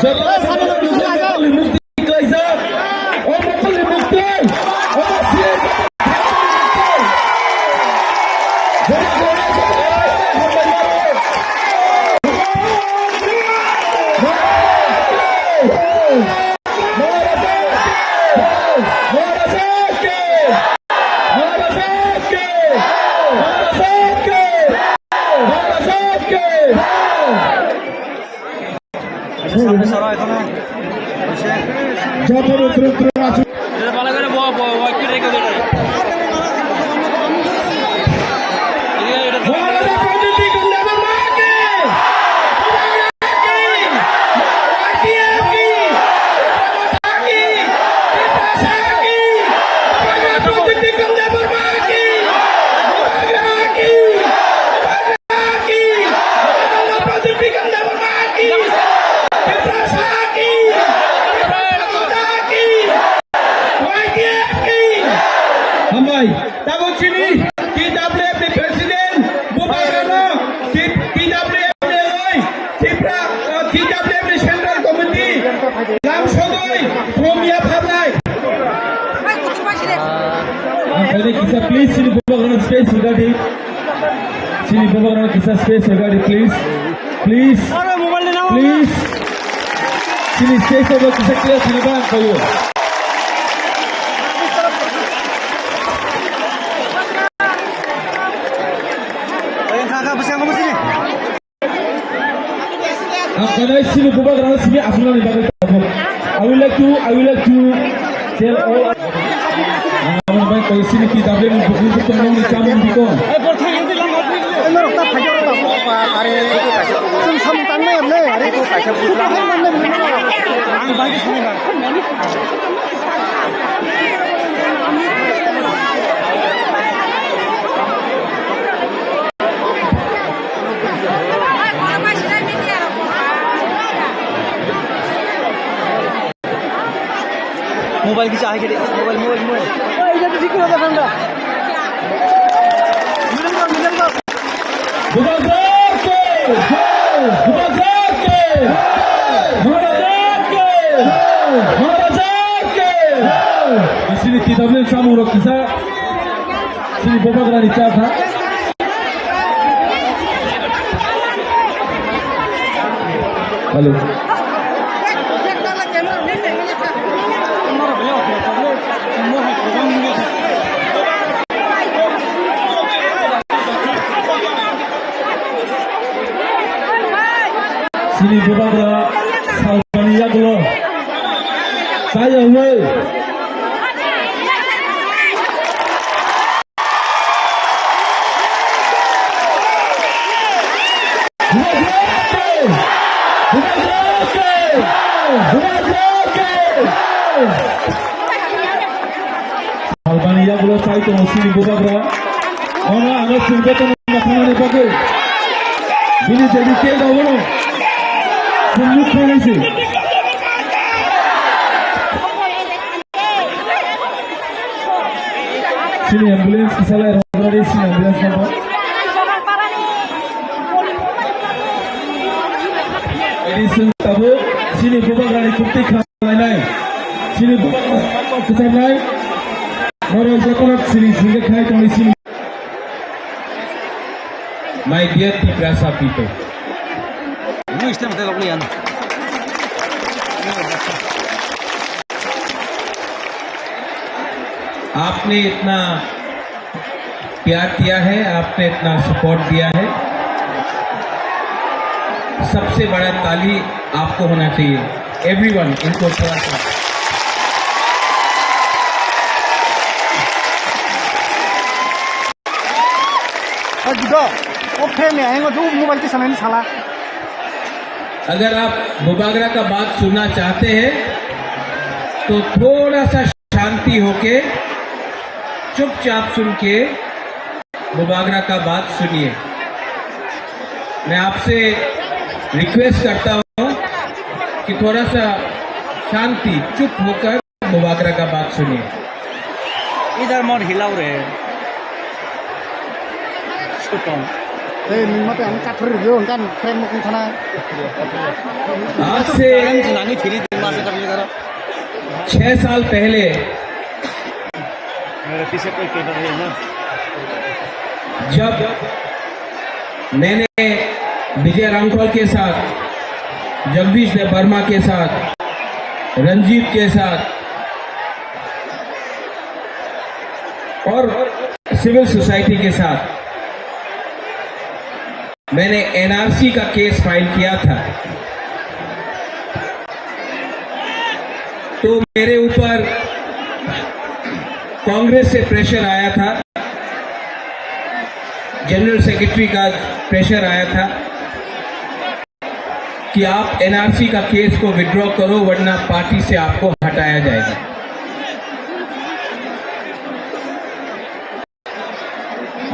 joto mukti klaijak, o mukti mukti, o mukti. Hambai, tabuk chini T W F ni president, bubagrano, T-, T W F ni oi, Tipra, uh, T W F ni central committee, lam sogoi, khum yapharnai. Ang khaide kisa please, chini bubagrano space hwgadi. Chini bubagrano kisa space hwgadi, please. Please. Please. Chini stage o kisa clear khna bang khaio. Ang kanai chini bubagrano simi aswknani bagwi tabuk. I would like to, I would like to tell all. Ang bai kai chini T W ni bukung bukung nongni chamung bikon. Norok ta phai jora ta bukung pa, are. Chwng samung tangmaya le, are. Ang bai sanai ba. Mobile kisa hai kede, mobile, mobile, mobile. Bubagra ke! Bubagra ke! Bubagra ke! Bubagra ke! Di sini kita beli samung rok kisa. Sini bubagrani cha kha. Hello. Sini bubagra salmani yagulo. Saya huai. Albania gulo chai tongo sini bubagra. Ono ano sini beton na thangani bagwi. Bini dedicated abono. Sumuk khainai si. Sini ambulance kisalai rogani sini ambulance number. Ini sini tabu sini bubagrani bukti khlainai. Sini bubagrani kisalai. Noro jotono sini sini khai toni sini. My dear Tiprasa people, आपने इतना प्यार दिया है, आपने इतना सपोर्ट दिया है, सबसे बड़ा ताली आपको होना चाहिए। एवरीवन, इनको थोड़ा सा Agido, o phe me ayengo du mobile kisa nani sala. अगर आप बुबागरा का बात सुनना चाहते हैं तो थोड़ा सा शांति होके चुपचाप सुन के बुबागरा का बात सुनिए। मैं आपसे रिक्वेस्ट करता हूँ कि थोड़ा सा शांति, चुप होकर बुबागरा का बात सुनिए। इधर मत हिलाओ रे। सुटन। ए, निम्मा पे हम काठर रियो, उनका फ्रेम में कौन था ना? आज से छह साल पहले मेरे पीछे कोई केटर है ना? जब मैंने विजय रामफल के साथ, जगदीश देव वर्मा के साथ, रंजीत के साथ और सिविल सोसाइटी के साथ मैंने एनआरसी का केस फाइल किया था, तो मेरे ऊपर कांग्रेस से प्रेशर आया था, जनरल सेक्रेटरी का प्रेशर आया था कि आप एनआरसी का केस को विड्रॉ करो, वरना पार्टी से आपको हटाया जाएगा।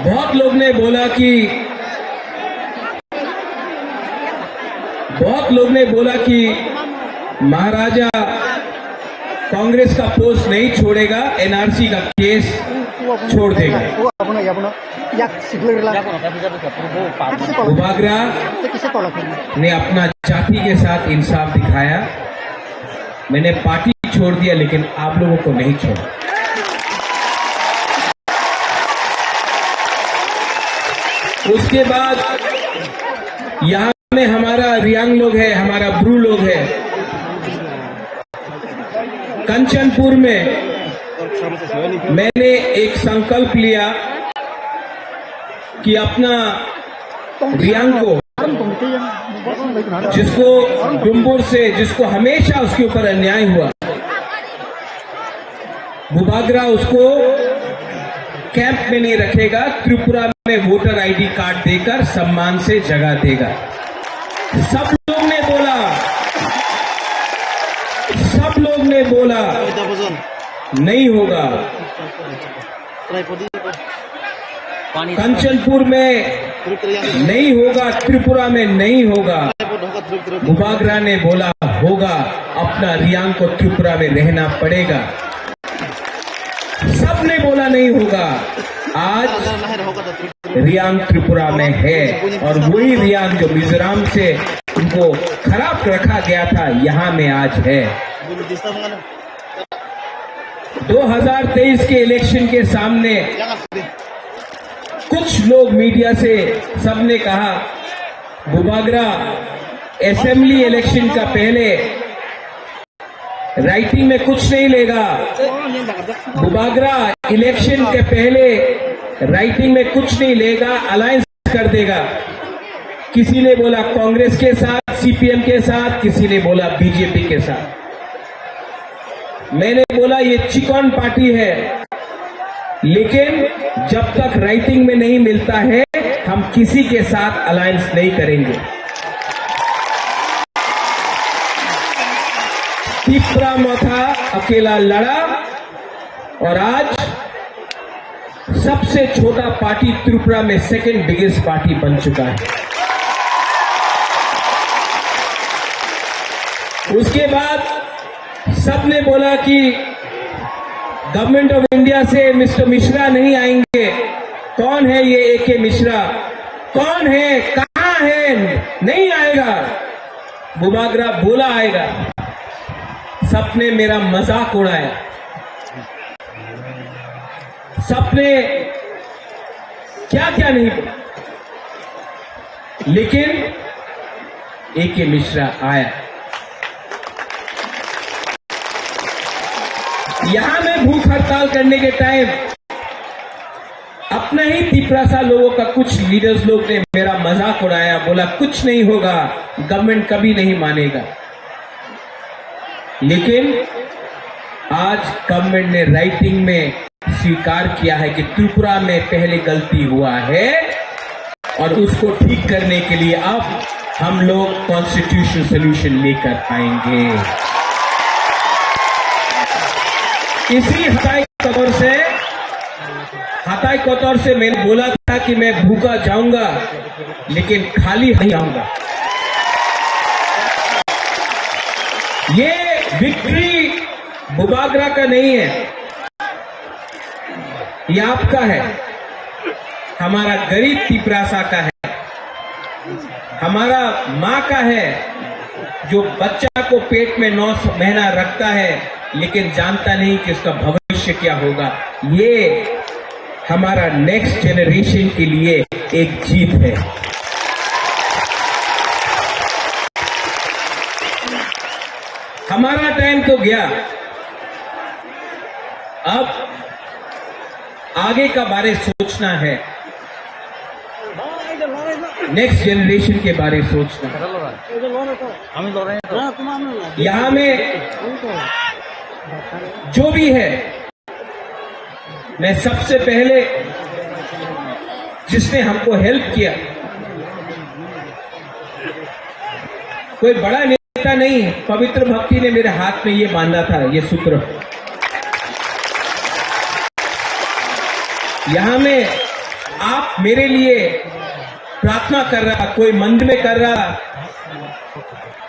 बहुत लोग ने बोला कि, बहुत लोग ने बोला कि महाराजा कांग्रेस का पोस्ट नहीं छोड़ेगा, एनआरसी का केस छोड़ देगा। बुबागरा ने अपना जाति के साथ इंसाफ दिखाया। मैंने पार्टी छोड़ दिया, लेकिन आप लोगों को नहीं छोड़ा। उसके बाद यहाँ में हमारा रियांग लोग है, हमारा ब्रू लोग है, कंचनपुर में मैंने एक संकल्प लिया कि अपना रियांग को, जिसको डुम्बुर से, जिसको हमेशा उसके ऊपर अन्याय हुआ, बुबागरा उसको कैंप में नहीं रखेगा, त्रिपुरा में वोटर आईडी कार्ड देकर सम्मान से जगह देगा। सब लोग ने बोला, सब लोग ने बोला, नहीं होगा। कंचनपुर में नहीं होगा, त्रिपुरा में नहीं होगा। बुबागरा ने बोला होगा, अपना रियांग को त्रिपुरा में रहना पड़ेगा। सबने बोला नहीं होगा। आज रियांग त्रिपुरा में है और वही रियांग जो मिजोरम से उनको खराब रखा गया था, यहाँ में आज है। दो हज़ार तेईस के इलेक्शन के सामने कुछ लोग मीडिया से सबने कहा, बुबागरा असेंबली इलेक्शन का पहले राइटिंग में कुछ नहीं लेगा। बुबागरा इलेक्शन के पहले राइटिंग में कुछ नहीं लेगा, अलायंस कर देगा। किसी ने बोला कांग्रेस के साथ, सीपीएम के साथ, किसी ने बोला बीजेपी के साथ। मैंने बोला ये चिकन पार्टी है, लेकिन जब तक राइटिंग में नहीं मिलता है, हम किसी के साथ अलायंस नहीं करेंगे। तिपरा मथा अकेला लड़ा और आज सबसे छोटा पार्टी त्रिपुरा में सेकंड बिगेस्ट पार्टी बन चुका है। उसके बाद सबने बोला कि गवर्नमेंट ऑफ इंडिया से मिस्टर मिश्रा नहीं आएंगे। कौन है ये एके मिश्रा? कौन है, कहाँ है? नहीं आएगा। बुबागरा बोला आएगा। सबने मेरा मजाक उड़ाया। सबने क्या क्या नहीं बोला, लेकिन एके मिश्रा आया। यहां मैं भूख हड़ताल करने के टाइम अपने ही तिपरासा लोगों का कुछ लीडर्स लोग ने मेरा मजाक उड़ाया, बोला कुछ नहीं होगा, गवर्नमेंट कभी नहीं मानेगा। लेकिन आज गवर्नमेंट ने राइटिंग में स्वीकार किया है कि त्रिपुरा में पहले गलती हुआ है और उसको ठीक करने के लिए अब हम लोग कॉन्स्टिट्यूशन सॉल्यूशन लेकर आएंगे। इसी हताई कदर से, हताई कदर से मैंने बोला था कि मैं भूखा जाऊंगा, लेकिन खाली नहीं आऊंगा। ये विक्ट्री बुबागरा का नहीं है, ये आपका है, हमारा गरीब तिपरासा का है, हमारा माँ का है, जो बच्चा को पेट में नौ महीना रखता है, लेकिन जानता नहीं कि उसका भविष्य क्या होगा। ये हमारा नेक्स्ट जनरेशन के लिए एक जीत है। हमारा टाइम तो गया, अब आगे का बारे सोचना है, नेक्स्ट जनरेशन के बारे सोचना है। यहाँ में जो भी है, मैं सबसे पहले जिसने हमको हेल्प किया, कोई बड़ा नेता नहीं, पवित्र भक्ति ने मेरे हाथ में ये बांधा था, ये सूत्र। यहाँ में आप मेरे लिए प्रार्थना कर रहा, कोई मंदिर में कर रहा,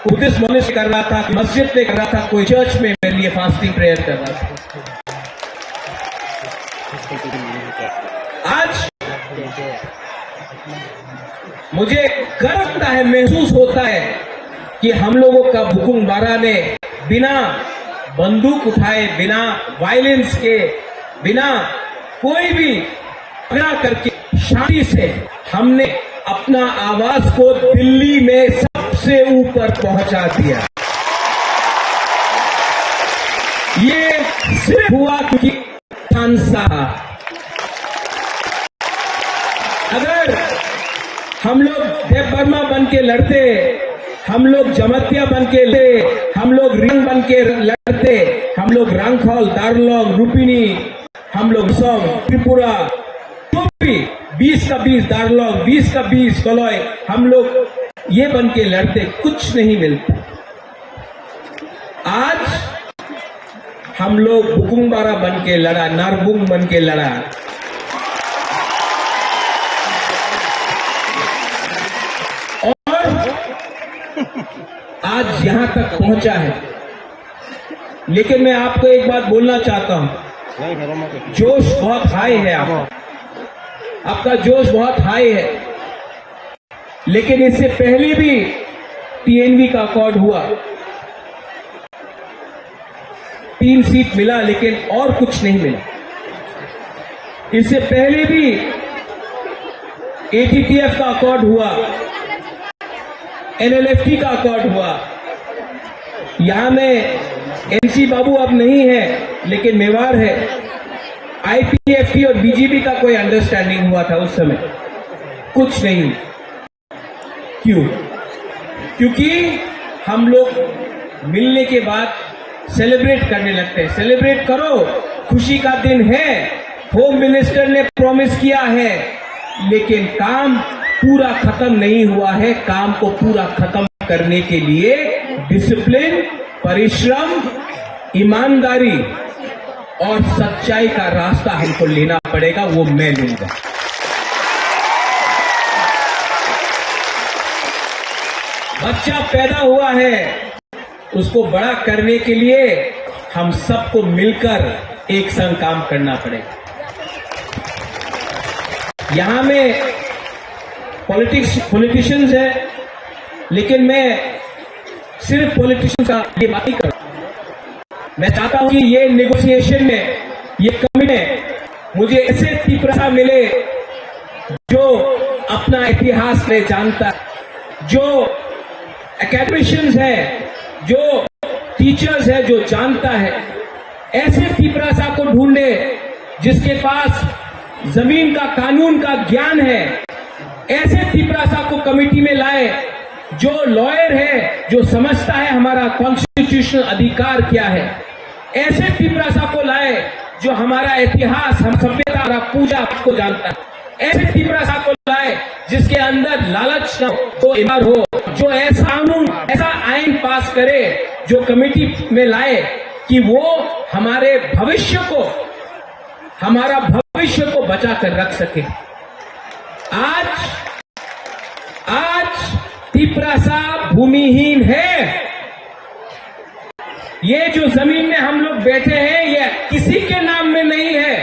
बुद्धिस्ट मॉनेस्ट्री कर रहा था, मस्जिद में कर रहा था, कोई चर्च में मेरे लिए फास्टिंग प्रेयर कर रहा था। आज मुझे गर्व होता है, महसूस होता है कि हम लोगों का बुकुंग बारा ने बिना बंदूक उठाए, बिना वायलेंस के, बिना कोई भी झगड़ा करके शांति से हमने अपना आवाज को दिल्ली में सबसे ऊपर पहुंचा दिया। ये सिर्फ हुआ क्योंकि खान साहब। अगर हम लोग देव वर्मा बन के लड़ते, हम लोग जमातिया बन के लड़ते, हम लोग रिंग बन के लड़ते, हम लोग रांखल, दारलोंग, रुपिनी, हम लोग सम, त्रिपुरा, जो भी बीस का बीस दारलोंग, बीस का बीस कलय, हम लोग ये बन के लड़ते, कुछ नहीं मिलता। आज हम लोग बुकुंग बारा बन के लड़ा, नारबुंग बन के लड़ा। और आज यहाँ तक पहुंचा है। लेकिन मैं आपको एक बात बोलना चाहता हूं, जोश बहुत हाई है आपका, आपका जोश बहुत हाई है। लेकिन इससे पहले भी टीएनवी का अकॉर्ड हुआ, तीन सीट मिला, लेकिन और कुछ नहीं मिला। इससे पहले भी एटीटीएफ का अकॉर्ड हुआ, एनएलएफटी का अकॉर्ड हुआ। यहां में एमसी बाबू अब नहीं है, लेकिन मेवाड़ है। आईपीएफटी और बीजीपी का कोई अंडरस्टैंडिंग हुआ था उस समय, कुछ नहीं। क्यों? क्योंकि हम लोग मिलने के बाद सेलिब्रेट करने लगते हैं। सेलिब्रेट करो, खुशी का दिन है। होम मिनिस्टर ने प्रॉमिस किया है, लेकिन काम पूरा खत्म नहीं हुआ है। काम को पूरा खत्म करने के लिए डिसिप्लिन, परिश्रम, ईमानदारी और सच्चाई का रास्ता हमको लेना पड़ेगा, वो मैं लूंगा। बच्चा पैदा हुआ है, उसको बड़ा करने के लिए हम सबको मिलकर एक संग काम करना पड़ेगा। यहां में पॉलिटिक्स, पॉलिटिशियंस हैं, लेकिन मैं सिर्फ पॉलिटिशियंस का ये बात नहीं कर रहा। मैं चाहता हूं कि ये नेगोशिएशन में, ये कमिटी में मुझे ऐसे तिपरासा मिले जो अपना इतिहास में जानता है, जो एकेडमिशियंस है, जो टीचर्स है, जो जानता है, ऐसे तिपरासा को ढूंढे जिसके पास जमीन का, कानून का ज्ञान है। ऐसे तिपरासा को कमेटी में लाए जो लॉयर है, जो समझता है हमारा कॉन्स्टिट्यूशनल अधिकार क्या है। ऐसे तिपरासा को लाए जो हमारा इतिहास, हम सभ्यता, हमारा पूजा को जानता है। ऐसे तिपरासा को लाए जिसके अंदर लालच न हो, जो ईमानदार हो, जो ऐसा कानून, ऐसा आइन पास करे, जो कमेटी में लाए कि वो हमारे भविष्य को, हमारा भविष्य को बचा कर रख सके। आज, आज तिपरासा भूमिहीन है। ये जो जमीन में हम लोग बैठे हैं, ये किसी के नाम में नहीं है।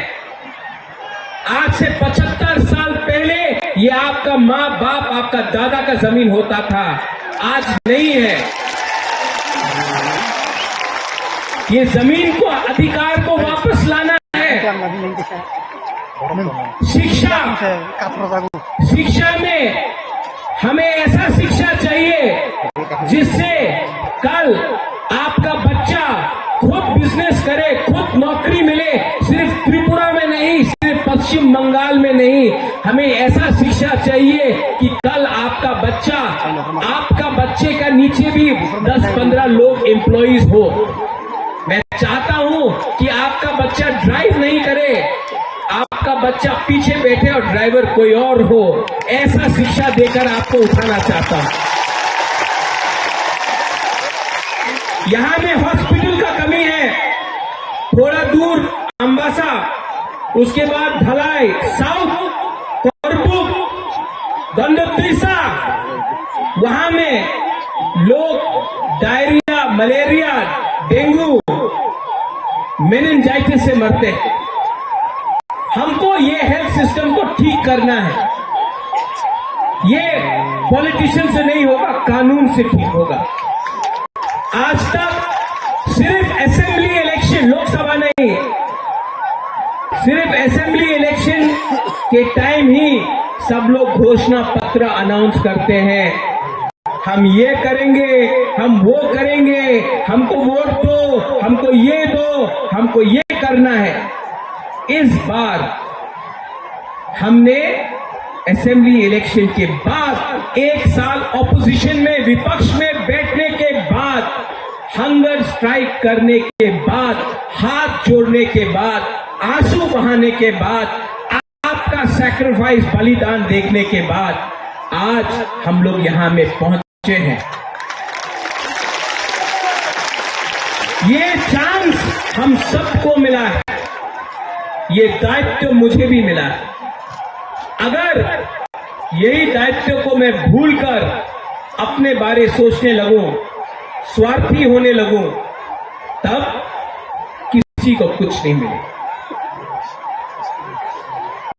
आज से पचहत्तर साल पहले ये आपका माँ बाप, आपका दादा का जमीन होता था, आज नहीं है। ये जमीन को, अधिकार को वापस लाना है। शिक्षा, शिक्षा में हमें ऐसा शिक्षा चाहिए जिससे कल आपका बच्चा खुद बिजनेस करे, खुद नौकरी मिले। सिर्फ त्रिपुरा में नहीं, सिर्फ पश्चिम बंगाल में नहीं, हमें ऐसा शिक्षा चाहिए कि कल आपका बच्चा, आपका बच्चे का नीचे भी दस पन्द्रह लोग एम्प्लॉइज हो। मैं चाहता हूं कि आपका बच्चा ड्राइव नहीं करे, आपका बच्चा पीछे बैठे और ड्राइवर कोई और हो। ऐसा शिक्षा देकर आपको उठाना चाहता हूं। यहां में हॉस्पिटल का कमी है, थोड़ा दूर अम्बासा, उसके बाद धलाई, साउथ, करपुक, गंडोत्रिसा, वहां में लोग डायरिया, मलेरिया, डेंगू, मेनिंजाइटिस से मरते हैं। हमको ये हेल्थ सिस्टम को ठीक करना है। ये पॉलिटिशियन से नहीं होगा, कानून से ठीक होगा। आज तक सिर्फ असेंबली इलेक्शन, लोकसभा नहीं, सिर्फ असेंबली इलेक्शन के टाइम ही सब लोग घोषणा पत्र अनाउंस करते हैं। हम ये करेंगे, हम वो करेंगे, हमको वोट दो, हमको ये दो, हमको ये करना है। इस बार हमने असेंबली इलेक्शन के बाद, एक साल ऑपोजिशन में, विपक्ष में बैठने के बाद, हंगर स्ट्राइक करने के बाद, हाथ जोड़ने के बाद, आंसू बहाने के बाद, आपका सैक्रिफाइस, बलिदान देखने के बाद आज हम लोग यहाँ में पहुंचे हैं। ये चांस हम सबको मिला है, ये दायित्व मुझे भी मिला है। अगर यही दायित्व को मैं भूलकर अपने बारे सोचने लगूं, स्वार्थी होने लगूं, तब किसी को कुछ नहीं मिले।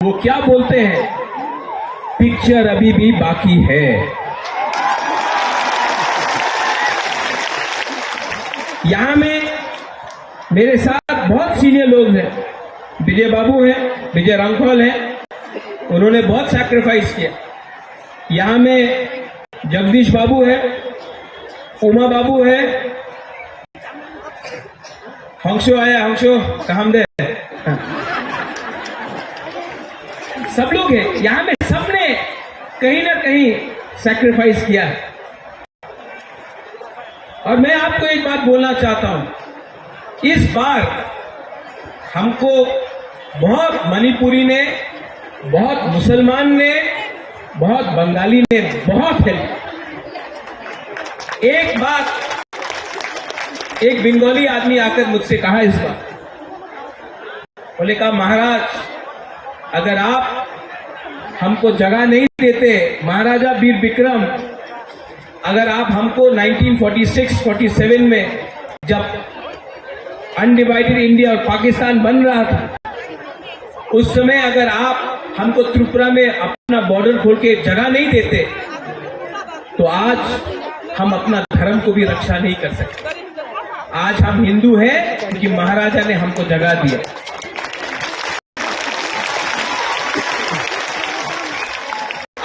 वो क्या बोलते हैं, पिक्चर अभी भी बाकी है। यहाँ में मेरे साथ बहुत सीनियर लोग हैं, विजय बाबू हैं, विजय रामखोल हैं, उन्होंने बहुत सैक्रिफाइस किया। यहाँ में जगदीश बाबू है, उमा बाबू है, हंसो आया, हंसो, काम दे। सब लोग हैं यहाँ में, सबने कहीं ना कहीं सैक्रिफाइस किया। और मैं आपको एक बात बोलना चाहता हूं, इस बार हमको बहुत मणिपुरी ने, बहुत मुसलमान ने, बहुत बंगाली ने बहुत हेल्प। एक बात, एक बंगाली आदमी आकर मुझसे कहा इस बार, बोले कहा, महाराज, अगर आप हमको जगह नहीं देते, महाराजा वीर विक्रम, अगर आप हमको nineteen forty six forty seven में जब अनडिवाइडेड इंडिया और पाकिस्तान बन रहा था, उस समय अगर आप हमको त्रिपुरा में अपना बॉर्डर खोल के जगह नहीं देते, तो आज हम अपना धर्म को भी रक्षा नहीं कर सकते। आज हम हिंदू हैं क्योंकि महाराजा ने हमको जगह दिया।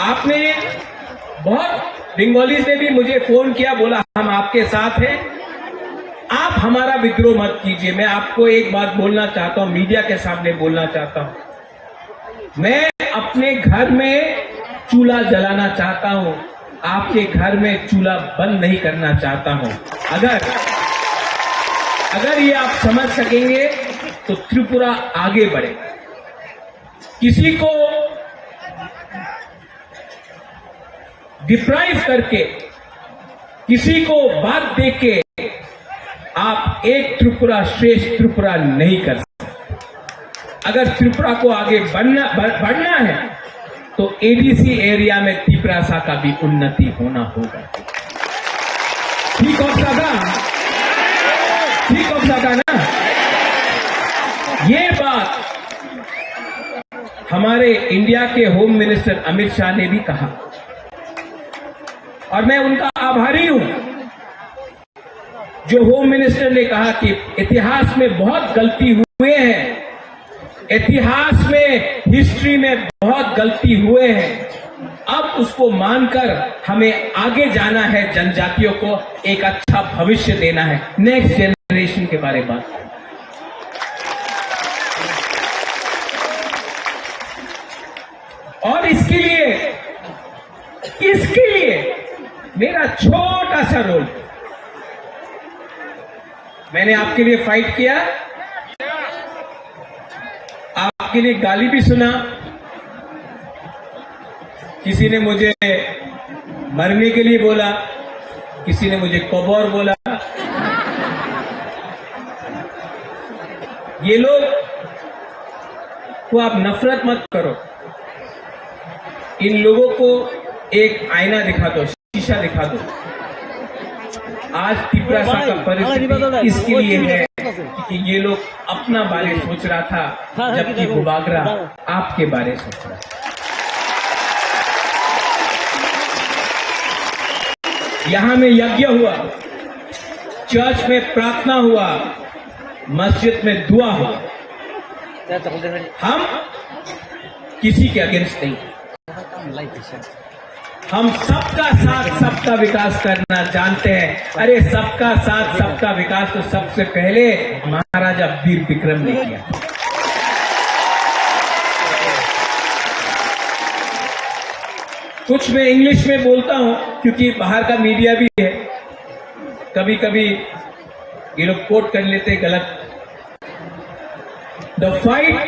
आपने बहुत, बंगालीज ने भी मुझे फोन किया, बोला, हम आपके साथ हैं, आप हमारा विद्रोह मत कीजिए। मैं आपको एक बात बोलना चाहता हूं, मीडिया के सामने बोलना चाहता हूं, मैं अपने घर में चूल्हा जलाना चाहता हूं, आपके घर में चूल्हा बंद नहीं करना चाहता हूं। अगर, अगर ये आप समझ सकेंगे तो त्रिपुरा आगे बढ़ेगा। किसी को डिप्राइव करके, किसी को बात दे के आप एक त्रिपुरा श्रेष्ठ त्रिपुरा नहीं कर सकते। अगर त्रिपुरा को आगे बढ़ना, बढ़-, बढ़ना है तो एडीसी एरिया में तिपरासा का भी उन्नति होना होगा। ठीक हो सका? ठीक हो सका ना? ये बात हमारे इंडिया के होम मिनिस्टर अमित शाह ने भी कहा और मैं उनका आभारी हूं, जो होम मिनिस्टर ने कहा कि इतिहास में बहुत गलती हुए हैं, इतिहास में, हिस्ट्री में बहुत गलती हुए हैं। अब उसको मानकर हमें आगे जाना है, जनजातियों को एक अच्छा भविष्य देना है, नेक्स्ट जनरेशन के बारे में बात। और इसके लिए, इसके लिए मेरा छोटा सा रोल, मैंने आपके लिए फाइट किया, आपके लिए गाली भी सुना, किसी ने मुझे मरने के लिए बोला, किसी ने मुझे कबर बोला। ये लोग को आप नफरत मत करो, इन लोगों को एक आईना दिखा दो, शीशा दिखा दो। आज तिपरासा का परिस्थिति इसके लिए है कि ये लोग अपना बारे सोच रहा था, जबकि बुबागरा आपके बारे सोच रहा था। यहाँ में यज्ञ हुआ, चर्च में प्रार्थना हुआ, मस्जिद में दुआ हुआ। हम किसी के अगेंस्ट नहीं। हम सबका साथ सबका विकास करना जानते हैं। अरे, सबका साथ सबका विकास तो सबसे पहले महाराजा वीर विक्रम ने किया। कुछ मैं इंग्लिश में बोलता हूं क्योंकि बाहर का मीडिया भी है, कभी कभी ये लोग कोट कर लेते हैं गलत। The fight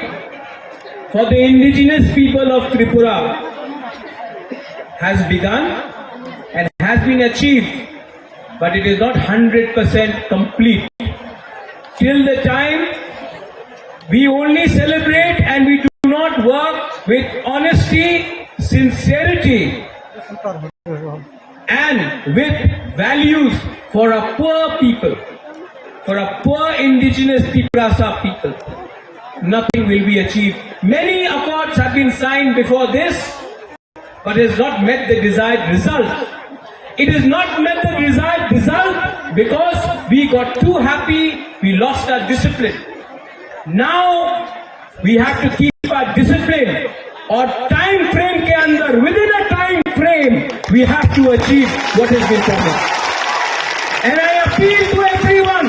for the indigenous people of Tripura has begun and has been achieved, but it is not hundred percent complete. Till the time we only celebrate and we do not work with honesty, sincerity, and with values for a poor people, for a poor indigenous Tiprasa people, nothing will be achieved. Many accords have been signed before this, but has not met the desired result. It has not met the desired result because we got too happy, we lost our discipline. Now, we have to keep our discipline और time frame के अंदर, within a time frame, we have to achieve what has been promised. And I appeal to everyone,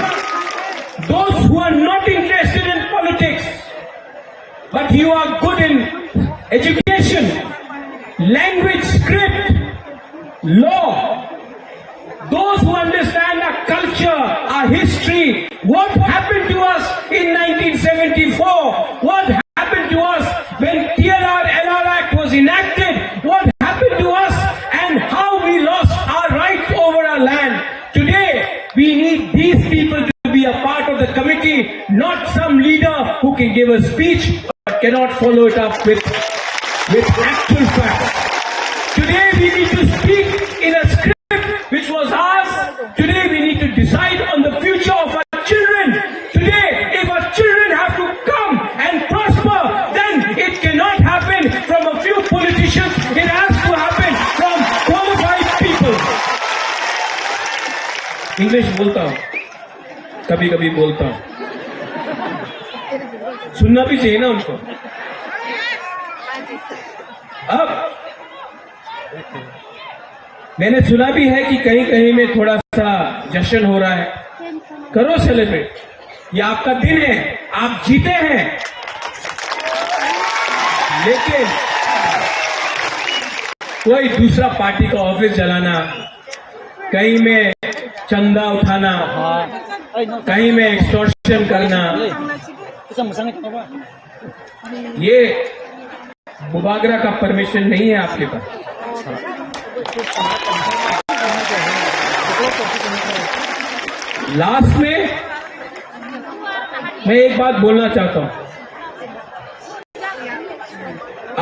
those who are not interested in politics, but you are good in education, language, script, law, those who understand our culture, our history, what happened to us in nineteen seventy-four, what happened to us when T R R L R Act was enacted, what happened to us and how we lost our rights over our land. Today, we need these people to be a part of the committee, not some leader who can give a speech but cannot follow it up with, with actual facts. Today we need to speak in a script which was ours. Today we need to decide on the future of our children. Today, if our children have to come and prosper, then it cannot happen from a few politicians. It has to happen from qualified people. English बोलता हूँ, कभी कभी बोलता हूँ, सुनना भी चाहिए ना उनको। अब मैंने सुना भी है कि कहीं कहीं में थोड़ा सा जश्न हो रहा है, करो सेलिब्रेट, ये आपका दिन है, आप जीते हैं। लेकिन कोई दूसरा पार्टी का ऑफिस जलाना, कहीं में चंदा उठाना, कहीं में एक्सटॉर्शन करना, ये बुबागरा का परमिशन नहीं है आपके पास। लास्ट में मैं एक बात बोलना चाहता हूं।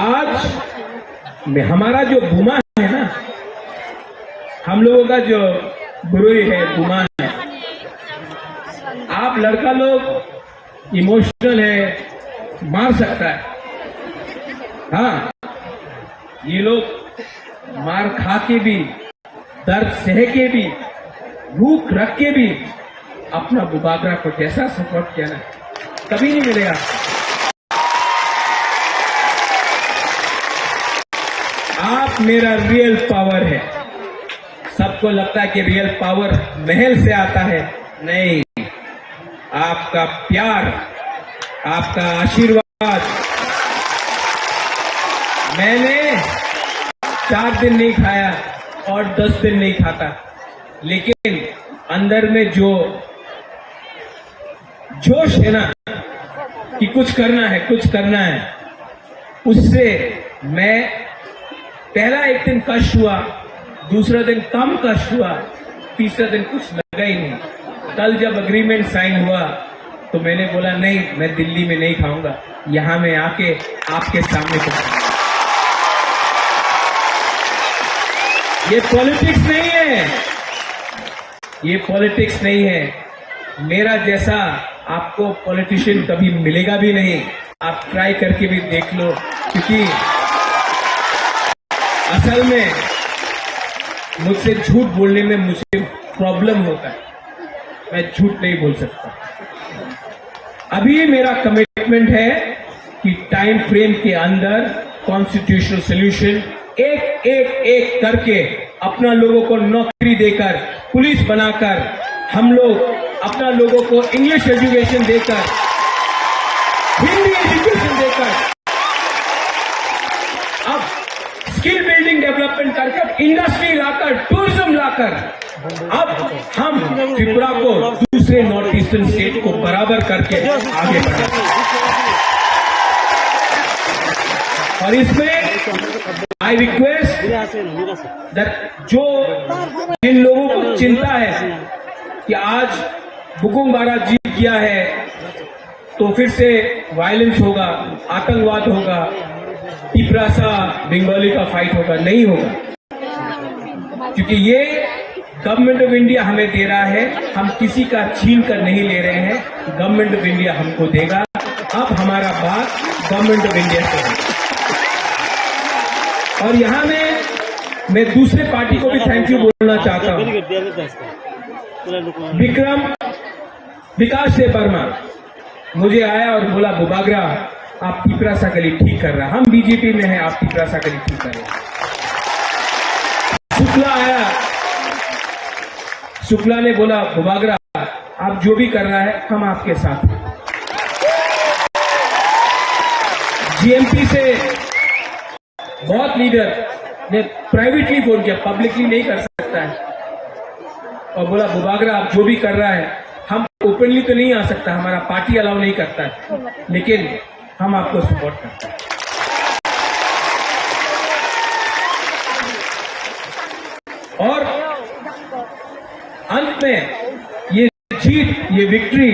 आज में हमारा जो बुमा है ना, हम लोगों का जो बुरुई है, बुमा है, आप लड़का लोग इमोशनल है, मार सकता है। हाँ, ये लोग मार खा के भी, दर्द सह के भी, भूख रख के भी अपना बुबागरा को जैसा सपोर्ट किया ना, कभी नहीं मिलेगा। आप मेरा रियल पावर है। सबको लगता है कि रियल पावर महल से आता है, नहीं, आपका प्यार, आपका आशीर्वाद। मैंने चार दिन नहीं खाया और दस दिन नहीं खाता, लेकिन अंदर में जो जोश है ना कि कुछ करना है, कुछ करना है, उससे मैं पहला एक दिन कष्ट हुआ, दूसरा दिन कम कष्ट हुआ, तीसरा दिन कुछ लगा ही नहीं। कल जब एग्रीमेंट साइन हुआ तो मैंने बोला, "नहीं, मैं दिल्ली में नहीं खाऊंगा, यहां मैं आके आपके सामने खाऊंगा।" ये पॉलिटिक्स नहीं है, ये पॉलिटिक्स नहीं है। मेरा जैसा आपको पॉलिटिशियन कभी मिलेगा भी नहीं। आप ट्राई करके भी देख लो, क्योंकि असल में मुझसे झूठ बोलने में मुझे प्रॉब्लम होता है, मैं झूठ नहीं बोल सकता। अभी मेरा कमिटमेंट है कि टाइम फ्रेम के अंदर कॉन्स्टिट्यूशनल सॉल्यूशन एक एक एक करके अपना लोगों को नौकरी देकर, पुलिस बनाकर, हम लोग अपना लोगों को इंग्लिश एजुकेशन देकर, हिंदी एजुकेशन देकर, अब स्किल बिल्डिंग डेवलपमेंट कर कर, इंडस्ट्री लाकर, टूरिज्म लाकर, अब हम त्रिपुरा को दूसरे नॉर्थ ईस्टर्न स्टेट को बराबर करके आगे बढ़ेंगे। और इसमें आई रिक्वेस्ट दैट जो जिन लोगों को चिंता है कि आज बुकुम बारा जीत गया है तो फिर से वायलेंस होगा, आतंकवाद होगा, तिपरासा बंगाली का फाइट होगा, नहीं होगा। क्योंकि ये गवर्नमेंट ऑफ इंडिया हमें दे रहा है, हम किसी का छीन कर नहीं ले रहे हैं, गवर्नमेंट ऑफ इंडिया हमको देगा। अब हमारा बात गवर्नमेंट ऑफ इंडिया से है। और यहाँ में मैं दूसरे पार्टी को भी थैंक यू बोलना चाहता हूँ। विक्रम विकास देबबर्मा मुझे आया और बोला, "बुबागरा, आप तिपरासा के लिए ठीक कर रहा है, हम बीजेपी में हैं, आप तिपरासा के लिए ठीक कर रहे हैं।" शुक्ला आया, शुक्ला ने बोला, "बुबागरा, आप जो भी कर रहा है, हम आपके साथ हैं।" जीएमपी से बहुत लीडर ने प्राइवेटली फोन किया, पब्लिकली नहीं कर सकता है, और बोला, "बुबागरा, आप जो भी कर रहा है, हम ओपनली तो नहीं आ सकता, हमारा पार्टी अलाउ नहीं करता है, लेकिन हम आपको सपोर्ट करते हैं।" और अंत में ये जीत, ये विक्ट्री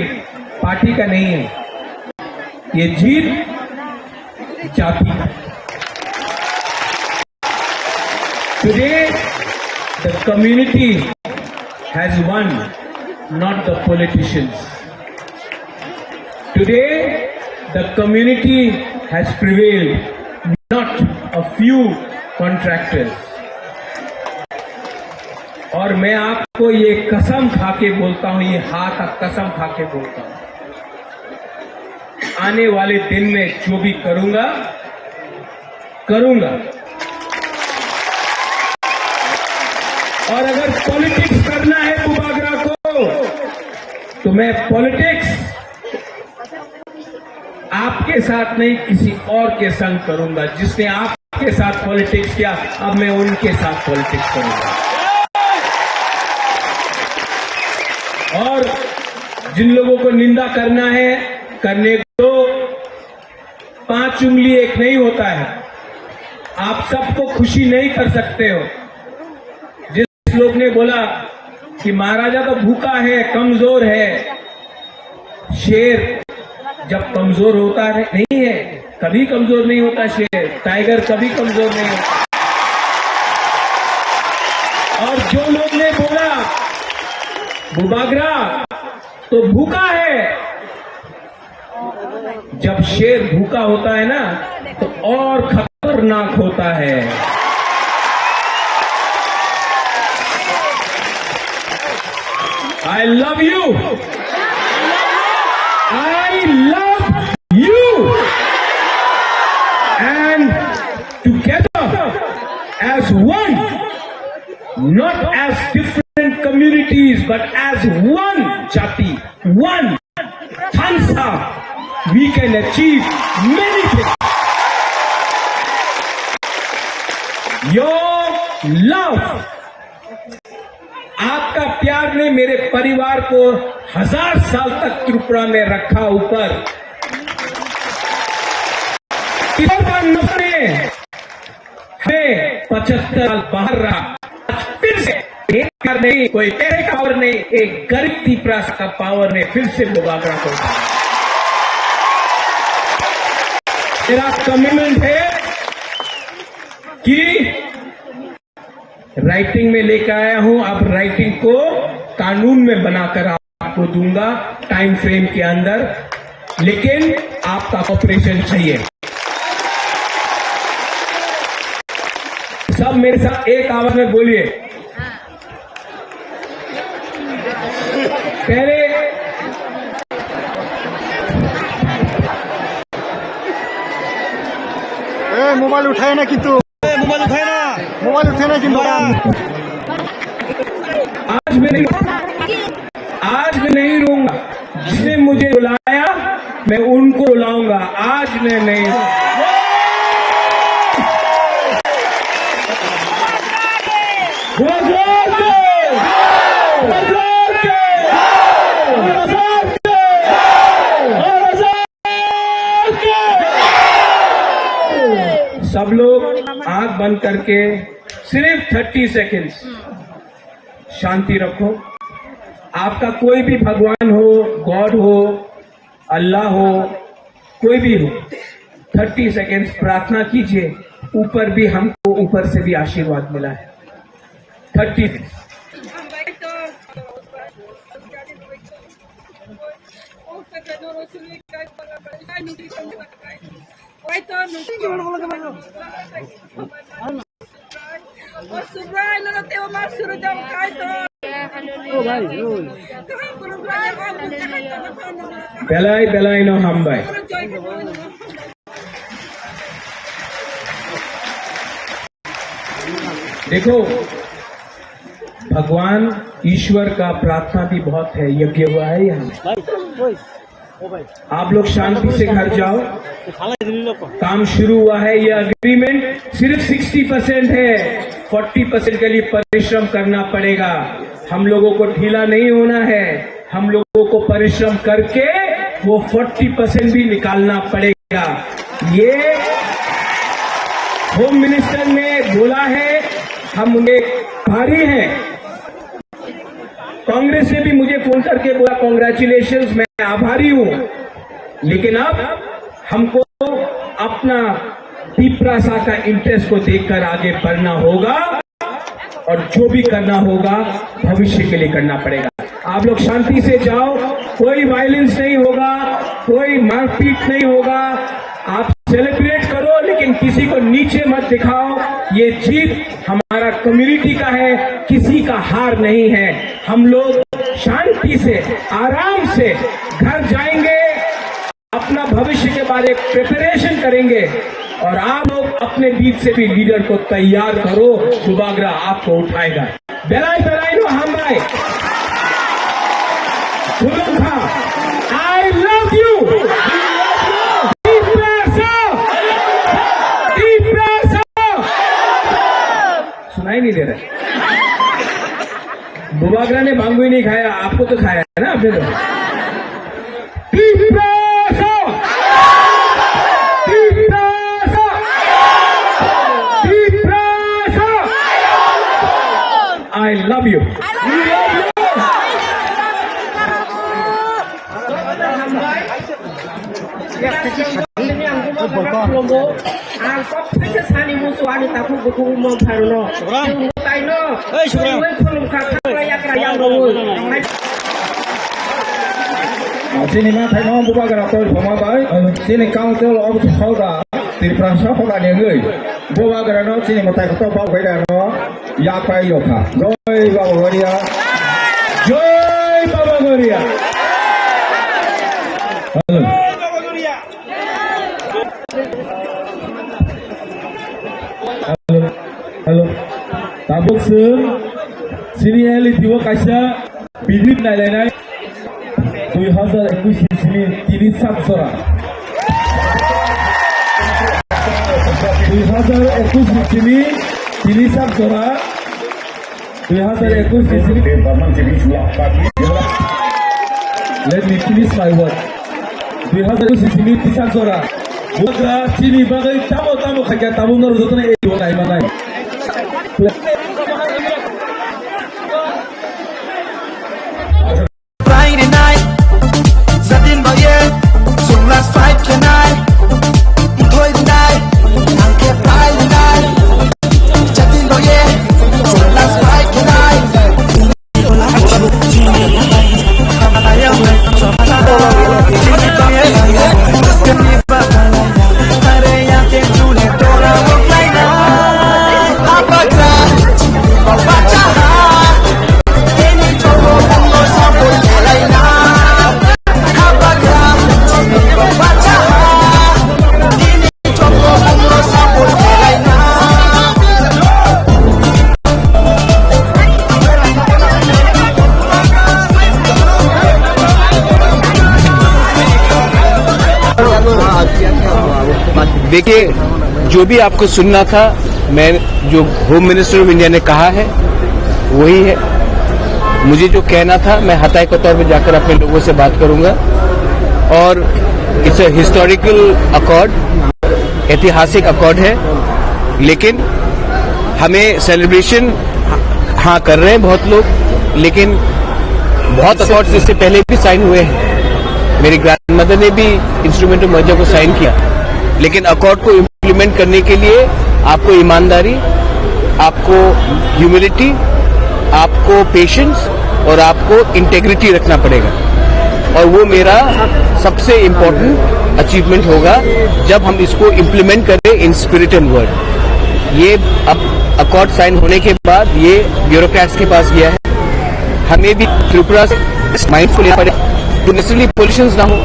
पार्टी का नहीं है, ये जीत जाति का। Today, the community has won, not the politicians. Today, the community has prevailed, not a few contractors. और मैं आपको ये कसम खा के बोलता हूं, ये हाथ का कसम खा के बोलता हूं, आने वाले दिन में जो भी करूंगा, करूंगा। और अगर पॉलिटिक्स करना है बुबागरा को, तो मैं पॉलिटिक्स आपके साथ नहीं, किसी और के संग करूंगा। जिसने आपके साथ पॉलिटिक्स किया, अब मैं उनके साथ पॉलिटिक्स करूंगा। और जिन लोगों को निंदा करना है, करने दो। पांच उंगली एक नहीं होता है। आप सबको खुशी नहीं कर सकते हो। जिस लोग ने बोला कि महाराजा तो भूखा है, कमजोर है, शेर जब कमजोर होता है, नहीं है, कभी कमजोर नहीं होता शेर, टाइगर कभी कमजोर नहीं होता। और जो लोग ने बोला बुबागरा तो भूखा है, जब शेर भूखा होता है ना, तो और खतरनाक होता है। I love you. I love you. And together as one, not as different communities, but as one jati, one Thansa, we can achieve many things. Your love, आपका प्यार ने मेरे परिवार को हजार साल तक त्रिपुरा में रखा ऊपर। किशोर ने हमें पचहत्तर साल बाहर रहा। आज फिर से एक कार नहीं, कोई पैसे का पावर नहीं, एक गरीब तिपरासा का पावर ने फिर से मुबागरा को उठाया। मेरा कमिटमेंट है कि राइटिंग में लेकर आया हूं, अब राइटिंग को कानून में बनाकर आपको दूंगा टाइम फ्रेम के अंदर, लेकिन आपका कोऑपरेशन चाहिए। सब मेरे साथ एक आवाज में बोलिए। पहले ए, मोबाइल उठाए ना किंतु। ए, मोबाइल उठाए ना। मोबाइल उठे ना जिंदा। आज मैं नहीं, आज मैं नहीं रोऊंगा। जिसने मुझे रुलाया, मैं उनको रुलाऊंगा। आज मैं नहीं रोऊंगा। जोर से! जोर से! जोर से! सब लोग आंख बंद करके सिर्फ थर्टी सेकेंड्स शांति रखो। आपका कोई भी भगवान हो, गॉड हो, अल्लाह हो, कोई भी हो, थर्टी सेकेंड्स प्रार्थना कीजिए। ऊपर भी, हमको ऊपर से भी आशीर्वाद मिला है। Thirty. Belai belai no hambai. देखो, भगवान ईश्वर का प्रार्थना भी बहुत है, यज्ञ हुआ है यहाँ। आप लोग शांति से घर जाओ। काम शुरू हुआ है, ये एग्रीमेंट सिर्फ सिक्सटी परसेंट है, फोर्टी परसेंट के लिए परिश्रम करना पड़ेगा। हम लोगों को ढीला नहीं होना है, हम लोगों को परिश्रम करके वो फोर्टी परसेंट भी निकालना पड़ेगा। ये होम मिनिस्टर ने बोला है, हम उन्हें आभारी हैं। कांग्रेस ने भी मुझे फोन करके बोला, "कॉन्ग्रेचुलेशंस, मैं आभारी हूँ, लेकिन अब हमको अपना तिप्रासा का इंटरेस्ट को देखकर आगे बढ़ना होगा और जो भी करना होगा भविष्य के लिए करना पड़ेगा।" आप लोग शांति से जाओ, कोई वायलेंस नहीं होगा, कोई मारपीट नहीं होगा। आप सेलिब्रेट करो, लेकिन किसी को नीचे मत दिखाओ। ये जीत हमारा कम्युनिटी का है, किसी का हार नहीं है। हम लोग शांति से, आराम से घर जाएंगे, अपना भविष्य के बारे प्रिपरेशन करेंगे और आप लोग अपने बीच से भी लीडर को तैयार करो, बुबागरा आपको उठाएगा। Belai belai no hambai. Khulumkha. I love you. Tiprasa. Tiprasa. सुनाई नहीं दे रहा। बुबागरा ने भांग भी नहीं खाया, आपको तो खाया है ना आपने तो। Tiprasa! Tiprasa! Tiprasa! I love you. Ang kok phaisa sani musu ani takhuk bukhuk mong pharuno. Chwng taino. Ei, Subram. Chwng khulum kha, kha, yakra, yakra. Chini ma thaino bubagra toi phoma bai. Chini council of hoga, Tiprasa hoga ni wngwi. Bubagrano chini mwtai kotor bau khairano yapai yokha. Joi Baba Goria. Joi Baba Goria. Hello. Hello, hello. Tabuk chwng chini L E D o kaisa bidit nailainai dui hazar ekush ni simi tini sak jora. Dui hazar ekush ni simi tini sak jora. Dui hazar ekush ni simi. Let me finish my word. Dui hazar ekush ni simi tisa jora. Bubagra chini bagwi tamo tamo khaikha, tamo norok jotono ei rw nai manai. Friday night, Satin Boye, Sunglass fight tonight. Thoi night, Angke Friday night, Satin Boye, Sunglass fight tonight. देखिए, जो भी आपको सुनना था, मैं, जो home minister of India ने कहा है, वही है। मुझे जो कहना था, मैं हताई कतौर में जाकर अपने लोगों से बात करूंगा। और इट्स अ हिस्टोरिकल अकॉर्ड, ऐतिहासिक अकॉर्ड है, लेकिन हमें सेलिब्रेशन, हाँ, कर रहे हैं बहुत लोग, लेकिन बहुत अकॉर्ड्स इससे पहले भी साइन हुए हैं। मेरी ग्रैंडमदर ने भी इंस्ट्रूमेंट ऑफ मर्जर को साइन किया, लेकिन अकॉर्ड को इम्प्लीमेंट करने के लिए आपको ईमानदारी, आपको ह्यूमिलिटी, आपको पेशेंस और आपको इंटेग्रिटी रखना पड़ेगा। और वो मेरा सबसे इम्पोर्टेंट अचीवमेंट होगा, जब हम इसको इम्प्लीमेंट करें इन स्पिरिट एंड वर्ड। ये अब अकॉर्ड साइन होने के बाद ये ब्यूरोक्रेट्स के पास गया है। हमें भी त्रिपुरा से माइंड को लेना पड़ेगा। नेचुरली पॉलिटिशियंस ना हो,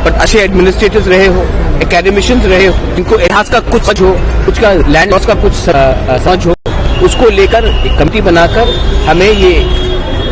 बट अच्छे एडमिनिस्ट्रेटर्स रहे हो, एकेडमिशियंस रहे हो, इनको इतिहास का कुछ समझ हो, कुछ का लैंड लॉस का कुछ स-, अ, समझ हो, उसको लेकर एक कमेटी बनाकर हमें ये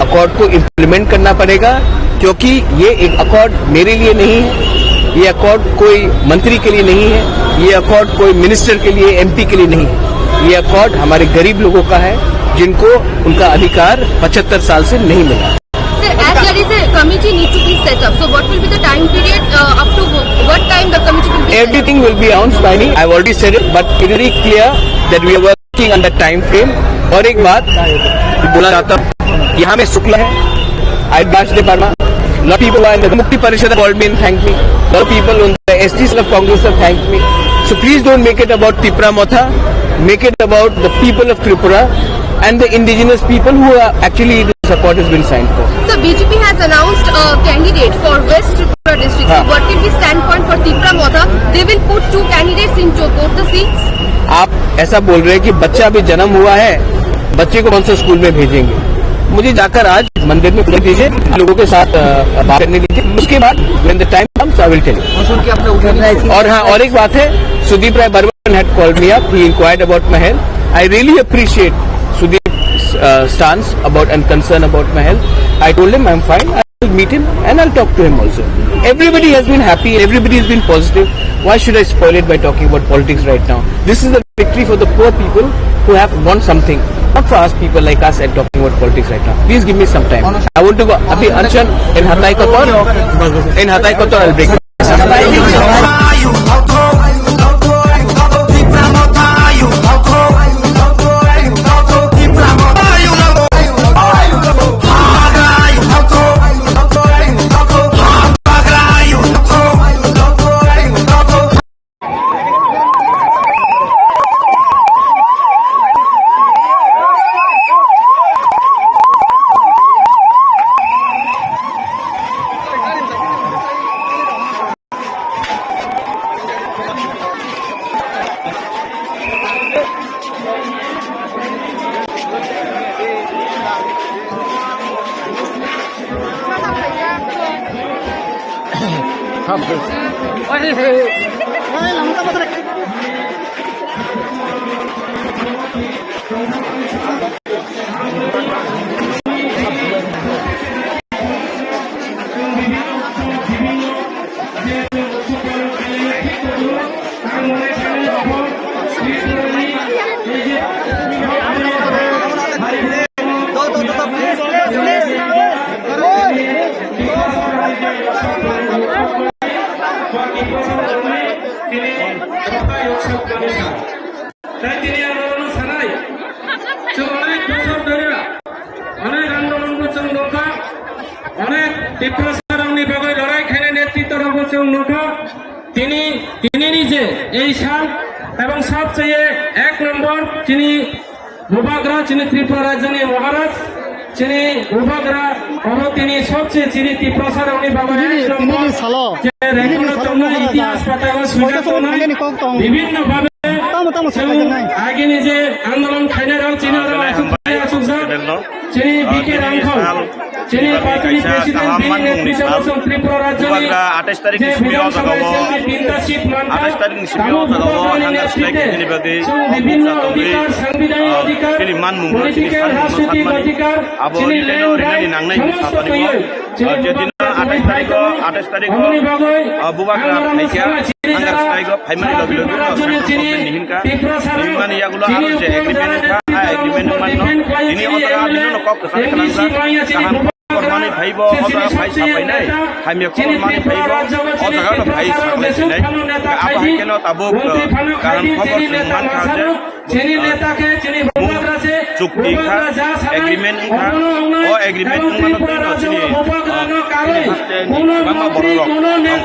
अकॉर्ड को इम्प्लीमेंट करना पड़ेगा, क्योंकि ये एक अकॉर्ड मेरे लिए नहीं है, ये अकॉर्ड कोई मंत्री के लिए नहीं है, ये अकॉर्ड कोई मिनिस्टर के लिए, एमपी के लिए नहीं है। ये अकॉर्ड हमारे गरीब लोगों का है, जिनको उनका अधिकार पचहत्तर साल से नहीं मिला। Sir, as there is a committee need to be set up, so what will be the time period, uh, up to wh-, what time the committee will be set up? Everything will be announced by me. I've already said it, but it is very clear that we are working under time frame. और एक बात बोलना चाहता हूँ, यहाँ में शुक्ला है, I Bash Department. Lot of people are in the Mukti Parishad have called me and thanked me. Lot of people on the S T cell of Congress have thanked me. So please don't make it about Tipra Motha. Make it about the people of Tripura and the indigenous people who are actually this accord has been signed for. So B J P has announced a candidate for West Tripura district. So हाँ। What will be standpoint for Tipra Motha? They will put two candidates in to both the seats. आप ऐसा बोल रहे हैं कि बच्चा अभी जन्म हुआ है, बच्चे को कौन सा स्कूल में भेजेंगे? मुझे जाकर आज मंदिर में पूजा दीजिए, लोगों के साथ, अ, बात करने दीजिए। उसके बाद when the time comes, I will tell you. और हाँ, और एक बात है, Sudeep Roy Barman had called me up. He inquired about my health. I really appreciate Sudeep's, uh, stance about and concern about my health. I told him I'm fine. I'll meet him and I'll talk to him also. Everybody has been happy. Everybody has been positive. Why should I spoil it by talking about politics right now? This is the victory for the poor people who have won something, not for us people like us and talking about politics right now. Please give me some time. I want to go. अभी अनशन in हताई कतौर, in हताई कतौर, I'll break. Tei tini ang norokno sanai, chwng onek bosor dhori, onek andolonbo chwng nukha, onek Tiprasarokni bagwi lorai khainai netritwarokbo chwng nukha. Tini, tinini je ei sal ebong sabcheye ek nombor chini bubagra, chini Tripura rajyoni Maharaj, chini bubagra, oro tini sobse chini Tiprasarokni bagwi ek nombor je record tongnai, itihas patao swijak tongnai, bibhinno bhabe Tamo, tamo, chwng agini je andolon khainai rok chini oro aswk, aswk jak. Chini B K Rangkhol, chini kaisa kaham manmungni sal. Bubagra atais tarikni simi o jagao, atais tarikni simi o jagao hunger strike ni bagwi o buksa tongwi, ah, chini manmungno, chini salmungno sanmani, abo rinaino rinani nangnai hinwi sapaniko. Ah, je dino atais tariko, atais tariko, ah, Bubagra phaikha, hunger strike o phaimani logi logi no central government ni hinkha, hinmani yagulo aro je agreement wngkha, a agreement wngmano, tini o jaga bini no kok kwchang kwlangjak, kaham khobor manwi phaibo, o jaga phai sapainai, hamya khobor manwi phaibo, o jaga no phai saklai sinai. Abo hai kheno tabuk, uh, kaham khobor chwng mankha je, uh, chukti wngkha, agreement wngkha, o agreement wngmano twi no chini, uh, chini haste ni kwbangma borok rok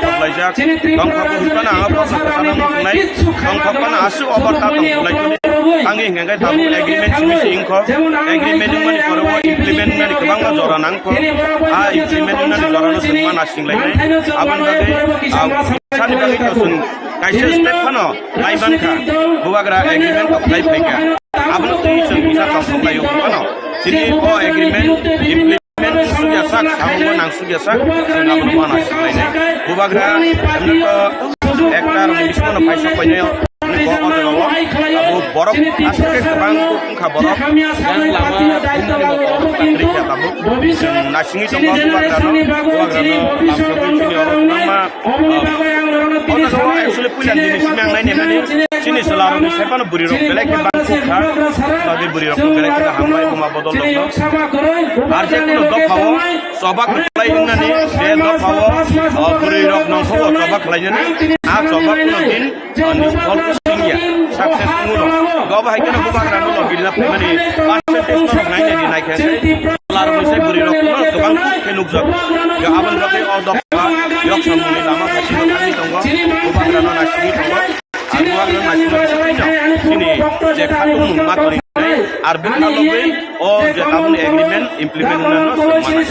tongkhoklaijak, tongkha bo hwnkhano ang o proshno kwchangma muchungnai, tongkha phano aswk o borta tongkhoklai tongdi, tangwi hwnka khe tabuk agreement simi se wngkha, agreement wngmani pore o implement wngmani kwbangma jora nang. A implement wngmani jorano chwng ma naisinglainai. Aboni bagwi, ah, sani bagwi to chwng kaisa step phano naimankha, Bubagra agreement to khlai phaikha. Abono twi chwng kisa tongthok laio phano. Chini o agreement implement sugya sak, samungo nang sugya sak, chwng abono ma naisinglainai. Bubagra, emno to ekta rokni bisingo no paisa koinai. Bo o jaga o abo borok aswk khe kwbang wngkha borok. Yang lama wngmani bo tabuk kwrwi kha tabuk. Chwng naisingwi tongo Bubagrano, Bubagrano lamsogwi chini oro kwbangma, ah, o jaga o actually puila nini simi ang nainai mani chini chwla rokni sai phano bwrwi rok belai khe bang kha. Bagwi bwrwi rok belai khe hambai buma bodol rokno. Ar je kono dopha o choba khlai wngnani je dopha o, o bwrwi rok nongkho o choba khlainani a choba kono din Ani phol singya, success wngno. Gobo hai kheno Bubagrano logi rina phaimani percentage norok nainani naikhe. Larokni sai bwrwi rokno kwbang khe nukjak. Yo aboni bagwi o dopha yok samungni lama phasino thangwi tongo. Bubagrano naisingwi tongo. Ang Bubagrano naisingwi tongo. Chini je khatung mung ma toni ar bwkha logwi o je tabukni agreement implement wngnano swngma naisingwi.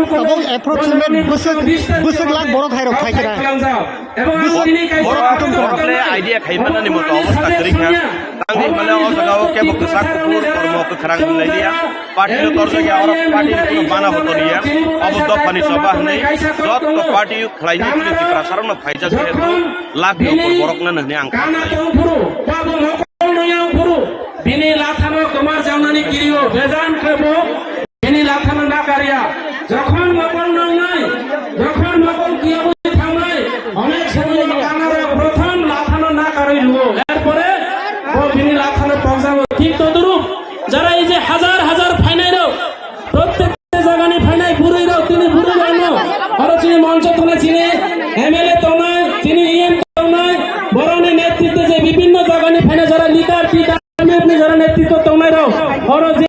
Tabuk approximate bwswk, bwswk lakh borok hai rok phai khe na. Borok, borok le idea khai manani moto obostha kwrwi kha. Tangwi male o jaga o kebo kwchak kuphur kormo kwkhrang hinlai liya. Party no torjak ya, oro party ni kuno bana bo toniya. Obo dophani choba hinwi jotto party khlaini chini Tiprasa rokno phaijak jehetu lakh ni upor borok nani hinwi ang kha. Bini lathano kwmar jangnani kirio bejan khe bo bini lathano nakarya. Jokhon mokol nangnai, jokhon mokol kiyabwi thangnai, onek somoi kanaro prothom lathano nakarwi luo. Erpore bo bini lathano pokjago. Thik todrup, jara ei je hajar hajar phainairok, prottek jagani phainai bwrwirok, tini bwrwirokno oro chini moncho tongnai, chini M L A tongnai, chini E M tongnai, borokni netritwe je bibhinno jagani phainai jara leader, leader, P F ni jara netritwo tongnairok oro je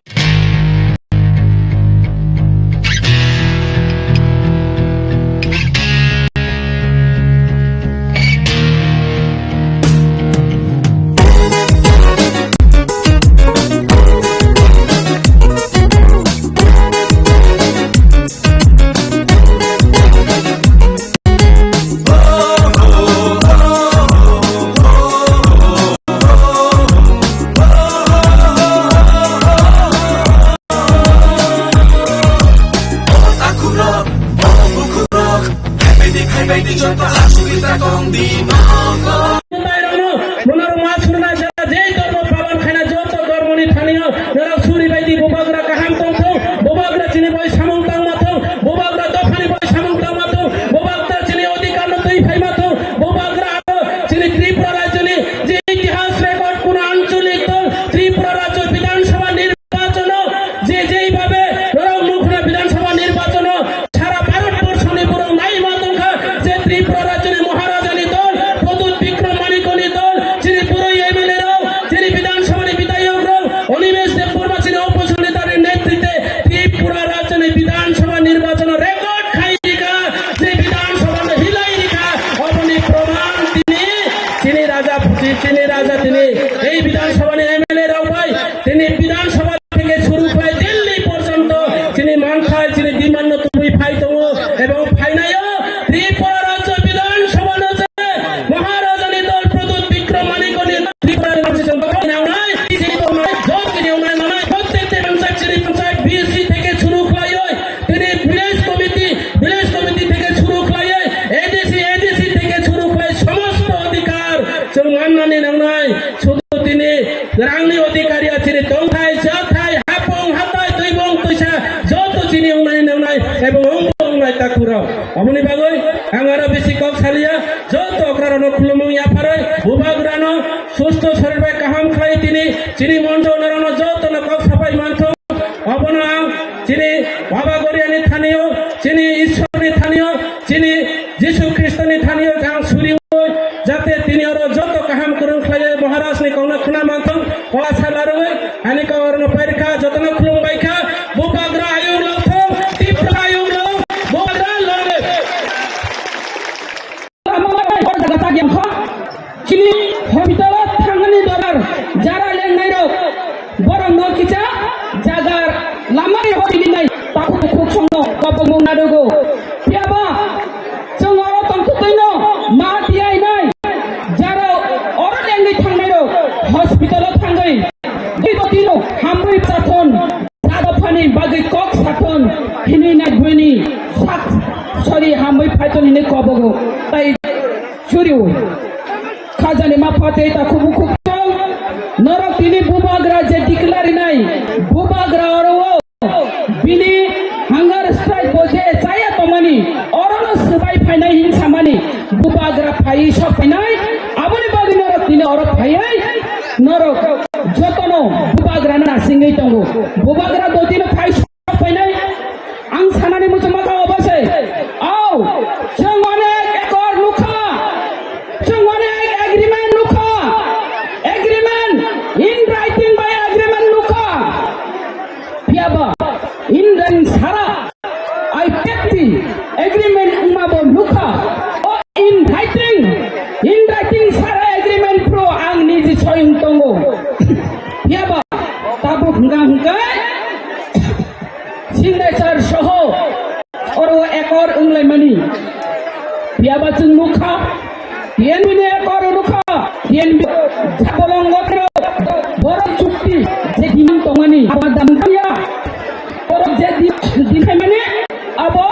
Norok ma swnamnai jora jei dormo palon khaina joto dormoni thani o norok suri bai di, Bubagra kaham tong thung, Bubagra chini bai samung tangma thung, Bubagra dophani bai samung tangma thung, Bubagra chini odhikar no twi phaima thung, Bubagra aro chini Tripura rajyoni je itihas record kuno ancholik tong, Tripura rajyo Bidhan Sabha nir- nirbachono je jei bhabe norok nukhna Bidhan Sabha nirbachono sara Bharat borshoni borok naima tongkha je Tripura rajyoni Maharajani dol Pradyut Bikram Manikoni dol, chini bwrwi M L A rok, chini Bidhan Sabhani bidhayok rok, Animesh Debbarma chini opposition leader ni netritwe Tripura rajyoni Bidhan Sabha nirbachono record khai rikha, je Bidhan Sabha no hilai rikha, oboni proman tini, chini raja, chini raja tini, ei Bidhan Sabhani M L A rok bai, tini Bidhan Sabha theke suru khlai Delhi porjonto chini manthai, chini demand no tubui phai tongo ebong phainaio Tripura rajyo Bidhan Sabha no je Maharajani dol Pradyut Bikram Manikoni Tripura rajyo chini nangnai, chini tongnai, jot chini wngnai nangnai, prottek panchayat, chini panchayat B C theke suru khlaioi tini village committee Wng mannani nangnai, sudu tini rangni odhikari ya chini tongthai, chathai, hapung, hatai, twibong, twisa, joto chini wngnani nangnai, ebong wngbo wngnai takhurok. Aboni bagwi ang aro bisi kok saliya, joto okrarokno khulumung yapharwi, bubagrano susto sorir bai kaham khlai tini, chini monjo norokno jotono kok sapai manthung. Obono ang chini Baba Goriani thanio, chini Ishwarni thanio, chini Jisu Khristoni thanio ang suriwi, jate tini oro joto kaham kwrwng khlaiwi Maharajni kokno khna manthung, o asa larwi ani kok orono pairikha, jotono khulumbaikha, bubagra ayung longthung, Tipra ayung long, bubagra long live. Chini hospital o thangani dorar jara lengnai rok, borok no kisa jagar lama ni hori ni nai takhuk khuk songno kobong mung nadugo. Phiya ba chwng oro tongthok twi no ma tiyai nai jara oro lengwi thangnai rok hospital o thangwi dui bo tino hamrwi chathon. Jaga phani bagwi kok sathon hinwi nai buini sak sori hamwi phaithon hinwi kobogo tai churiwi. Khajani ma phatwi ta khubu khukchong norok tini bubagra je declare nai bubagra oro o bini hunger strike bo je chaya tongmani orono swbai phainai hin samani bubagra phai sok phainai aboni bagwi norok tini oro phaiwi norok jotono bubagra nasingwi tongo. Bubagra dotino phai sok phainai. Ang sanani muchungma kha obo se. Au, chwng onek ekor nukha. Chwng onek agreement nukha. Agreement, in writing by agreement nukha. Phiya ba, in writing sara, I pact agreement wngma bo nukha. O in writing, in writing sara agreement pro ang niji soyung tongo. Phiya ba, tabuk hwnkha hwnkhe, signature soho oro ekor wnglaimani. Phiya ba chwng nukha, T N B ni ekor nukha, T N B bolongo borok chukti je demand tongmani, abo dam ya, borok je di-, demand mani, abo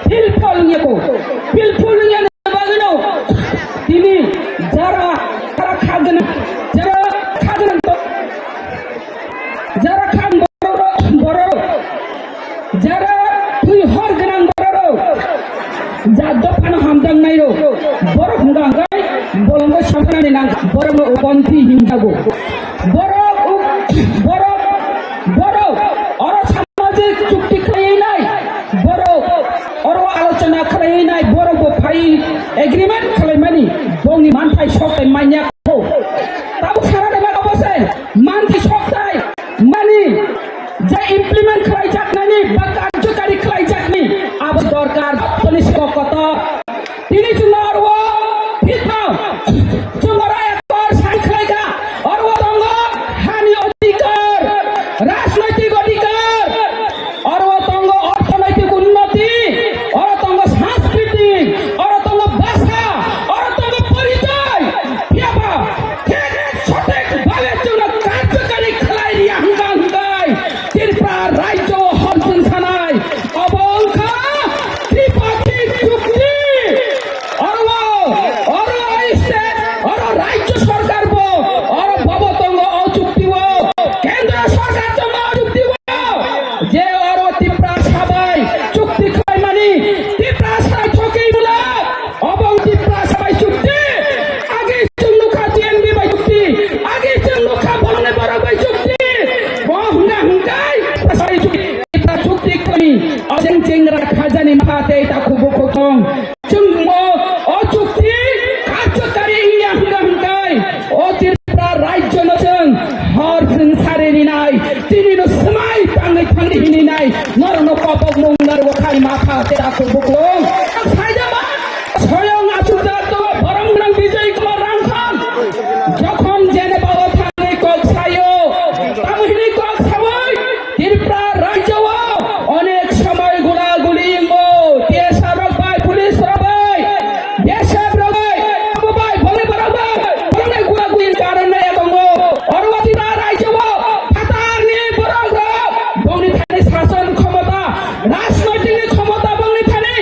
pilpul wngya ko, pilpul wngya bagwino tini jara, jara khagwna, jara khagwna to, jara khagwna borok, borok, jara twi hor gwnang borok, ja dophano hamjaknai rok, borok hwnka hwnkhe bolongo samani nang borokno ukonthi hinjago, borok, borok, borok oro samajik chukti khlaiwi nai, borok oro alochona khlaiwi nai, borok bo phai agreement khlaimani bongni manthai sok manya kho. Tabuk sana de ma obo se manthai sok tai mani je implement khlaijaknani ba karjokari khlaijakni abo dorkar police kokoto. Tini chwng oro phitha chwng oro ekor sai khlaikha, oro tongo hani odhikar, rajnaitik odhikar, oro tongo orthonoitik unnoti, oro tongo sanskriti, oro tongo bhasha, oro tongo porichoy. Phiya ba thik sothik bhabe chwngno karjokari khlai riya hwnka hwnkhe Tripura rajyo hor chwng sanai. Obo wngkha tripartite chukti. Oro, oro state, oro rajyo sarkar bo, oro bobo tongo o chukti o. Kendro sarkar tongo o chukti o. Je oro Tiprasa bai chukti khlaimani, Tiprasa thokwi mula, obo Tiprasa bai chukti. Agi chwng nukha T N B bai chukti, agi chwng nukha Bolongni borok bai chukti. Bo hwnka hwnkai Tiprasa bai chukti, Tiprasa chukti khlaimani, o chwng chengra khajani mapha tei takhuk bukhuk tong. Chwng bo o chukti karjokari wngya hwnka hwnkai o Tripura rajyono chwng hor chwng sari rinai, tinino swmai tangwi thangwi hininai norokno kobok mung narwo khai mapha tei takhuk buklung. Saijama soyong achukjak to borom gwnang Bijay Kumar Rangkhal jokhon Geneva o thangwi kok sayo, tamo hinwi kok sawi Tripura rajyo o onek somoy gula guli wngo, T S R rok bai, police rok bai, B S F rok bai, abo bai, bole borok bai, borok bai gula guli karon nai tongo. Oro Tripura rajyo o phatar ni borok rok bongni thani sason khomota, rajnoitik ni khomota bongni thani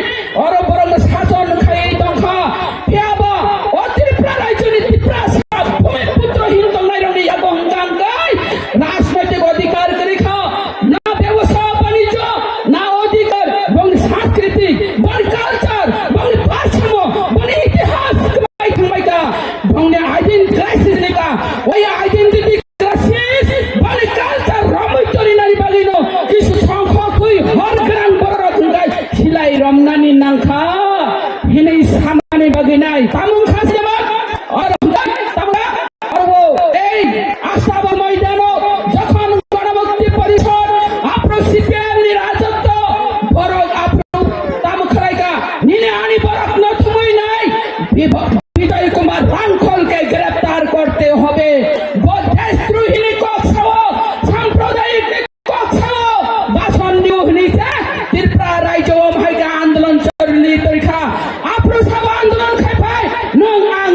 Bongni identity crisis ni ba, oi identity crisis, bani culture romwi torinani bagwino kisu songkhok twi hor gwnang borok hwnkhe silai romnani nangkha hinwi samani bagwi nai. Tamung kha se ba, oro hwnkhe tamung kha, oro ei Astabal moidano jokhon Ganamukti Porishod, aphuru C P M ni rajotwo borok aphuru tamung khlaikha, nini ani borok no thumui nai, bibo-, Bijoy Kumar Rangkhol ke greptar korte hobe. Bo deshdrahi ni kok sao, sampradayik ni kok sao, bason niu hini se Tripura rajyo o hai ke andolon choli torikha. Aphuru sabo andolon khai phai, nung ang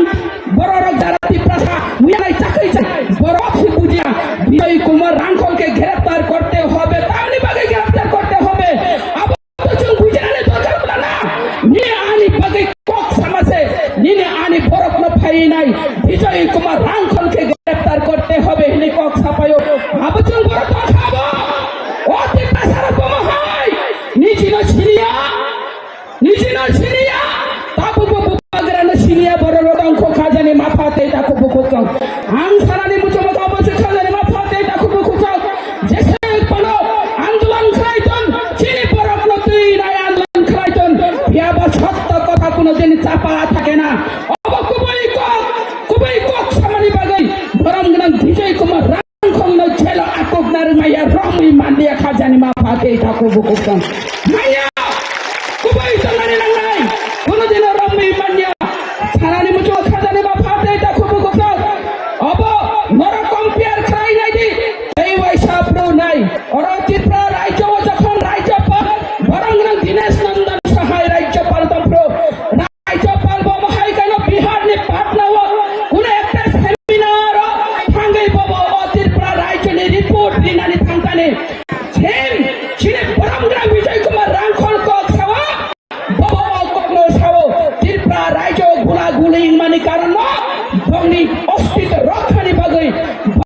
bororok jara Tiprasa, muyang ai chakai chai, borok si bujia. Bijoy Kumar Rangkhol ke greptar korte hobe, tamni bagwi greptar korte hobe. Abo Chwng bujinani dorkar wngkha na? Nini ani bagwi kok sama se, nini ani borokno phainai Bijoy Kumar Rangkhol khe greptar korte hobe hwnwi kok sapaio. Abo chwng borok tongkha abo. O Tiprasarok bomo hai, nijino siniya, nijino siniya, tabukbo bubagrano siniya borok tongkho khajani mapha tei takhuk bukhuk tong. Ang sanani muchungo tabukbo khajani mapha tei takhuk bukhuk tong. Jeswk phano andolon khlai ton, chini borokno twi nai andolon khlai ton, phiya ba sotto kotha kuno din chapa thake na. Obo kubui kok, kubui kok samani bagwi borom gwnang Bijoy Kumar Rangkhol no jelo akok narwk maya romwi manliya khajani mapha tei takhuk bukhuk tong. Maya kubui tongnani nangnai, kuno dino romwi manya. Sanani muchungo khajani mapha tei takhuk bukhuk tong. Obo norok compare khlai nai di. Tei waisa phuru nai. Oro Tripura rajyo o jokhon rajyopal, borok gwnang Dinesh Nandan Sahai rajyopal tongphuru. Rajyopal bo mohai kano Bihar ni Patna o kuno ekta seminar o thangwi bobo o Tripura rajyo ni report rinani thangkani. Chini, chini borok gwnang Bijoy Kumar Rangkhol kok sao. Bobo o kokno sao, Tripura rajyo gula guli wngmani karonno bongni ostitw rokkhani bagwi,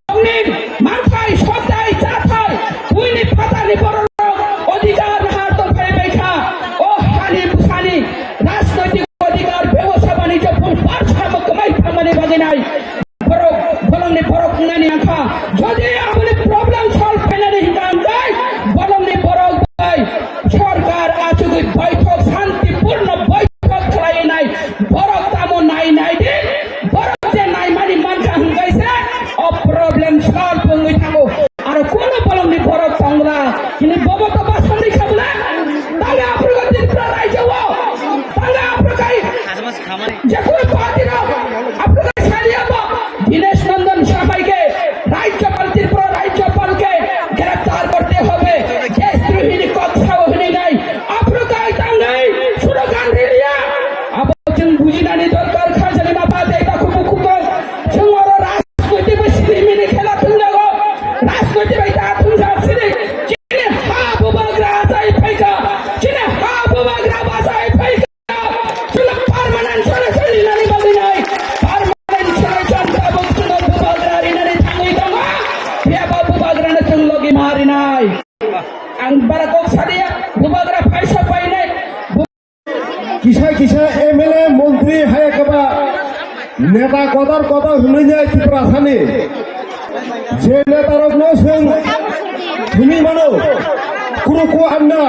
bongni manthai, sotai, chathai, buini phatarni bororok odhikar nahar tongphai bai kha. O hani bwsani rajnoitik odhikar, bebosa banijyo phung barsa bo kwmai thangmani bagwi nai. Borok, bolongni borok wngnani wngkha. Jodi aboni problem solve khainani hwnkha hwnkhe bolongni borok bai sorkar achugwi baithok, santipurno baithok khlaiwi nai. Borok tamo nai nai di, borok je naimani mankha hwnkhe se o problem solve wngwi thango. Aro kunu bolongni borok tongla, hini bobo to basandi khabla, tangwi aphrugo Tripura rajyo o, tangwi aphrugo. Jekunu party rok aphrugo saliya bo Dinesh Nandan Sahai ke Rajyapal, Tripura Rajyapal ke greptar korte hobe, deshdrahi ni kok sao hini nai, aphrugo tangwi slogan riliya, abo chwng bujinani dorkar kha jani mapha tei takhuk bukhuk tong, chwng oro rajnoitik bai simi ni khela thwngjago, rajnoitik bai ta thwngjak sini, chini ha bubagra achai phaikha, chini ha bubagra bachai phaikha. Chwla permanent solution hinani bagwi nai. Permanent solution tabuk chwla bubagra rinani thangwi tongo. Phiya ba bubagrano chwng logi ma rinai. Ang bara kok sadiya, bubagra phaisa painai. Kisa kisa M L A, montri haya kaba neta kodar kodar hwnwi nai Tiprasani. Je netarokno chwng thumwi mano, kuru ko anda.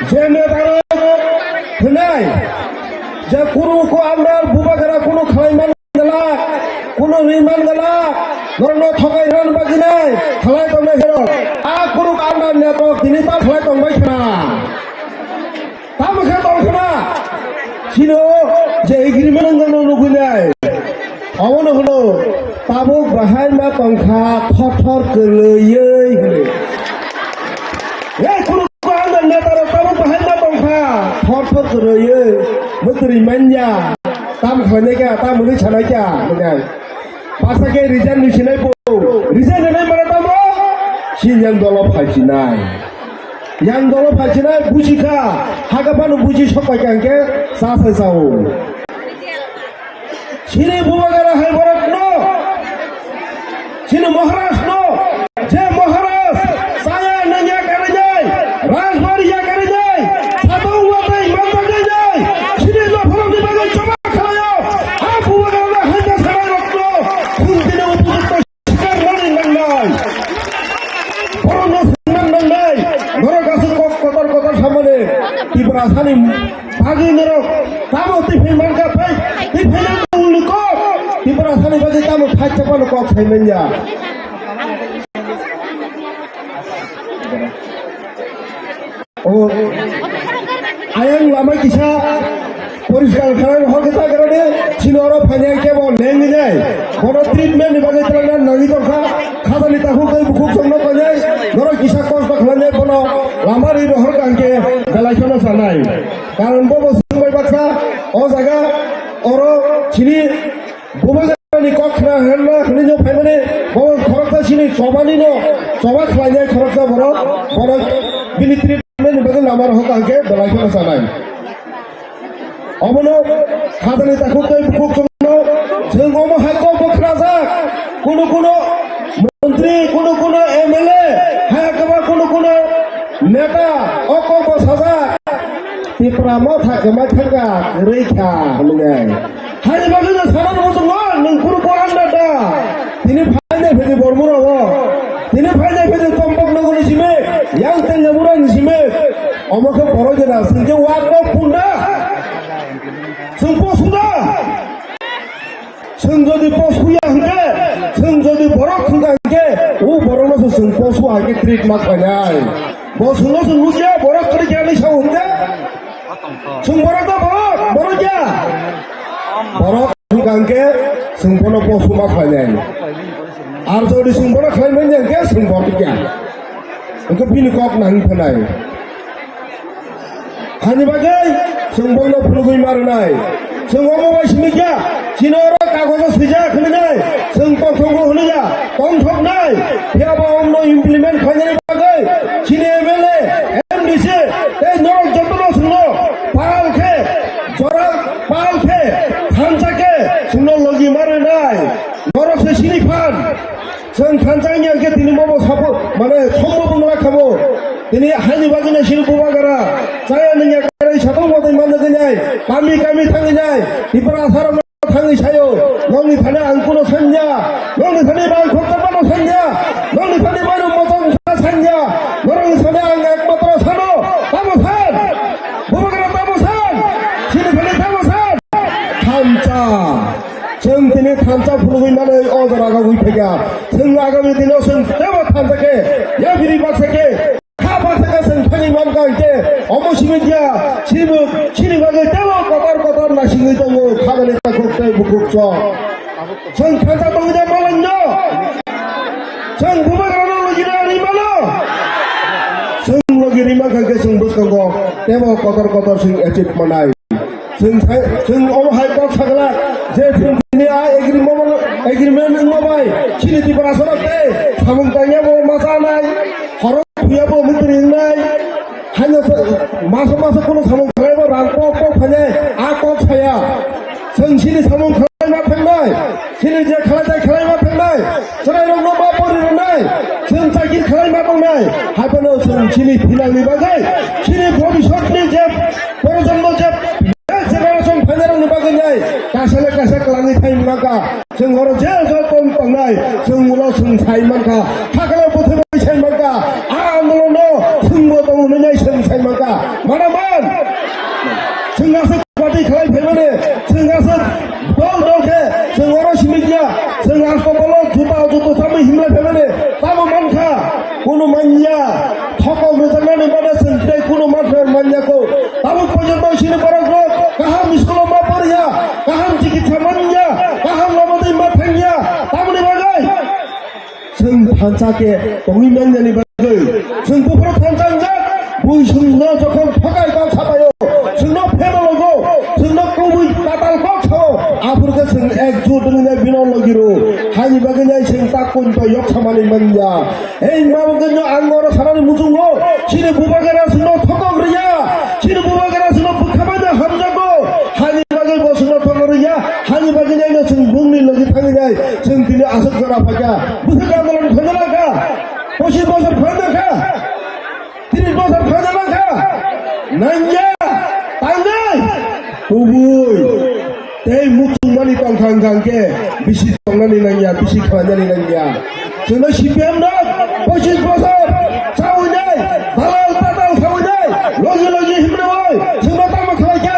Je netarok hwnai, je kuru ko anda bubagra kunu khlai man gala, kunu ri man gala, norokno thokai ran bagwi nai, khlai tongnai hero. A kuru ko anda netarok tini ta khlai tongbai khna. Tamo khe tongkhna? Chino je agreement wngno nugwinai. Obono hwno tabuk bahai ma tongkha thor thor kwrwiyoi hwnwi. Ei kunu kunu ang netarok tabuk bahai ma tongkha thor thor kwrwiyoi. Mwtwrwi manya. Tam khlainai kha, tam hwnwi sanai kha, hwnwi. Basa khe resign ni sinai bo. Resign ni nai mane tamo? Sinyang dolo phai sinai. Yang dolo phai sinai buji kha. Haga phano buji sok pai kha hwnkhe sa sai sao. Sini bubagara hai borok no. Sini Maharaj no. Je Maharaj saya nanya karinai. Rajbari ya karinai. Sadong watai mantai nai. Sini no phorok ni bagwi choba khlaio. A bubagara kisa phano kok sai manya. O, ayang lama kisa poriskar khlai hor khe ta karone chini oro phainai kebo lengwi nai. Bono treatment ni bagwi twlangna nangwi tongkha. Khajani takhuk tei bukhuk chwngno painai. Norok kisa kosto khlainai bono lama ri rohor kangkhe belai kheno sanai. Karon bobo swngbai baksa o jaga oro chini Bubagrani kok khna hwnna hwnwi no phaimani, bo khoroksa chini chobani no choba khlainai khoroksa borok, borok bini treatment ni bagwi lama rohor kangkhe belai kheno sanai. Obono khajani takhuk tei bukhuk chwngno chwng omo hai kok bo khnajak. Kunu kunu montri, kunu kunu M L A, hai kwbang kunu kunu neta o kok bo sajak. Tipra motha kwmai thangkha, kwrwi kha, hwnwi. Hani bagwi no saman muchungo, nwng kunu bo anda da. Tini phainai phidi bormura o. Tini phainai phidi tombok nogoni simi, yang tengga mura ni simi. Omo khe borok jena, singke wak no punda. Sing posuda. Sing jodi posuya hingke, sing jodi borok hingka hingke, u borok no sing posu hingke treat ma khainai. Bo sing no sing nukya, borok kari kya ni sao hingke. Chwng borok da borok, borok ya. Borok hwnkha hwnkhe chwng bono post ma khlainai. Ar jodi chwng bono khlai manya hwnkhe chwng borok ya. Hwnkhe bini kok nang phanai. Hani bagwi chwng bono phunugwi ma rwnai. Chwng omo bai simi kya? Chini oro kagojo swijak hwnwi nai. Chwng tongthokgo hwnwi ya. Tongthoknai. Phiya ba omno implement khlainani bagwi chini M L A, M D C, tei norok jotono chwngno pal khe, jora pal khe, thansa khe chwngno logi ma rwnai. Norok se sini phan. Chwng thansa wngya khe tini bobo sapo, mane, sombo bwngla khabo. Tini haini bagwino sini bubagara. Chaya nungya karai satong bodai manjagwi nai. Kami kami thangwi nai. Tipra asarok thangwi sayo, nokni thani ang kuno sanya, nokni thani bai khokta pano sanya, nokni thani bai rok mochang sa sanya, norokni thani ang ekmatro sano, tamo san, bubagra tamo san, chini thani tamo san, thansa, chwng tini thansa phunugwi manwi o jora gagwi phaikha, chwng agami dino chwng tebo thansa khe, ya biri baksa khe, Kha baksa khe chwng thangwi mankha hwnkhe, omo simi dia, chini, chini bagwi teibo kotor kotor nasingwi tongo, khajani takhuk tei bukhuk chwng. Chwng thansa tongwi da malangno? Chwng bubagrano logina rimano? Chwng logi rimankha hwnkhe chwng bwskango teibo kotor kotor chwng achieve manai. Chwng thai, chwng omo hai kok sakla je chwng tini a agreement, agreement wngma bai chini Tiprasarok tei samung tangya bo ma chanai, horo thuya bo mitri wngnai, haino sa-, maso maso kuno samung khlai bo rang pok pok phainai a kok saya. Chwng chini samung khlai ma thangnai, chini je khlai tai khlai ma thangnai, chwrai rokno ma pori rwnai, chwng chakir khlai ma tongnai, haiphano chwng chini thinangni bagwi, chini bhobishyotni je projonmo je Next generation phainairokni bagwi nai kaisa le kaisa kwlangwi thai mangkha. Chwng oro je jotoni tongnai, chwng ulo chwng sai mankha. Hakhe bwthai bai sai mankha. A andolono chwngbo tongo hwnwi nai chwng sai mankha. Mana man? Chwng aswk party khlai phaimani, chwng aswk dol dol khe chwng oro simi ya. Chwng aswk bolo juta juta chamwi himlai phaimani. Tamo mankha? Kunu manya. Thokok rwjaknani bana chwng tei kunu mankha manya ko. Tabuk porjonto chini borok rok kaham school o ma poriya, kaham chikitsa manya, kaham lama twi ma thangya, tamoni bagwi chwng thansa khe tongwi manyani bagwi chwng buphuru thansa wngjak, bui chwngno jokhon thokai kok sapaio, chwngno phema logo, chwngno kubui tatal kok sao, aphuru khe chwng ekjut wngwi bino logi rw, haini bagwi nai chwng ta kunto yok samani manya. Ei, mama gwnyo ang oro sanani muchungo, chini bubagara chwngno thokok rwya, chini bubagara chwngno bwkha bai hamjago, hani bagwi bo chwngno thokok rwya, hani bagwi naino chwng bungni logi thangwi nai, chwng tini aswk jora phaikha, bwswk andolon khaina langkha, pochis bosor khaina langkha, tris bosor khaina langkha, nangya, tangnai, kubui. Tei muchungmani tongkha wngkha hwnkhe bisi tongnani nangya, bisi khlainani nangya. Chwngno C P M no pochis bosor chawi nai, dalal tatal sawi nai, logi logi himrwi chwngno tamo khlaikha?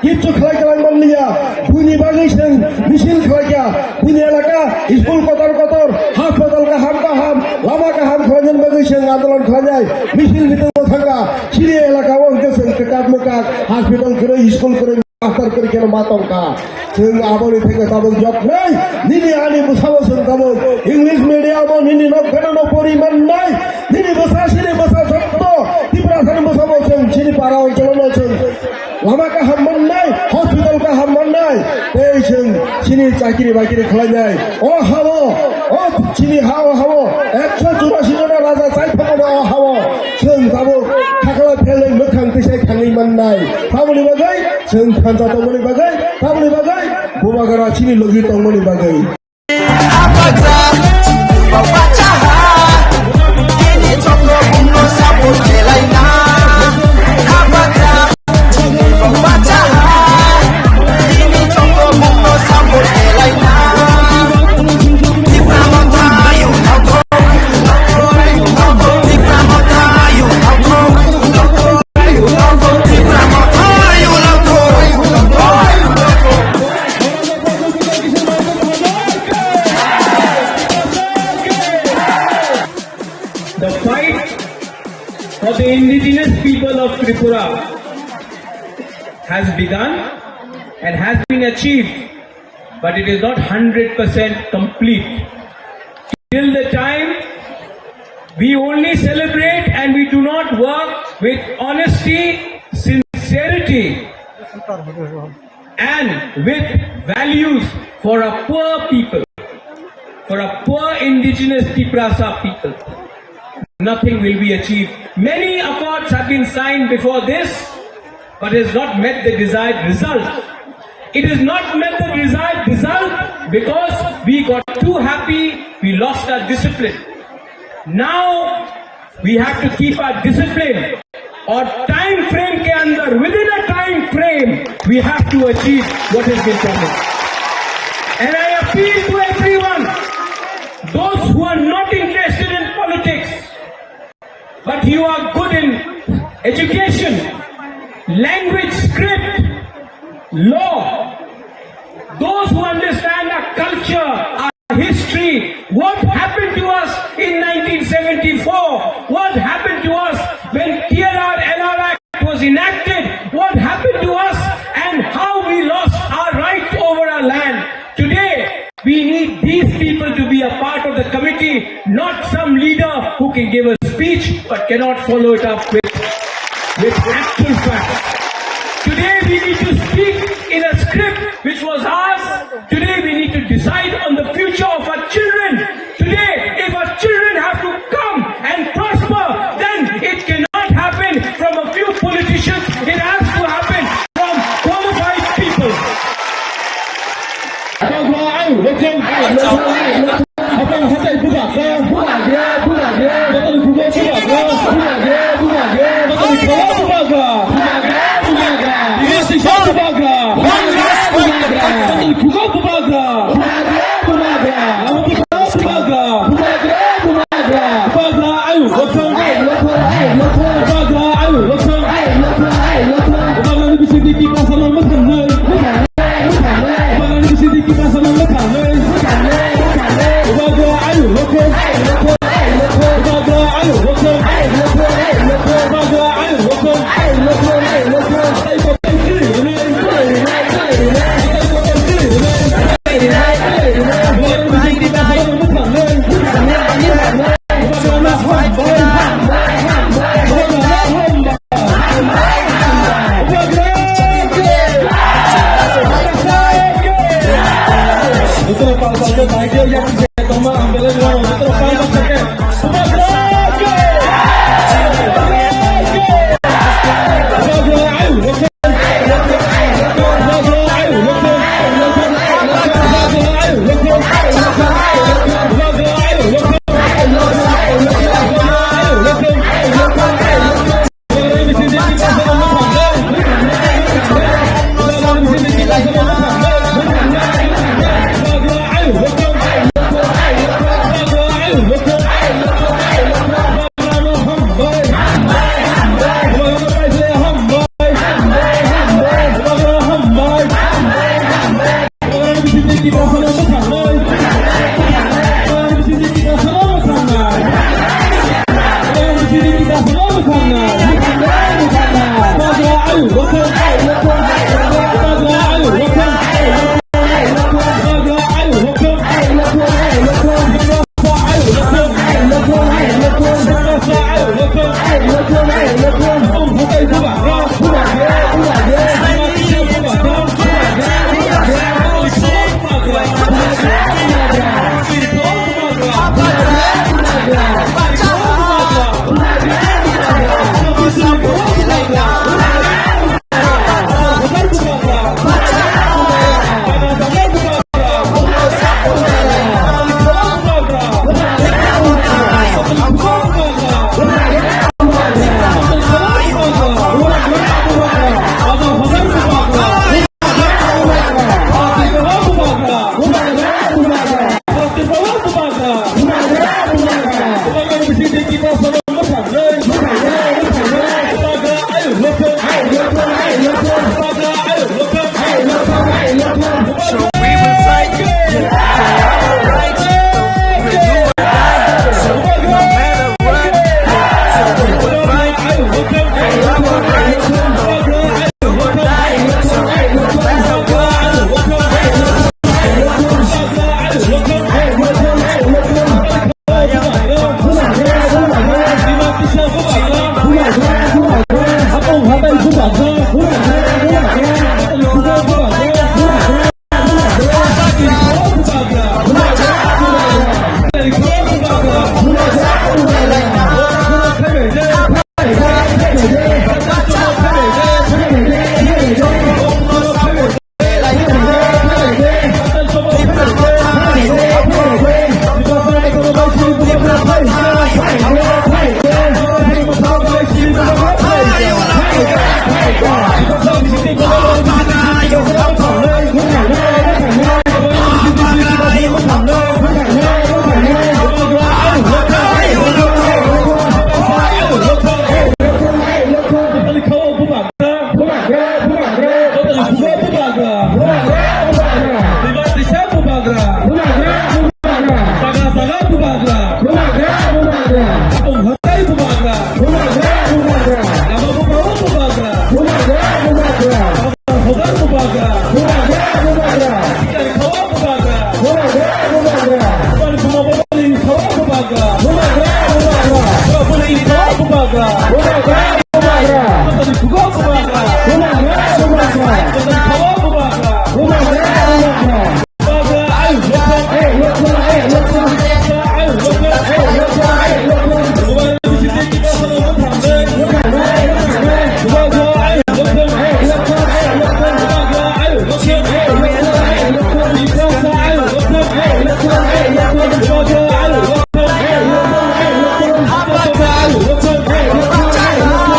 Kichu khlai kwlangman liya. Buini Bagwi chwng misil khlaikha, bini elaka school kotor kotor, hospital kaham kaham, lama kaham khlainani bagwi chwng andolon khlainai, misil miting thangkha, chini elaka o hwnkhe chwng kwkak mwkak, hospital kwrwi, school kwrwi, master kwrwi kheno ma tongkha. Chwng aboni theke tabuk joknai, nini ani bwsao chwng tabuk English medium o nini nok phano no pori mannai, nini bwsa chini bwsa jotto, Tiprasani bwsao chwng chini para oncholono chwng lama kaham mannai, hospital kaham mannai, tei chwng chini chakiri bakiri khlainai. O hao, o chini hao hao, ekso churasi jona raja chai thangmani o hao, chwng tabuk khakla phelwi mwkhang tisai thangwi mannai. Tamoni bagwi chwng thansa tongmani bagwi, tamoni bagwi bubagra chini logi tongmani bagwi. The fight for the indigenous people of Tripura has begun and has been achieved, but it is not hundred percent complete. Till the time we only celebrate and we do not work with honesty, sincerity, and with values for a poor people, for a poor indigenous Tiprasa people, nothing will be achieved. Many accords have been signed before this, but has not met the desired result. It has not met the desired result because we got too happy, we lost our discipline. Now, we have to keep our discipline or time frame ke andar, within a time frame, we have to achieve what has been promised. And I appeal to everyone, those who are not interested in politics, but you are good in education, language, script, law, those who understand our culture, our history, what happened to us in nineteen seventy-four, what happened to us when T R R, L R Act was enacted, what happened to us and how we lost our rights over our land. Today, we need these people to be a part of the committee, not some leader who can give a speech but cannot follow it up with, with actual facts. Today, we need to speak in a script which was ours. Today, we need to decide on the future of our children. Today, if our children have to come and prosper, then it cannot happen from a few politicians. It has to happen from qualified people. One last fight, So we will fight, yeah, for our rights. So we do or die. So no matter what, yeah. So we will fight, yeah, for our rights. So we do or die. So no matter what, yeah.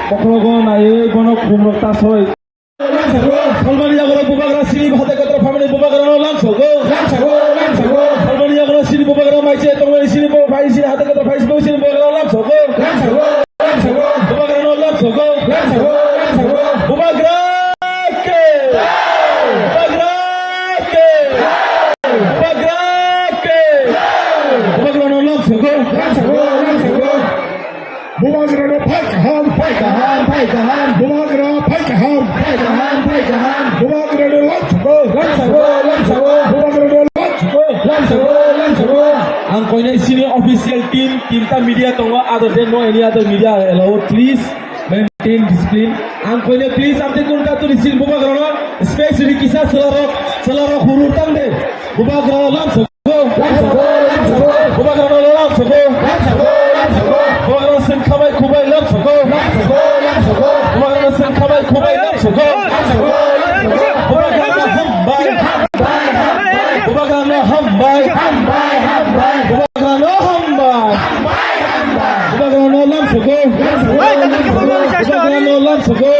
Kokrogo naiwi bono khumrok tasoi. Salmani yago bubagra sini hate katra family bubagra no lamsogo. Lamsogo, lamsogo. Salmani yago sini bubagra maiche tongmani sini bo phai sini hate katra phai sini bubagra no lamsogo. Lamsogo, lamsogo. Bubagra no lamsogo. Lamsogo, lamsogo. Bubagra ke. Bubagra ke. Bubagra ke. Bubagra no lamsogo. Lamsogo, lamsogo. Bubagrano phai kaham, phai kaham, phai kaham. Bubagra phai kaham, phai kaham, phai kaham. Bubagrano lamsogo, lamsogo, lamsogo. Bubagrano lamsogo, lamsogo, lamsogo. Ang koinai sini official team, tinta media tongo, other than no any other media allowed, please maintain discipline. Ang koinai please, amte kunta turi sin bubagrano, especially kisa selarok, selarok hurur tangde. Bubagrano lamsogo. Bubagrano lamsogo. Bubagrano sengkhabai khubai lamsogo. Bubagrano sengkhabai khubai lamsogo. Bubagrano hambai. Bubagrano hambai. Bubagrano hambai. Bubagrano lamsogo. Bubagrano lamsogo.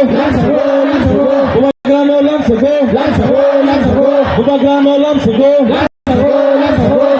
Bubagrano lamsogo. Bubagrano lamsogo. Bubagrano lamsogo.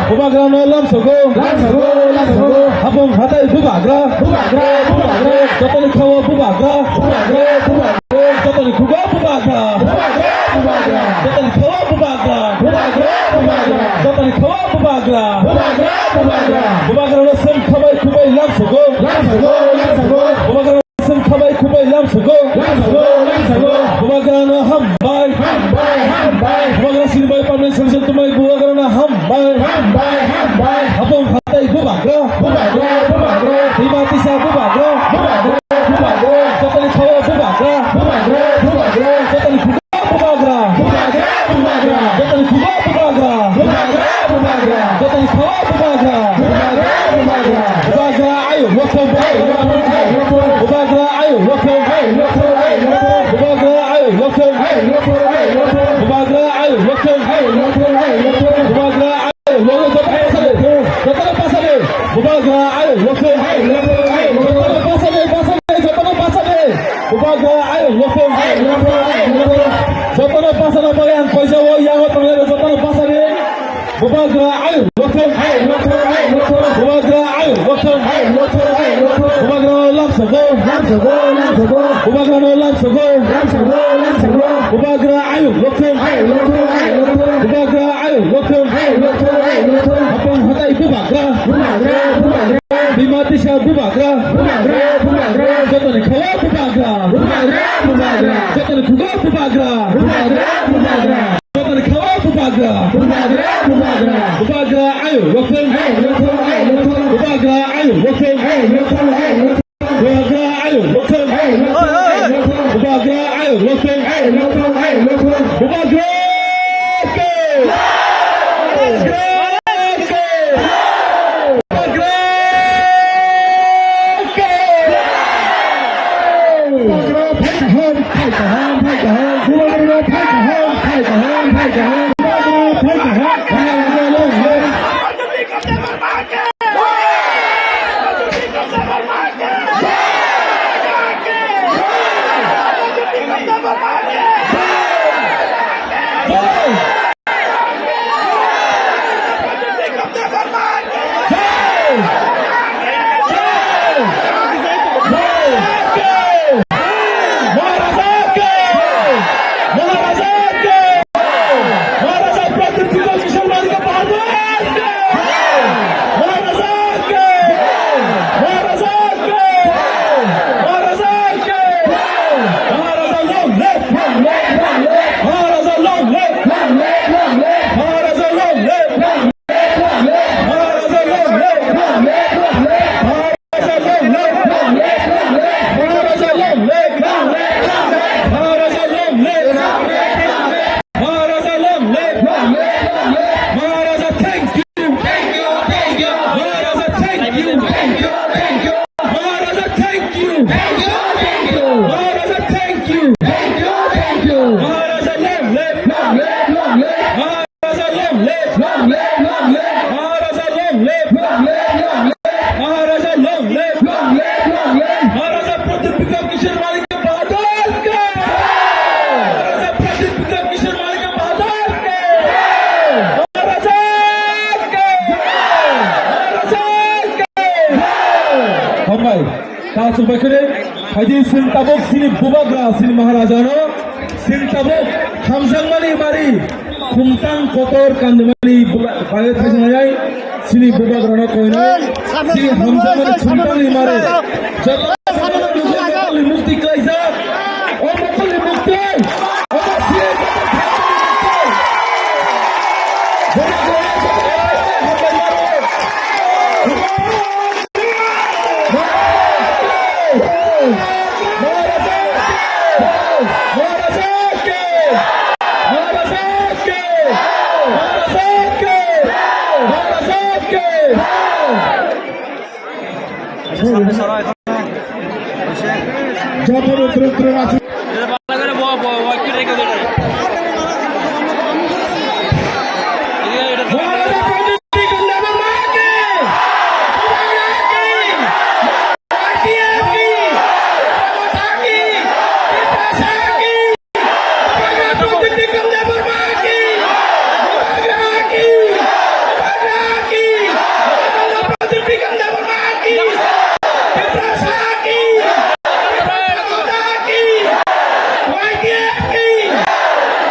Lamsogo, lamsogo. Lamsogo, lamsogo. Hapung hatai bubagra. Bubagra, bubagra. Jotoni khawa bubagra. Bubagra, bubagra. Jotoni khuga bubagra. Bubagra, bubagra. Jotoni khawa bubagra. Bubagra, bubagra. Jotoni khawa bubagra. Bubagra, bubagra. Bubagrano sengkhabai khubai lamsogo. Lamsogo, lamsogo. Bubagra sengkhabai khubai lamsogo. Lamsogo, lamsogo. Bubagrano hambai. Hambai, hambai. Bubagra sinibai permanent solution tumai bubagrano hambai. Hambai, hambai. Hapung hatai bubagra. Bubagra, bubagra. Bima tisa bubagra. Bubagra, bubagra. Jotoni khawa bubagra. Bubagra, bubagra. Jotoni khuga bubagra. Bubagra, bubagra. Jotoni khuga bubagra. Bubagra, bubagra. Jotoni khawa bubagra. Bubagra, bubagra. Bubagra ayuk lokthung. Ayuk lokthung, ayuk lokthung. Bubagra ayuk lokthung. Ayuk lokthung, ayuk lokthung. Bubagra ayuk lokthung. Ayuk lokthung, ayuk lokthung. Bubagra ayuk lokthung. Ayuk lokthung, ayuk lokthung. Bubagra ayuk lokthung. Jotono pasade. Jotono pasade. Bubagra ayuk lokthung. Ayuk lokthung, ayuk lokthung. Jotono pasade, pasade, jotono pasade. Bubagra ayuk lokthung. Ayuk lokthung, ayuk lokthung. Jotono pasana bagwi ang koisa o yango tongnai jotono pasade. Bubagra ayuk lokthung. Ayuk lokthung, ayuk lokthung. Bubagra ayuk lokthung. Ayuk lokthung, ayuk lokthung. Bubagrano lamsogo. Lamsogo, lamsogo. Bubagrano lamsogo. Lamsogo, lamsogo. Bubagra ayuk lokthung. Ayuk lokthung, ayuk lokthung. Bubagra ayuk lokthung. Ayuk lokthung, ayuk lokthung. Hapung hatai bubagra. Bubagra, bubagra. Bima tisa bubagra. Bubagra, bubagra. Jotoni khawa bubagra. Bubagra, bubagra. Jotoni khuga bubagra. Bubagra, bubagra. Jotoni khawa bubagra. Bubagra, bubagra. Bubagra ayuk lokthung. Ayuk lokthung, ayuk lokthung. Bubagra ayuk lokthung. Ayuk lokthung, ayuk lokthung. Bubagra ayuk lokthung. Ayuk lokthung, ayuk lokthung. Bubagra ayuk lokthung. Ayuk lokthung, ayuk lokthung. Bubagra ke. Bubagra ke. Bubagra ke. Bubagra phai kaham, phai kaham, phai kaham. Bubagra phai kaham, phai kaham, phai kaham. Bubagra phai kaham, phai kaham. Aswk bai khwrwi, phaidi chwng tabuk chini bubagra, chini Maharajano, chwng tabuk hamjakmani mari, khumtang kotor kandimani bubagra, bai thajak nai, chini bubagrano koinai, chini hamjakmani khumtangni mari, joto mukti khlaijak, o mukti, mukti. Joto twrwng twrwng achuk.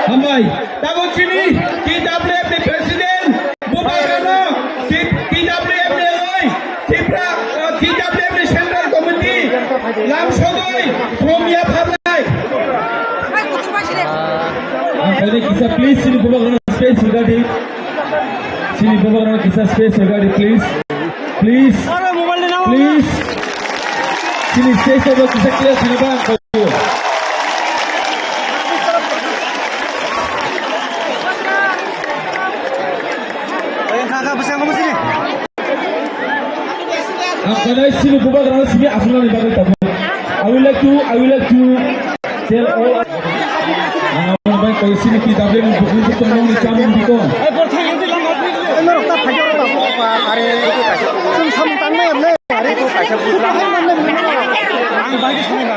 Hambai, tabuk chini T W F ni president, bubagrano, T-, T W F ni loi, Tipra, uh, T W F ni Central Committee, lam sogoi, from ya pharnai. Ang khaini kisa please, chini bubagrano space rwgadi. Chini bubagrano kisa space rwgadi, please. Please. Please. Chini space rok kisa clear khna ba ang khaio. Ang khainai chini bubagrano simi aswknani bagwi tabuk. I would like to, I would like to tell all. Ang bai koi chini T W F ni bukhuk tongmani chamung bikon. Are, ang bai sanai ba.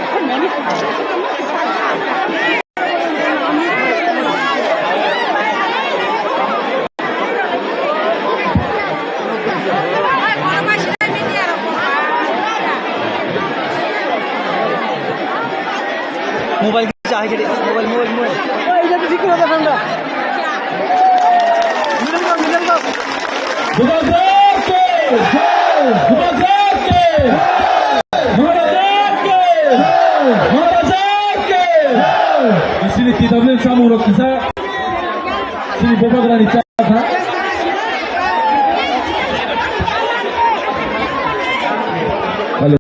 Mobile kisa hai kiri, mobile, mobile, mobile. Middle go, middle go. Bubagrano! Bubagrano! Bubagrano! Bubagrano! Chini T W F chamung rok kisa. Chini bubagrani cha kha. Hello.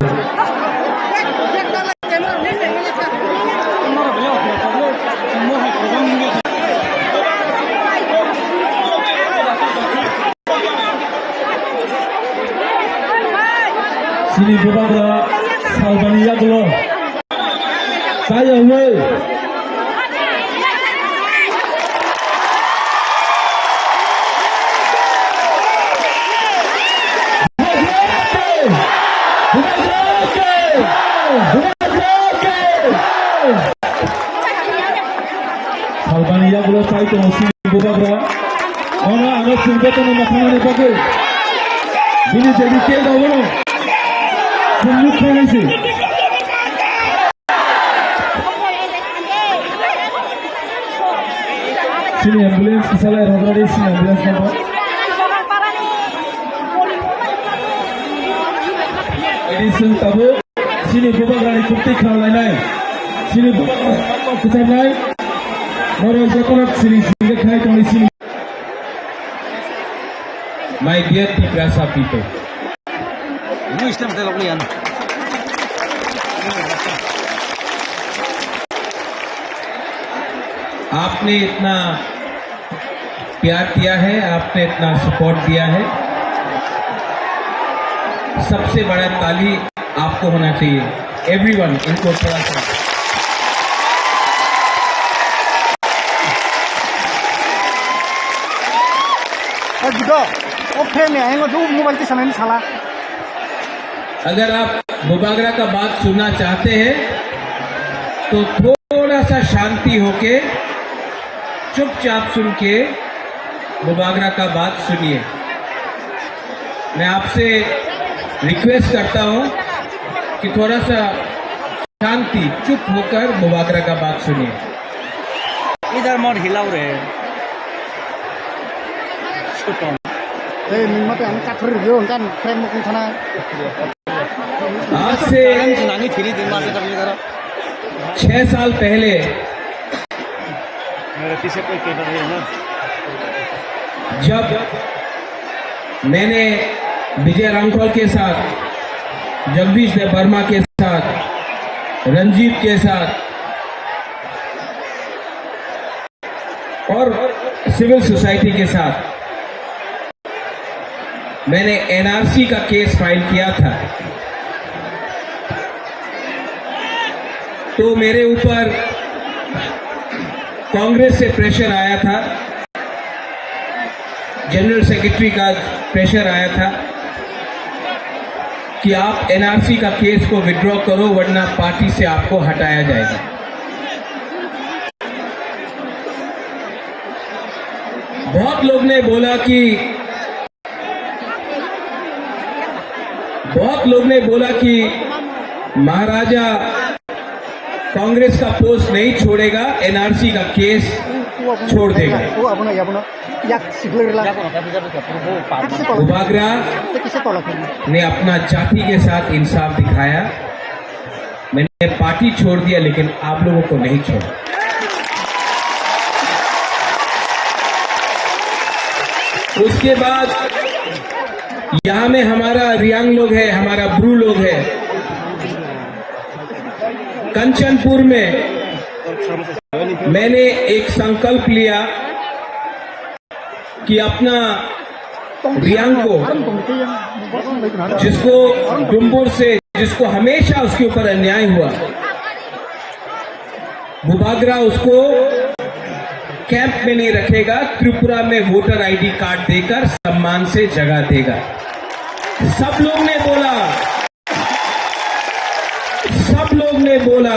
Chini bubagra salbani yagulo. Chaya hwnwi. Salbani yagulo chai tongo chini bubagra. Ono ano chwng jotono mwthangmani bagwi. Bini dedicated abono. Chwng nuk khainai se. Chini ambulance kisalai rwgwladi chini ambulance number. Ini chwng tabuk chini bubagrani kwtwi khlainai. Chini bubagrani kwtharnai. Norok jotono chini chini khai tongwi chini. My dear Tiprasa people, आपने इतना प्यार दिया है, आपने इतना सपोर्ट दिया है, सबसे बड़ा ताली आपको होना चाहिए। एवरीवन, इनको थोड़ा सा। Eh, Gudo, o fan ni ayang o mobile ti sanani sala. अगर आप बुबागरा का बात सुनना चाहते हैं तो थोड़ा सा शांति होके, चुपचाप सुन के बुबागरा का बात सुनिए। मैं आपसे रिक्वेस्ट करता हूं, कि थोड़ा सा शांति, चुप होकर बुबागरा का बात सुनिए। इधर मत हिलाओ रे। Suton. Eh, mingmate ang kathori rio kan frame mo kung thana. आज से छह साल पहले मेरे पीछे कोई कैमरा नहीं है ना? जब मैंने विजय रामखोल के साथ, जगदीश देव वर्मा के साथ, रंजीत के साथ और सिविल सोसाइटी के साथ मैंने एनआरसी का केस फाइल किया था, तो मेरे ऊपर कांग्रेस से प्रेशर आया था, जनरल सेक्रेटरी का प्रेशर आया था कि आप एनआरसी का केस को विड्रॉ करो, वरना पार्टी से आपको हटाया जाएगा। बहुत लोग ने बोला कि बहुत लोग ने बोला कि महाराजा कांग्रेस का पोस्ट नहीं छोड़ेगा, एनआरसी का केस छोड़ देगा। Bubagra ने अपना जाति के साथ इंसाफ दिखाया। मैंने पार्टी छोड़ दिया, लेकिन आप लोगों को नहीं छोड़ा। उसके बाद यहाँ में हमारा रियांग लोग है, हमारा ब्रू लोग है। कंचनपुर में मैंने एक संकल्प लिया कि अपना रियांग को, जिसको डुम्बुर से, जिसको हमेशा उसके ऊपर अन्याय हुआ, बुबागरा उसको कैंप में नहीं रखेगा, त्रिपुरा में वोटर आईडी कार्ड देकर सम्मान से जगह देगा। सब लोग ने बोला, सब लोग ने बोला,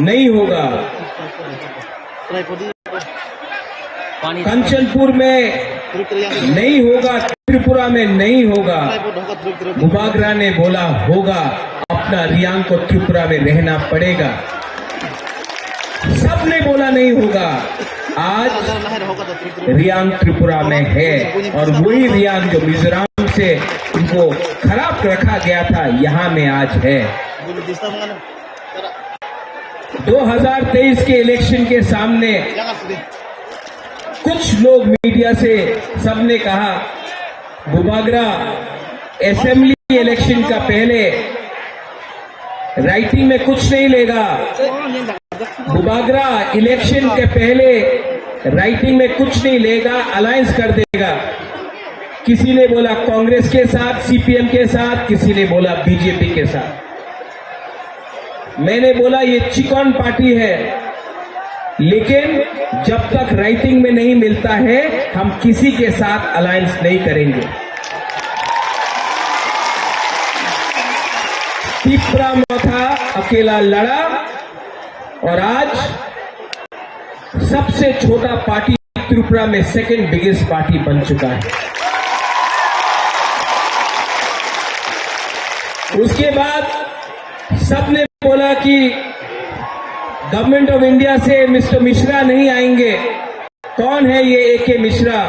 नहीं होगा। कंचनपुर में नहीं होगा, त्रिपुरा में नहीं होगा। बुबागरा ने बोला होगा, अपना रियांग को त्रिपुरा में रहना पड़ेगा। सबने बोला नहीं होगा, आज रियांग त्रिपुरा में है और वही रियांग जो मिजोरम से उनको खराब रखा गया था, यहाँ में आज है। दो हज़ार तेईस के इलेक्शन के सामने कुछ लोग मीडिया से सबने कहा, बुबागरा असेंबली इलेक्शन का पहले राइटिंग में कुछ नहीं लेगा, बुबागरा इलेक्शन के पहले राइटिंग में कुछ नहीं लेगा, अलायंस कर देगा। किसी ने बोला कांग्रेस के साथ, सीपीएम के साथ, किसी ने बोला बीजेपी के साथ। मैंने बोला ये चिकन पार्टी है, लेकिन जब तक राइटिंग में नहीं मिलता है, हम किसी के साथ अलायंस नहीं करेंगे। तिपरा मथा अकेला लड़ा और आज सबसे छोटा पार्टी त्रिपुरा में सेकंड बिगेस्ट पार्टी बन चुका है। उसके बाद सबने बोला कि गवर्नमेंट ऑफ इंडिया से मिस्टर मिश्रा नहीं आएंगे। कौन है ये एके मिश्रा?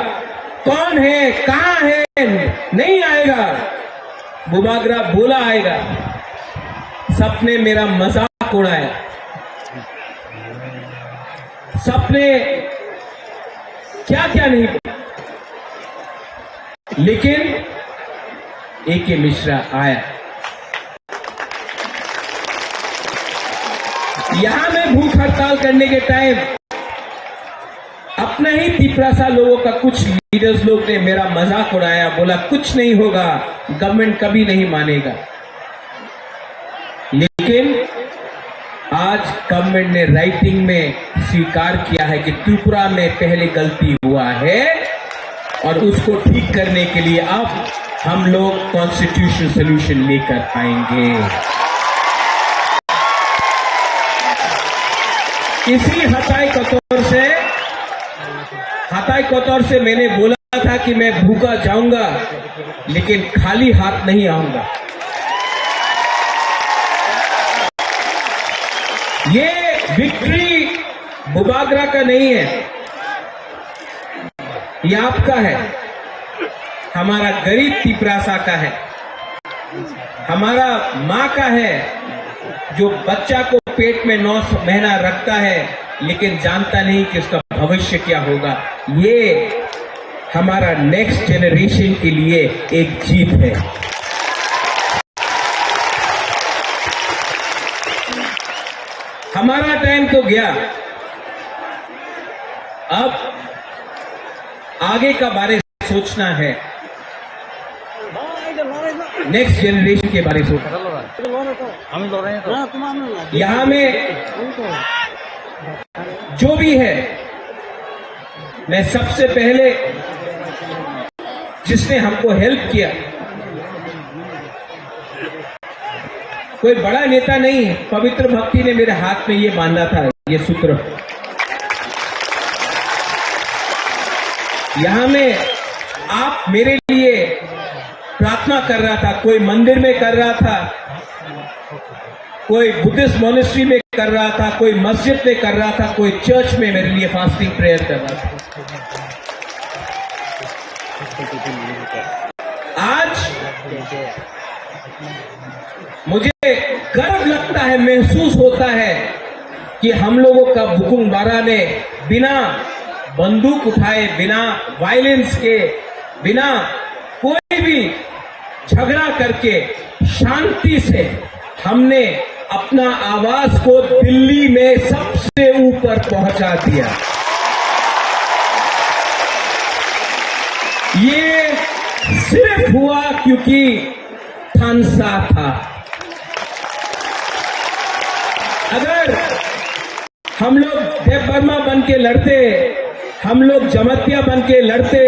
कौन है? कहाँ है? नहीं आएगा। बुबागरा बोला आएगा। सबने मेरा मजाक उड़ाया। सबने क्या क्या नहीं, लेकिन एके मिश्रा आया। यहाँ में भूख हड़ताल करने के टाइम अपने ही तिपरासा लोगों का कुछ लीडर्स लोग ने मेरा मजाक उड़ाया, बोला कुछ नहीं होगा, गवर्नमेंट कभी नहीं मानेगा। लेकिन आज गवर्नमेंट ने राइटिंग में स्वीकार किया है कि त्रिपुरा में पहले गलती हुआ है और उसको ठीक करने के लिए अब हम लोग कॉन्स्टिट्यूशनल सॉल्यूशन लेकर आएंगे। इसी हताई कतौर से, हताई कतौर से मैंने बोला था कि मैं भूखा जाऊंगा, लेकिन खाली हाथ नहीं आऊंगा। ये विक्ट्री बुबागरा का नहीं है, ये आपका है, हमारा गरीब तिपरासा का है, हमारा माँ का है, जो बच्चा को पेट में नौ महीना रखता है लेकिन जानता नहीं कि उसका भविष्य क्या होगा। ये हमारा नेक्स्ट जनरेशन के लिए एक जीत है। हमारा टाइम तो गया, अब आगे का बारे सोचना है। नेक्स्ट जनरेशन के बारे सोचना। यहाँ में जो भी है, मैं सबसे पहले जिसने हमको हेल्प किया, कोई बड़ा नेता नहीं, पवित्र भक्ति ने मेरे हाथ में ये बांधा था, ये सूत्र। यहाँ में आप मेरे लिए प्रार्थना कर रहा था, कोई मंदिर में कर रहा था, कोई बुद्धिस्ट मॉनेस्ट्री में कर रहा था, कोई मस्जिद में कर रहा था, कोई चर्च में मेरे लिए फास्टिंग प्रेयर कर रहा था। आज मुझे गर्व लगता है, महसूस होता है कि हम लोगों का बुकुंग बारा ने बिना बंदूक उठाए, बिना वायलेंस के, बिना कोई भी झगड़ा करके शांति से हमने अपना आवाज को दिल्ली में सबसे ऊपर पहुंचा दिया। ये सिर्फ हुआ क्योंकि थानसा था। अगर हम लोग देव वर्मा बन के लड़ते, हम लोग जमातिया बन के लड़ते,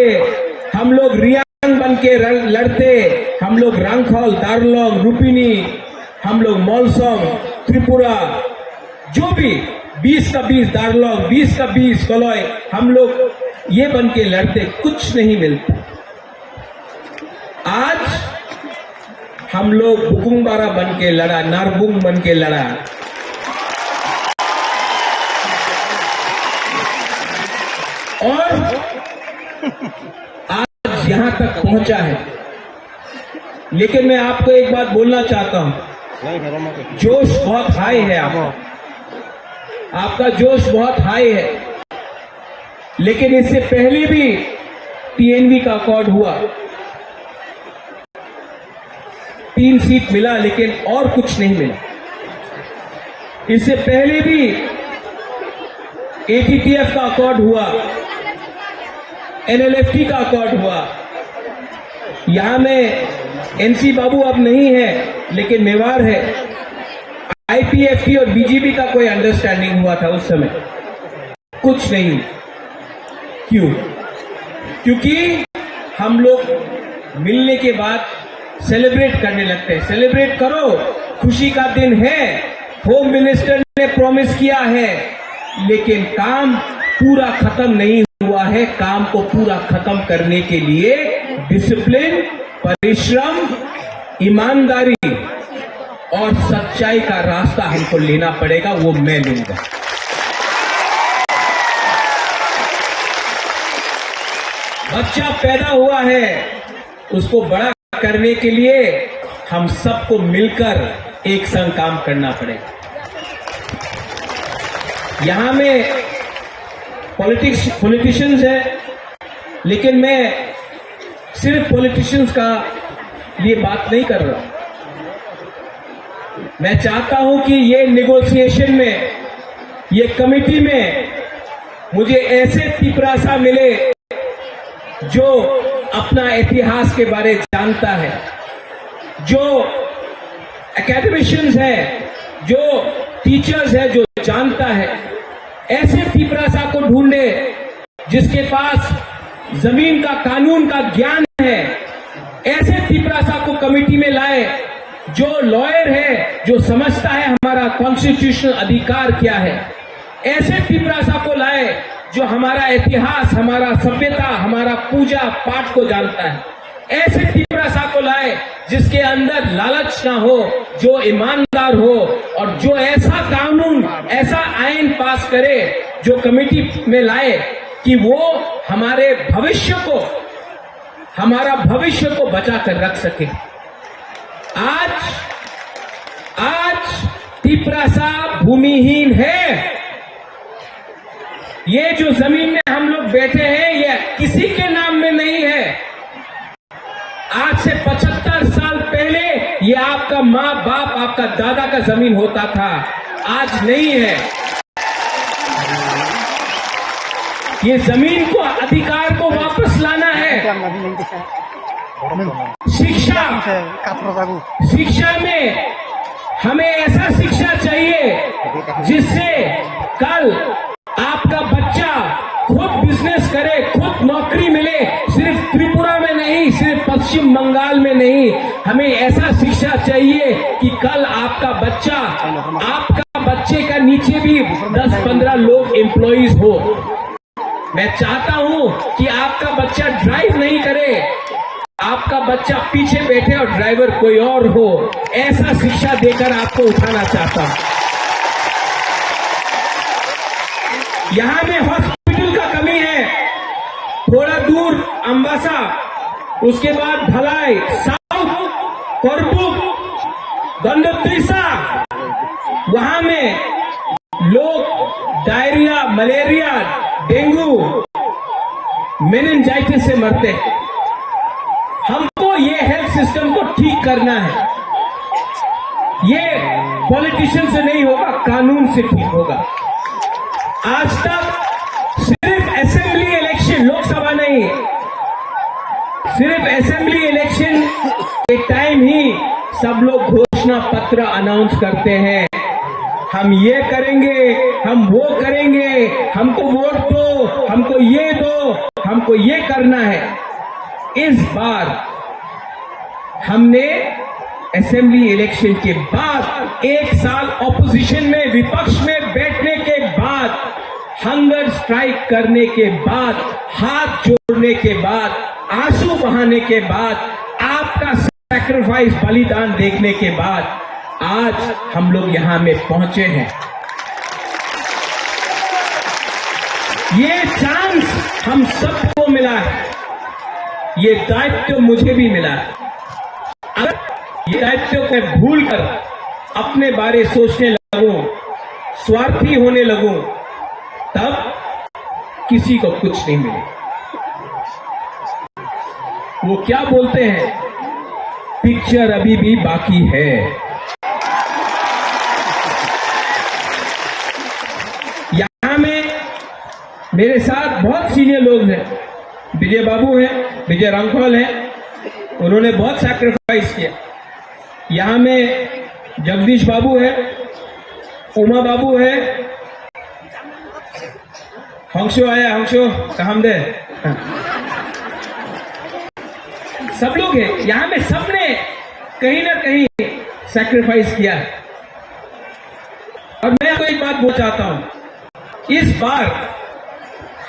हम लोग रियांग बन के र-, लड़ते, हम लोग रांखल, दारलोंग, रुपिनी, हम लोग मोलसोंग, त्रिपुरा, जो भी बीस का बीस दारलोंग, बीस का बीस कलई, हम लोग ये बन के लड़ते, कुछ नहीं मिलता। आज हम लोग बुकुंग बारा बन के लड़ा, नारबुंग बन के लड़ा। और आज यहाँ तक पहुंचा है। लेकिन मैं आपको एक बात बोलना चाहता हूं, जोश बहुत हाई है आपका, आपका जोश बहुत हाई है। लेकिन इससे पहले भी टीएनवी का अकॉर्ड हुआ, तीन सीट मिला, लेकिन और कुछ नहीं मिला। इससे पहले भी एटीटीएफ का अकॉर्ड हुआ, एनएलएफटी का अकॉर्ड हुआ। यहाँ में एनसी बाबू अब नहीं है, लेकिन मेवाड़ है। आईपीएफटी और बीजेपी का कोई अंडरस्टैंडिंग हुआ था उस समय, कुछ नहीं। क्यों? क्योंकि हम लोग मिलने के बाद सेलिब्रेट करने लगते हैं। सेलिब्रेट करो, खुशी का दिन है। होम मिनिस्टर ने प्रॉमिस किया है, लेकिन काम पूरा खत्म नहीं हुआ है। काम को पूरा खत्म करने के लिए डिसिप्लिन, परिश्रम, ईमानदारी और सच्चाई का रास्ता हमको लेना पड़ेगा, वो मैं लूंगा। बच्चा पैदा हुआ है, उसको बड़ा करने के लिए हम सबको मिलकर एक संग काम करना पड़ेगा। यहाँ में पॉलिटिक्स, पॉलिटिशियंस है, लेकिन मैं सिर्फ पॉलिटिशियंस का लिए बात नहीं कर रहा। मैं चाहता हूं कि ये नेगोशिएशन में, ये कमेटी में मुझे ऐसे तिपरासा मिले जो अपना इतिहास के बारे जानता है, जो एकेडमिशियंस है, जो टीचर्स है, जो जानता है, ऐसे तिपरासा को ढूंढे जिसके पास जमीन का, कानून का ज्ञान है। ऐसे तिपरासा को कमेटी में लाए जो लॉयर है, जो समझता है हमारा कॉन्स्टिट्यूशनल अधिकार क्या है। ऐसे तिपरासा को लाए जो हमारा इतिहास, हमारा सभ्यता, हमारा पूजा पाठ को जानता है। ऐसे तिपरासा को लाए जिसके अंदर लालच ना हो, जो ईमानदार हो और जो ऐसा कानून, लाइन पास करे, जो कमेटी में लाए कि वो हमारे भविष्य को, हमारा भविष्य को बचा कर रख सके। आज, आज तिपरासा भूमिहीन है। ये जो जमीन में हम लोग बैठे हैं, ये किसी के नाम में नहीं है। आज से पचहत्तर साल पहले ये आपका माँ बाप, आपका दादा का जमीन होता था, आज नहीं है। ये जमीन को, अधिकार को वापस लाना है। शिक्षा, शिक्षा में हमें ऐसा शिक्षा चाहिए जिससे कल आपका बच्चा खुद बिजनेस करे, खुद नौकरी मिले, सिर्फ त्रिपुरा में नहीं, सिर्फ पश्चिम बंगाल में नहीं। हमें ऐसा शिक्षा चाहिए कि कल आपका बच्चा, आपका बच्चे का नीचे भी दस पन्द्रह लोग एम्प्लॉइज हो। मैं चाहता हूं कि आपका बच्चा ड्राइव नहीं करे, आपका बच्चा पीछे बैठे और ड्राइवर कोई और हो, ऐसा शिक्षा देकर आपको उठाना चाहता हूं। यहां में हॉस्पिटल का कमी है, थोड़ा दूर अम्बासा, उसके बाद धलाई, साउथ, करपुक, गंडोत्रिसा, वहां में लोग डायरिया, मलेरिया, डेंगू, मेनिंजाइटिस से मरते हैं। हमको ये हेल्थ सिस्टम को ठीक करना है। ये पॉलिटिशियन से नहीं होगा, कानून से ठीक होगा। आज तक सिर्फ असेंबली इलेक्शन, लोकसभा नहीं, सिर्फ असेंबली इलेक्शन के टाइम ही सब लोग घोषणा पत्र अनाउंस करते हैं, हम ये करेंगे, हम वो करेंगे, हमको वोट दो, हमको ये दो, हमको ये करना है। इस बार हमने असेंबली इलेक्शन के बाद, एक साल ऑपोजिशन में, विपक्ष में बैठने के बाद, हंगर स्ट्राइक करने के बाद, हाथ जोड़ने के बाद, आंसू बहाने के बाद, आपका सैक्रिफाइस, बलिदान देखने के बाद आज हम लोग यहां में पहुंचे हैं। ये चांस हम सबको मिला है, ये दायित्व मुझे भी मिला है। अगर ये दायित्व को भूलकर अपने बारे सोचने लगूं, स्वार्थी होने लगूं, तब किसी को कुछ नहीं मिले। वो क्या बोलते हैं, पिक्चर अभी भी बाकी है। यहां में मेरे साथ बहुत सीनियर लोग हैं, विजय बाबू हैं, विजय रामखोल हैं, उन्होंने बहुत सैक्रिफाइस किया। यहाँ में जगदीश बाबू है, उमा बाबू है, हंसो आया, हंसो, काम दे। सब लोग हैं यहाँ में, सबने कहीं ना कहीं सैक्रिफाइस किया है। और मैं आपको एक बात बोलना चाहता हूँ, इस बार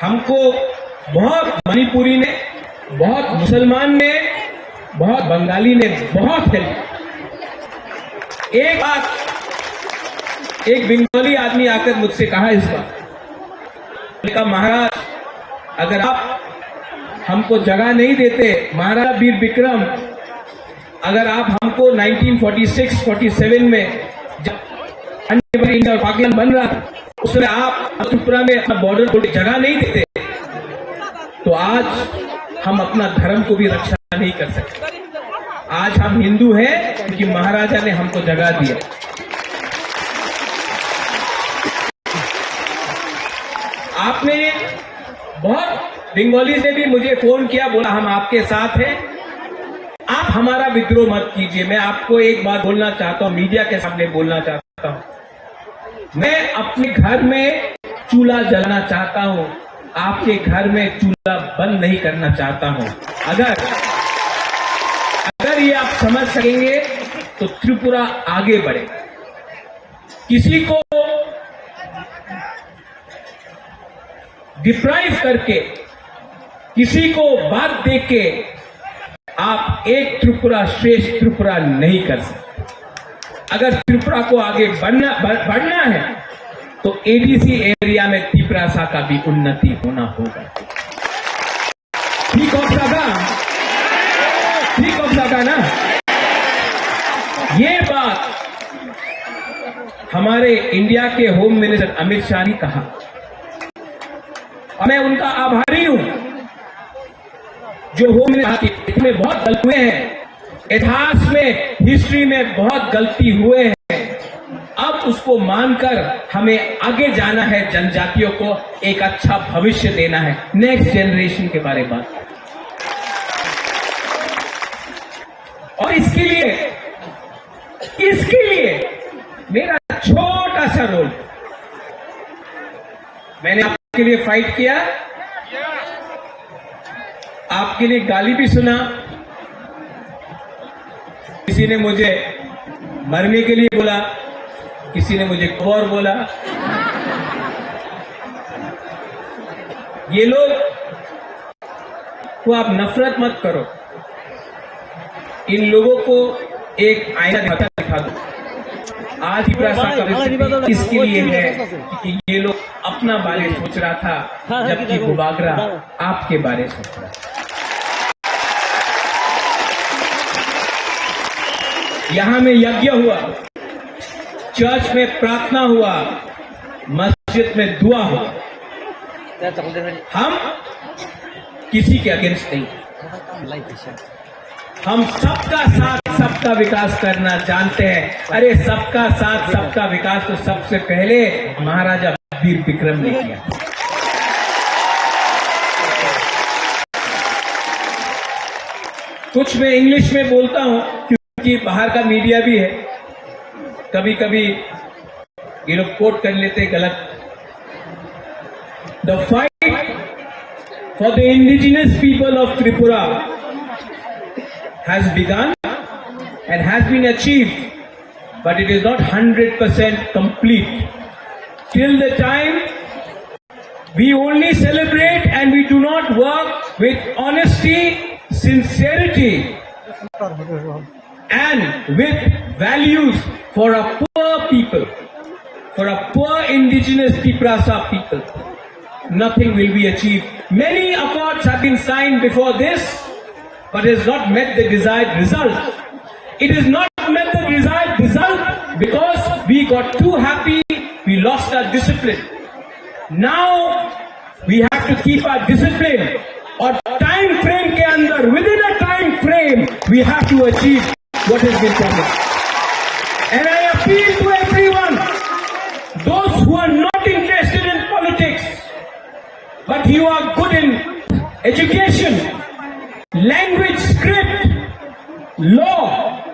हमको बहुत मणिपुरी ने, बहुत मुसलमान ने, बहुत बंगाली ने बहुत हेल्प। एक बात, एक बंगाली आदमी आकर मुझसे कहा इस बार, कहा, महाराज, अगर आप हमको जगह नहीं देते, महाराज वीर विक्रम, अगर आप हमको nineteen forty six forty seven में जब अन्य इंडिया और पाकिस्तान बन रहा था, उसमें आप त्रिपुरा में अपना बॉर्डर को जगह नहीं देते, तो आज हम अपना धर्म को भी रक्षा नहीं कर सकते। आज हम हिंदू हैं क्योंकि महाराजा ने हमको जगह दिया। आपने बहुत, बंगाली ने भी मुझे फोन किया, बोला, हम आपके साथ हैं, आप हमारा विद्रोह मत कीजिए। मैं आपको एक बात बोलना चाहता हूँ, मीडिया के सामने बोलना चाहता हूँ, मैं अपने घर में चूल्हा जलाना चाहता हूँ, आपके घर में चूल्हा बंद नहीं करना चाहता हूँ। अगर, अगर ये आप समझ सकेंगे तो त्रिपुरा आगे बढ़ेगा। किसी को डिप्राइव करके, किसी को बात दे के आप एक त्रिपुरा श्रेष्ठ त्रिपुरा नहीं कर सकते। अगर त्रिपुरा को आगे बढ़ना, बढ़-, बढ़ना है, तो एडीसी एरिया में तिपरासा का भी उन्नति होना होगा। ठीक हो सका? ठीक हो सका ना? ये बात हमारे इंडिया के होम मिनिस्टर अमित शाह ने कहा, और मैं उनका आभारी हूं। जो होम मिनिस्टर, इसमें बहुत गलत हुए हैं, इतिहास में, हिस्ट्री में बहुत गलती हुए हैं। अब उसको मानकर हमें आगे जाना है, जनजातियों को एक अच्छा भविष्य देना है, नेक्स्ट जनरेशन के बारे में बात। और इसके लिए, इसके लिए मेरा छोटा सा रोल, मैंने आपके लिए फाइट किया, आपके लिए गाली भी सुना। किसी ने मुझे मरने के लिए बोला, किसी ने मुझे कौर बोला। ये लोग को आप नफरत मत करो। इन लोगों को एक आईना दिखा, दिखा दो। आज की भाषा का परिस्थिति इसके लिए है कि ये लोग अपना बारे सोच रहा था, जबकि बुबागरा आपके बारे सोच रहा था। यहाँ में यज्ञ हुआ, चर्च में प्रार्थना हुआ, मस्जिद में दुआ हुआ। हम किसी के अगेंस्ट नहीं, हम सबका साथ, सबका विकास करना जानते हैं। अरे, सबका साथ, सबका विकास तो सबसे पहले महाराजा वीर विक्रम ने किया। कुछ मैं इंग्लिश में बोलता हूं क्योंकि बाहर का मीडिया भी है, कभी कभी ये लोग कोट कर लेते हैं गलत। The fight for the indigenous people of Tripura has begun and has been achieved, but it is not hundred percent complete. Till the time we only celebrate and we do not work with honesty, sincerity, and with values for a poor people, for a poor indigenous Tiprasa people, nothing will be achieved. Many accords have been signed before this, but has not met the desired result. It has not met the desired result because we got too happy, we lost our discipline. Now, we have to keep our discipline और time frame के अंदर, within a time frame, we have to achieve what has been promised. And I appeal to everyone, those who are not interested in politics, but you are good in education, language, script, law,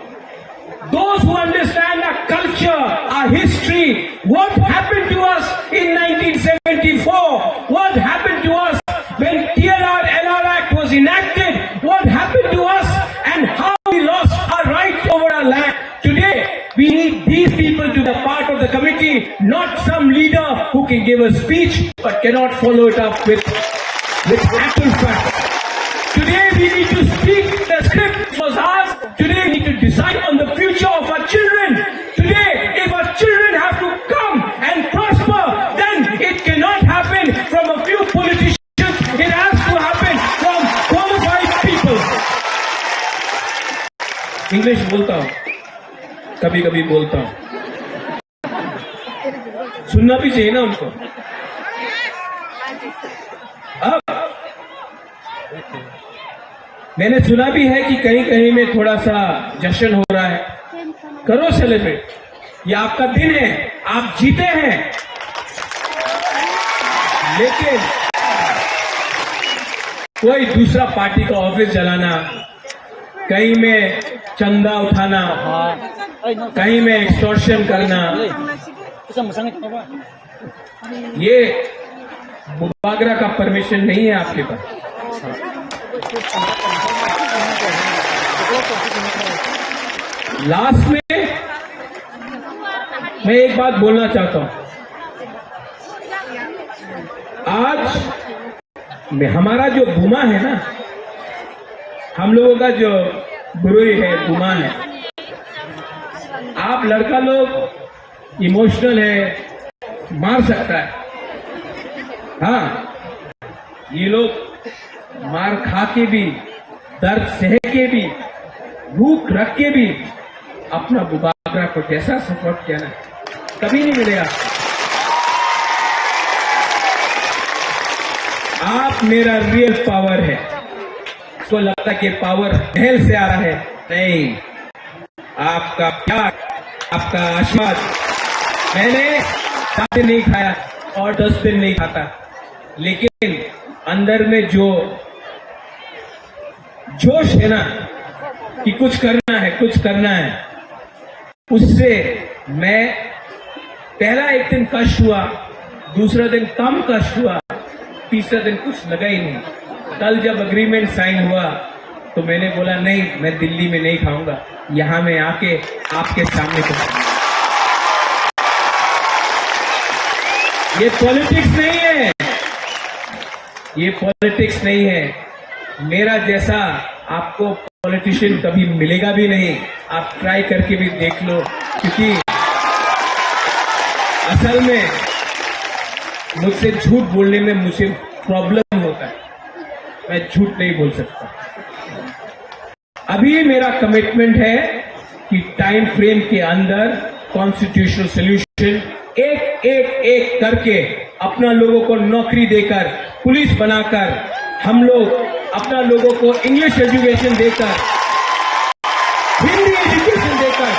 those who understand our culture, our history, what happened to us in nineteen seventy-four, what happened to us when T R R L R Act was enacted, what happened to us and how we lost our rights over our land. Today, we need these people to be part of the committee, not some leader who can give a speech but cannot follow it up with, with actual facts. Today, we need to speak the script was ours. Today we need to decide on the future of our children. Today, if our children have to come and prosper, then it cannot happen from a few politicians. It has to happen from qualified people. English बोलता हूँ, कभी कभी बोलता हूँ, सुनना भी चाहिए ना उनको। अब मैंने सुना भी है कि कहीं कहीं में थोड़ा सा जश्न हो रहा है, करो सेलिब्रेट, ये आपका दिन है, आप जीते हैं। लेकिन कोई दूसरा पार्टी का ऑफिस जलाना, कहीं में चंदा उठाना, कहीं में एक्सटॉर्शन करना, ये बुबागरा का परमिशन नहीं है आपके पास। लास्ट में मैं एक बात बोलना चाहता हूं। आज में हमारा जो बुमा है ना, हम लोगों का जो बुरुई है, बुमा है, आप लड़का लोग इमोशनल है, मार सकता है। हाँ, ये लोग मार खा के भी, दर्द सह के भी, भूख रख के भी अपना बुबागरा को जैसा सपोर्ट किया ना, कभी नहीं मिलेगा। आप मेरा रियल पावर है। इसको लगता है कि पावर महल से आ रहा है, नहीं। आपका प्यार, आपका आशीर्वाद। मैंने सात दिन नहीं खाया और दस दिन नहीं खाता, लेकिन अंदर में जो जोश है ना कि कुछ करना है, कुछ करना है, उससे मैं पहला एक दिन कष्ट हुआ, दूसरा दिन कम कष्ट हुआ, तीसरा दिन कुछ लगा ही नहीं। कल जब एग्रीमेंट साइन हुआ तो मैंने बोला, "नहीं, मैं दिल्ली में नहीं खाऊंगा, यहाँ मैं आके आपके सामने खाऊंगा।" ये पॉलिटिक्स नहीं है, ये पॉलिटिक्स नहीं है। मेरा जैसा आपको पॉलिटिशियन कभी मिलेगा भी नहीं। आप ट्राई करके भी देख लो, क्योंकि असल में मुझसे झूठ बोलने में मुझे प्रॉब्लम होता है, मैं झूठ नहीं बोल सकता। अभी मेरा कमिटमेंट है कि टाइम फ्रेम के अंदर कॉन्स्टिट्यूशनल सॉल्यूशन, एक एक एक करके अपना लोगों को नौकरी देकर, पुलिस बनाकर, हम लोग अपना लोगों को इंग्लिश एजुकेशन देकर, हिंदी एजुकेशन देकर,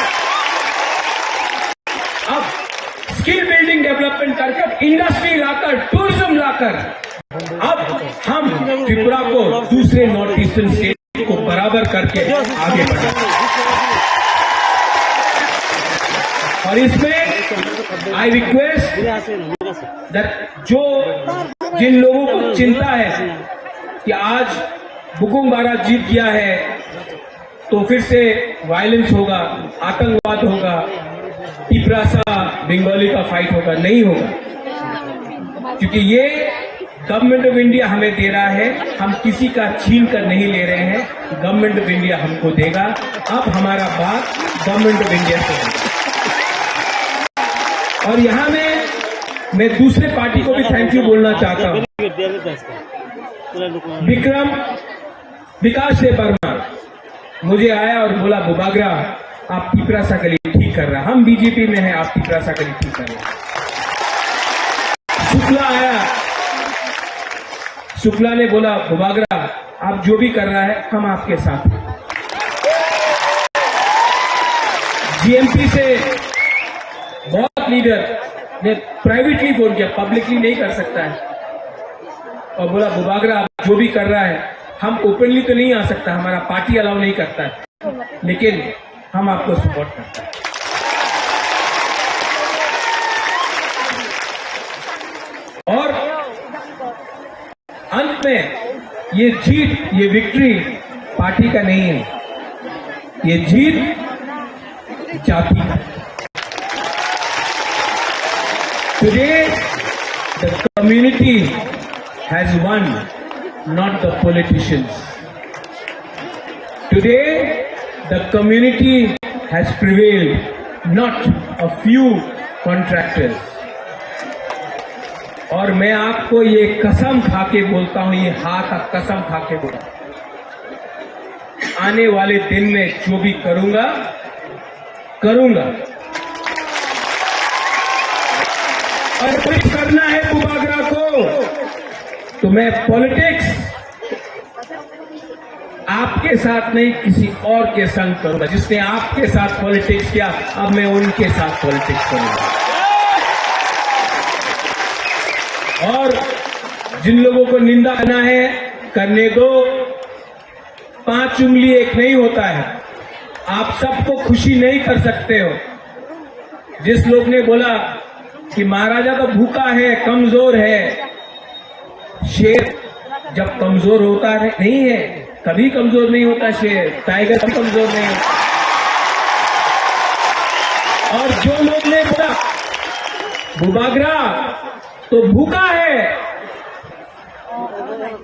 अब स्किल बिल्डिंग डेवलपमेंट करके, इंडस्ट्री लाकर, टूरिज्म लाकर, अब हम त्रिपुरा को दूसरे नॉर्थ ईस्टर्न स्टेट को बराबर करके आगे बढ़ा। और इसमें आई रिक्वेस्ट दैट जो, जिन लोगों को चिंता है कि आज बुकुम बारा जीत गया है तो फिर से वायलेंस होगा, आतंकवाद होगा, टिपरासा बंगाली का फाइट होगा, नहीं होगा, क्योंकि ये गवर्नमेंट ऑफ इंडिया हमें दे रहा है, हम किसी का छीन कर नहीं ले रहे हैं, गवर्नमेंट ऑफ इंडिया हमको देगा। अब हमारा बात गवर्नमेंट ऑफ इंडिया से होगा। और यहाँ में मैं दूसरे पार्टी को भी थैंक यू बोलना चाहता हूँ। विक्रम विकास देब वर्मा मुझे आया और बोला, "बुबागरा, आप तिपरासा के लिए ठीक कर रहा है, हम बीजेपी में हैं, आप तिपरासा के लिए ठीक कर रहा है।" शुक्ला आया, शुक्ला ने बोला, "बुबागरा, आप जो भी कर रहा है, हम आपके साथ हैं।" जीएमपी से बहुत लीडर ने प्राइवेटली फोन किया, पब्लिकली नहीं कर सकता है, और बोला, "बुबागरा, आप जो भी कर रहा है, हम ओपनली तो नहीं आ सकता, हमारा पार्टी अलाउ नहीं करता है, लेकिन हम आपको सपोर्ट करते हैं।" और अंत में ये जीत, ये विक्ट्री पार्टी का नहीं है, ये जीत जाति का। Today, the community has won, not the politicians. Today, the community has prevailed, not a few contractors. और मैं आपको ये कसम खा के बोलता हूँ, ये हाथ का कसम खा के बोलता हूँ, आने वाले दिन में जो भी करूंगा, करूंगा। और कुछ करना है बुबागरा को, तो मैं पॉलिटिक्स आपके साथ नहीं, किसी और के संग करूंगा। जिसने आपके साथ पॉलिटिक्स किया, अब मैं उनके साथ पॉलिटिक्स करूंगा। और जिन लोगों को निंदा करना है, करने दो। पांच उंगली एक नहीं होता है, आप सबको खुशी नहीं कर सकते हो। जिस लोग ने बोला कि महाराजा तो भूखा है, कमजोर है, शेर जब कमजोर होता है, नहीं है, कभी कमजोर नहीं होता शेर, टाइगर भी कमजोर नहीं होता। और जो लोग ने बोला बुबागरा तो भूखा है,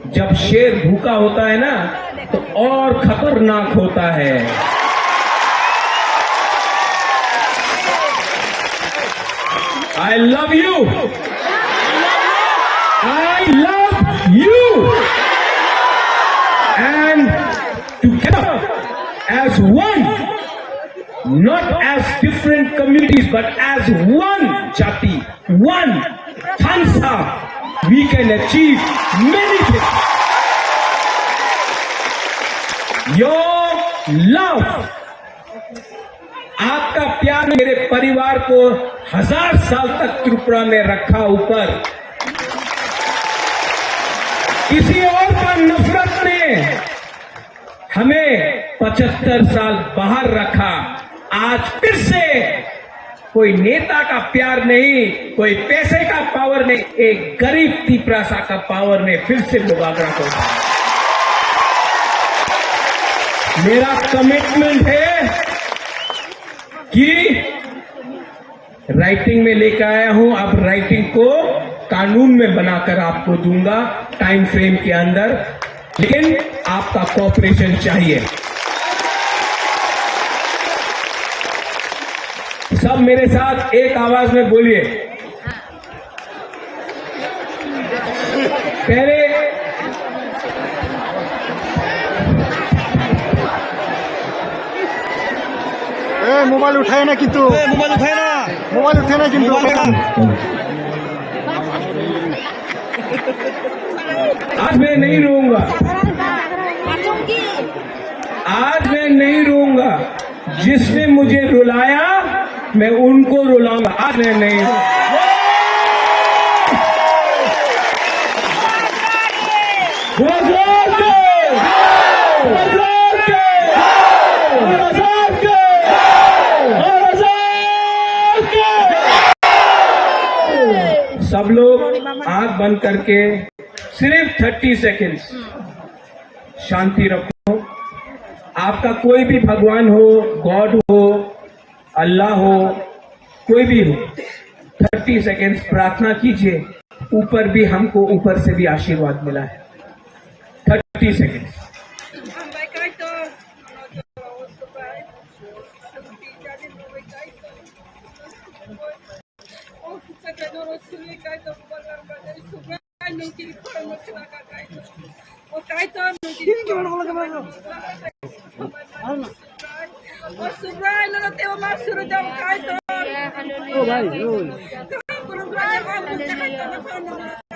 जब शेर भूखा होता है ना, तो और खतरनाक होता है। I love you. I love you. And together as one, not as different communities, but as one jati, one Khansa, we can achieve many things. Your love, आपका प्यार मेरे परिवार को हजार साल तक त्रिपुरा में रखा ऊपर। किसी और का नफरत ने हमें पचहत्तर साल बाहर रखा। आज फिर से कोई नेता का प्यार नहीं, कोई पैसे का पावर नहीं, एक गरीब तिपरासा का पावर ने फिर से बुबागरा को उठाया। मेरा कमिटमेंट है कि राइटिंग में लेकर आया हूं, अब राइटिंग को कानून में बनाकर आपको दूंगा टाइम फ्रेम के अंदर, लेकिन आपका कोऑपरेशन चाहिए। सब मेरे साथ एक आवाज में बोलिए। पहले ए, मोबाइल उठाए ना किंतु। ए, मोबाइल उठाए ना। मोबाइल उठाए ना किंतु। मोबाइल उठाए ना। आज मैं नहीं रोऊंगा। आज मैं नहीं रोऊंगा। जिसने मुझे रुलाया, मैं उनको रुलाऊंगा। आज मैं नहीं रोऊंगा। सब लोग आंख बंद करके सिर्फ थर्टी सेकेंड्स शांति रखो। आपका कोई भी भगवान हो, गॉड हो, अल्लाह हो, कोई भी हो, थर्टी सेकेंड्स प्रार्थना कीजिए। ऊपर भी हमको ऊपर से भी आशीर्वाद मिला है। Thirty seconds.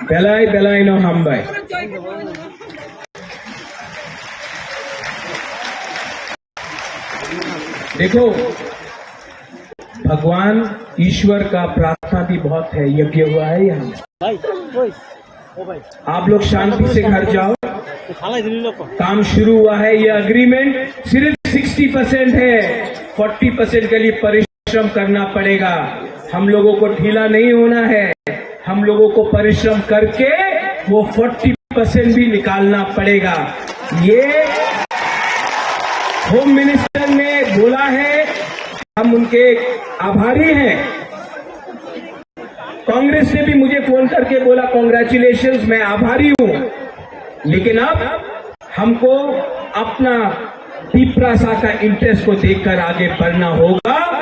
Belai belai no hambai. देखो, भगवान ईश्वर का प्रार्थना भी बहुत है, यज्ञ हुआ है यहाँ। आप लोग शांति से घर जाओ। काम शुरू हुआ है, ये एग्रीमेंट सिर्फ सिक्सटी परसेंट है, फोर्टी परसेंट के लिए परिश्रम करना पड़ेगा। हम लोगों को ढीला नहीं होना है, हम लोगों को परिश्रम करके वो फोर्टी परसेंट भी निकालना पड़ेगा। ये होम मिनिस्टर ने बोला है, हम उनके आभारी हैं। कांग्रेस ने भी मुझे फोन करके बोला, "कॉन्ग्रेचुलेशंस, मैं आभारी हूं, लेकिन अब हमको अपना तिपरासा का इंटरेस्ट को देखकर आगे बढ़ना होगा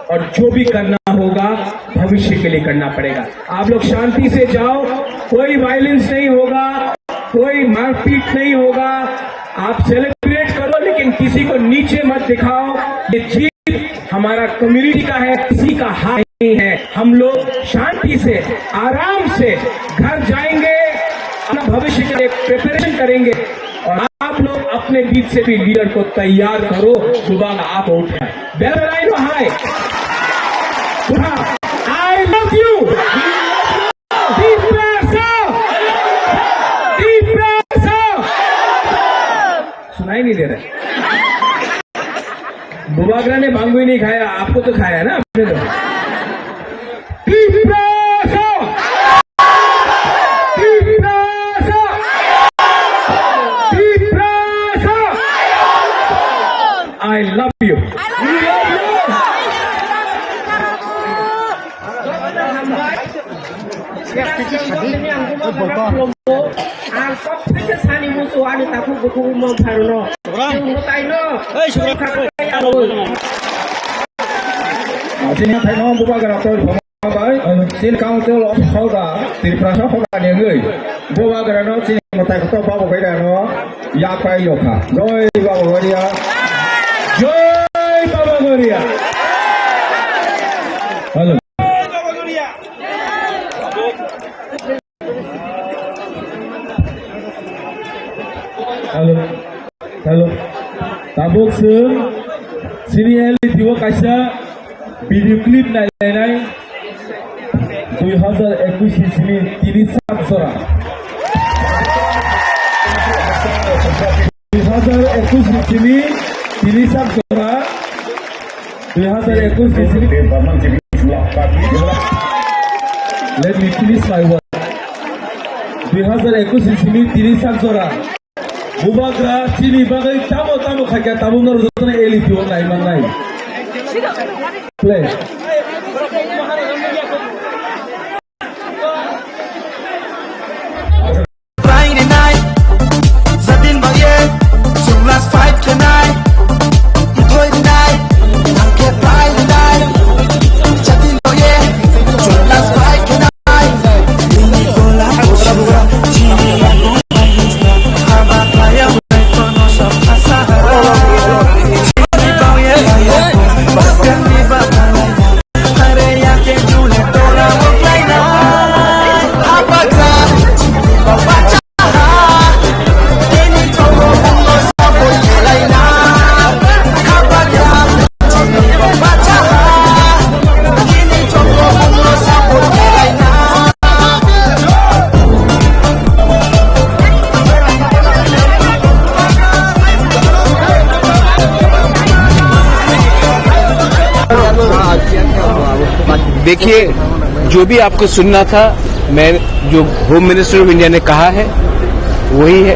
और जो भी करना होगा भविष्य के लिए करना पड़ेगा।" आप लोग शांति से जाओ, कोई वायलेंस नहीं होगा, कोई मारपीट नहीं होगा। आप सेलिब्रेट करो, लेकिन किसी को नीचे मत दिखाओ। ये जीत हमारा कम्युनिटी का है, किसी का हाथ नहीं है। हम लोग शांति से, आराम से घर जाएंगे, अपना भविष्य के लिए प्रिपरेशन करेंगे। और आप लोग अपने बीच से भी लीडर को तैयार करो। Bubagra, आप उठे। Belai no hambai. Bubagra, I love you. Tiprasa! Tiprasa! सुनाई नहीं दे रहा। बुबागरा ने भांग भी नहीं खाया, आपको तो खाया ना आपने तो। Tiprasa! Tiprasa! Tiprasa! I love you. Ang kok khaisa sani musu ani takhuk bukhuk mong pharuno. Subram. Chwng mwtaino. Ei, Subram. Khaklai aboi. Achini thaino bubagra tol. Bai, chini council of Howrah, Tiprasa Howrah ni wngwi, Bubagra no chini mwtai kotor Baba Garia no yapai yokha. Jai Baba Garia. Jai Baba Garia. Hello. Hello. Hello. Tabuk chwng chini L E D o kaisa video clip nailainai dui hazar ekush ni simi tini sak jora. Dui hazar ekush ni simi tini sak jora. Dui hazar ekush ni simi. Let me finish my word. Dui hazar ekush ni simi tini sak jora. Bubagra chini bagwi tamo tamo khaikha, tamo norok jotono L E D o nai mannai. Play. देखिए, जो भी आपको सुनना था, मैं, जो home minister of India ने कहा है, वही है।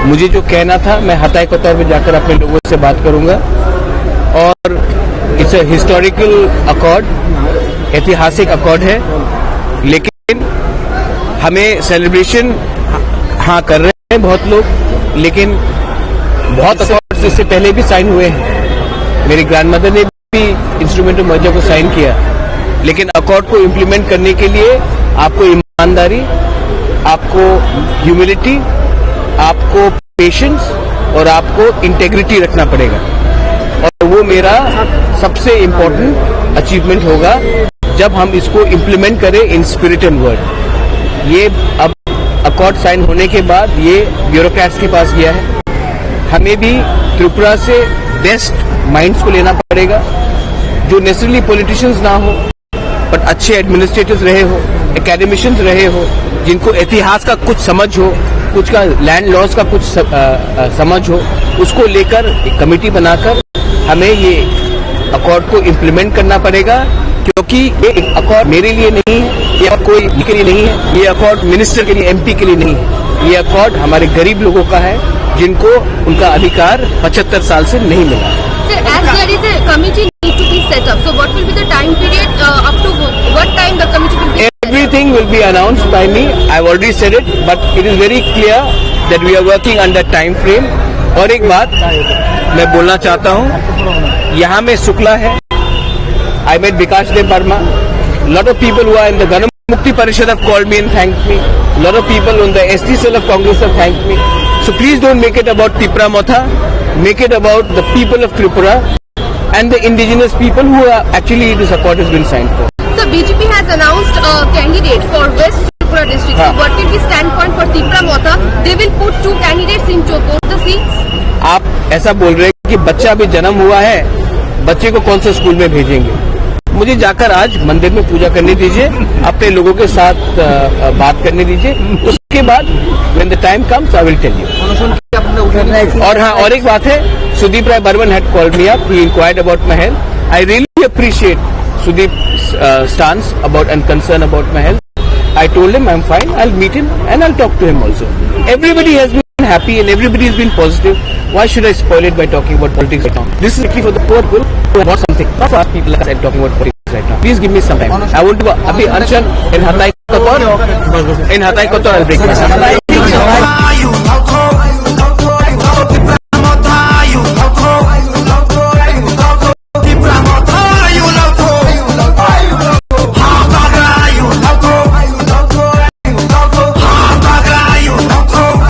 मुझे जो कहना था, मैं हताई कतौर में जाकर अपने लोगों से बात करूंगा। और it's a historical accord, ऐतिहासिक अकॉर्ड है, लेकिन हमें सेलिब्रेशन, हाँ, कर रहे हैं बहुत लोग, लेकिन बहुत अकॉर्ड्स इससे पहले भी साइन हुए हैं। मेरी ग्रैंडमदर ने भी इंस्ट्रूमेंट ऑफ मर्जर को साइन किया, लेकिन अकॉर्ड को इम्प्लीमेंट करने के लिए आपको ईमानदारी, आपको ह्यूमिलिटी, आपको पेशेंस और आपको इंटेग्रिटी रखना पड़ेगा। और वो मेरा सबसे इम्पोर्टेंट अचीवमेंट होगा, जब हम इसको इम्प्लीमेंट करें इन स्पिरिट एंड वर्ड। ये अब अकॉर्ड साइन होने के बाद ये ब्यूरोक्रेट्स के पास गया है। हमें भी त्रिपुरा से बेस्ट माइंड्स को लेना पड़ेगा, जो नेसेसरली पॉलिटिशियंस ना हो, बट अच्छे एडमिनिस्ट्रेटर्स रहे हो, एकेडमिशियंस रहे हो, जिनको इतिहास का कुछ समझ हो, कुछ का लैंड लॉस का कुछ स-, अ, अ, समझ हो, उसको लेकर एक कमेटी बनाकर हमें ये अकॉर्ड को इम्प्लीमेंट करना पड़ेगा, क्योंकि ये एक अकॉर्ड मेरे लिए नहीं है, ये अकॉर्ड कोई के लिए नहीं है, ये अकॉर्ड मिनिस्टर के लिए, एमपी के लिए नहीं है। ये अकॉर्ड हमारे गरीब लोगों का है, जिनको उनका अधिकार पचहत्तर साल से नहीं मिला। Sir, as there is a committee need to be set up, so what will be the time period, uh, up to wh-, what time the committee will be set up? Everything will be announced by me. I've already said it, but it is very clear that we are working under time frame. और एक बात मैं बोलना चाहता हूँ, यहाँ में शुक्ला है, I met Bikash Deb Barma. Lot of people who are in the Gana Mukti Parishad have called me and thanked me. Lot of people on the S T cell of Congress have thanked me. So please don't make it about Tipra Motha. Make it about the people of Tripura and the indigenous people who are actually this accord has been signed for. So B J P has announced a candidate for West Tripura district. So हाँ। What will be standpoint for Tipra Motha? They will put two candidates into both the seats. आप ऐसा बोल रहे हैं कि बच्चा अभी जन्म हुआ है, बच्चे को कौन सा स्कूल में भेजेंगे? मुझे जाकर आज मंदिर में पूजा करने दीजिए, अपने लोगों के साथ, अ, अ, बात करने दीजिए। उसके बाद, when the time comes, I will tell you. और हाँ, और एक बात है, Sudeep Rai Barman had called me up, he inquired about my health. I really appreciate Sudeep's, uh, stance about and concern about my health. I told him I'm fine, I'll meet him and I'll talk to him also. Everybody has been happy and everybody has been positive. Why should I spoil it by talking about politics right now? This is actually for the poor people who want something, not for us people like us and talking about politics right now. Please give me some time. I want to, अभी अनशन in हताई कतौर, in हताई कतौर, I'll break my fast.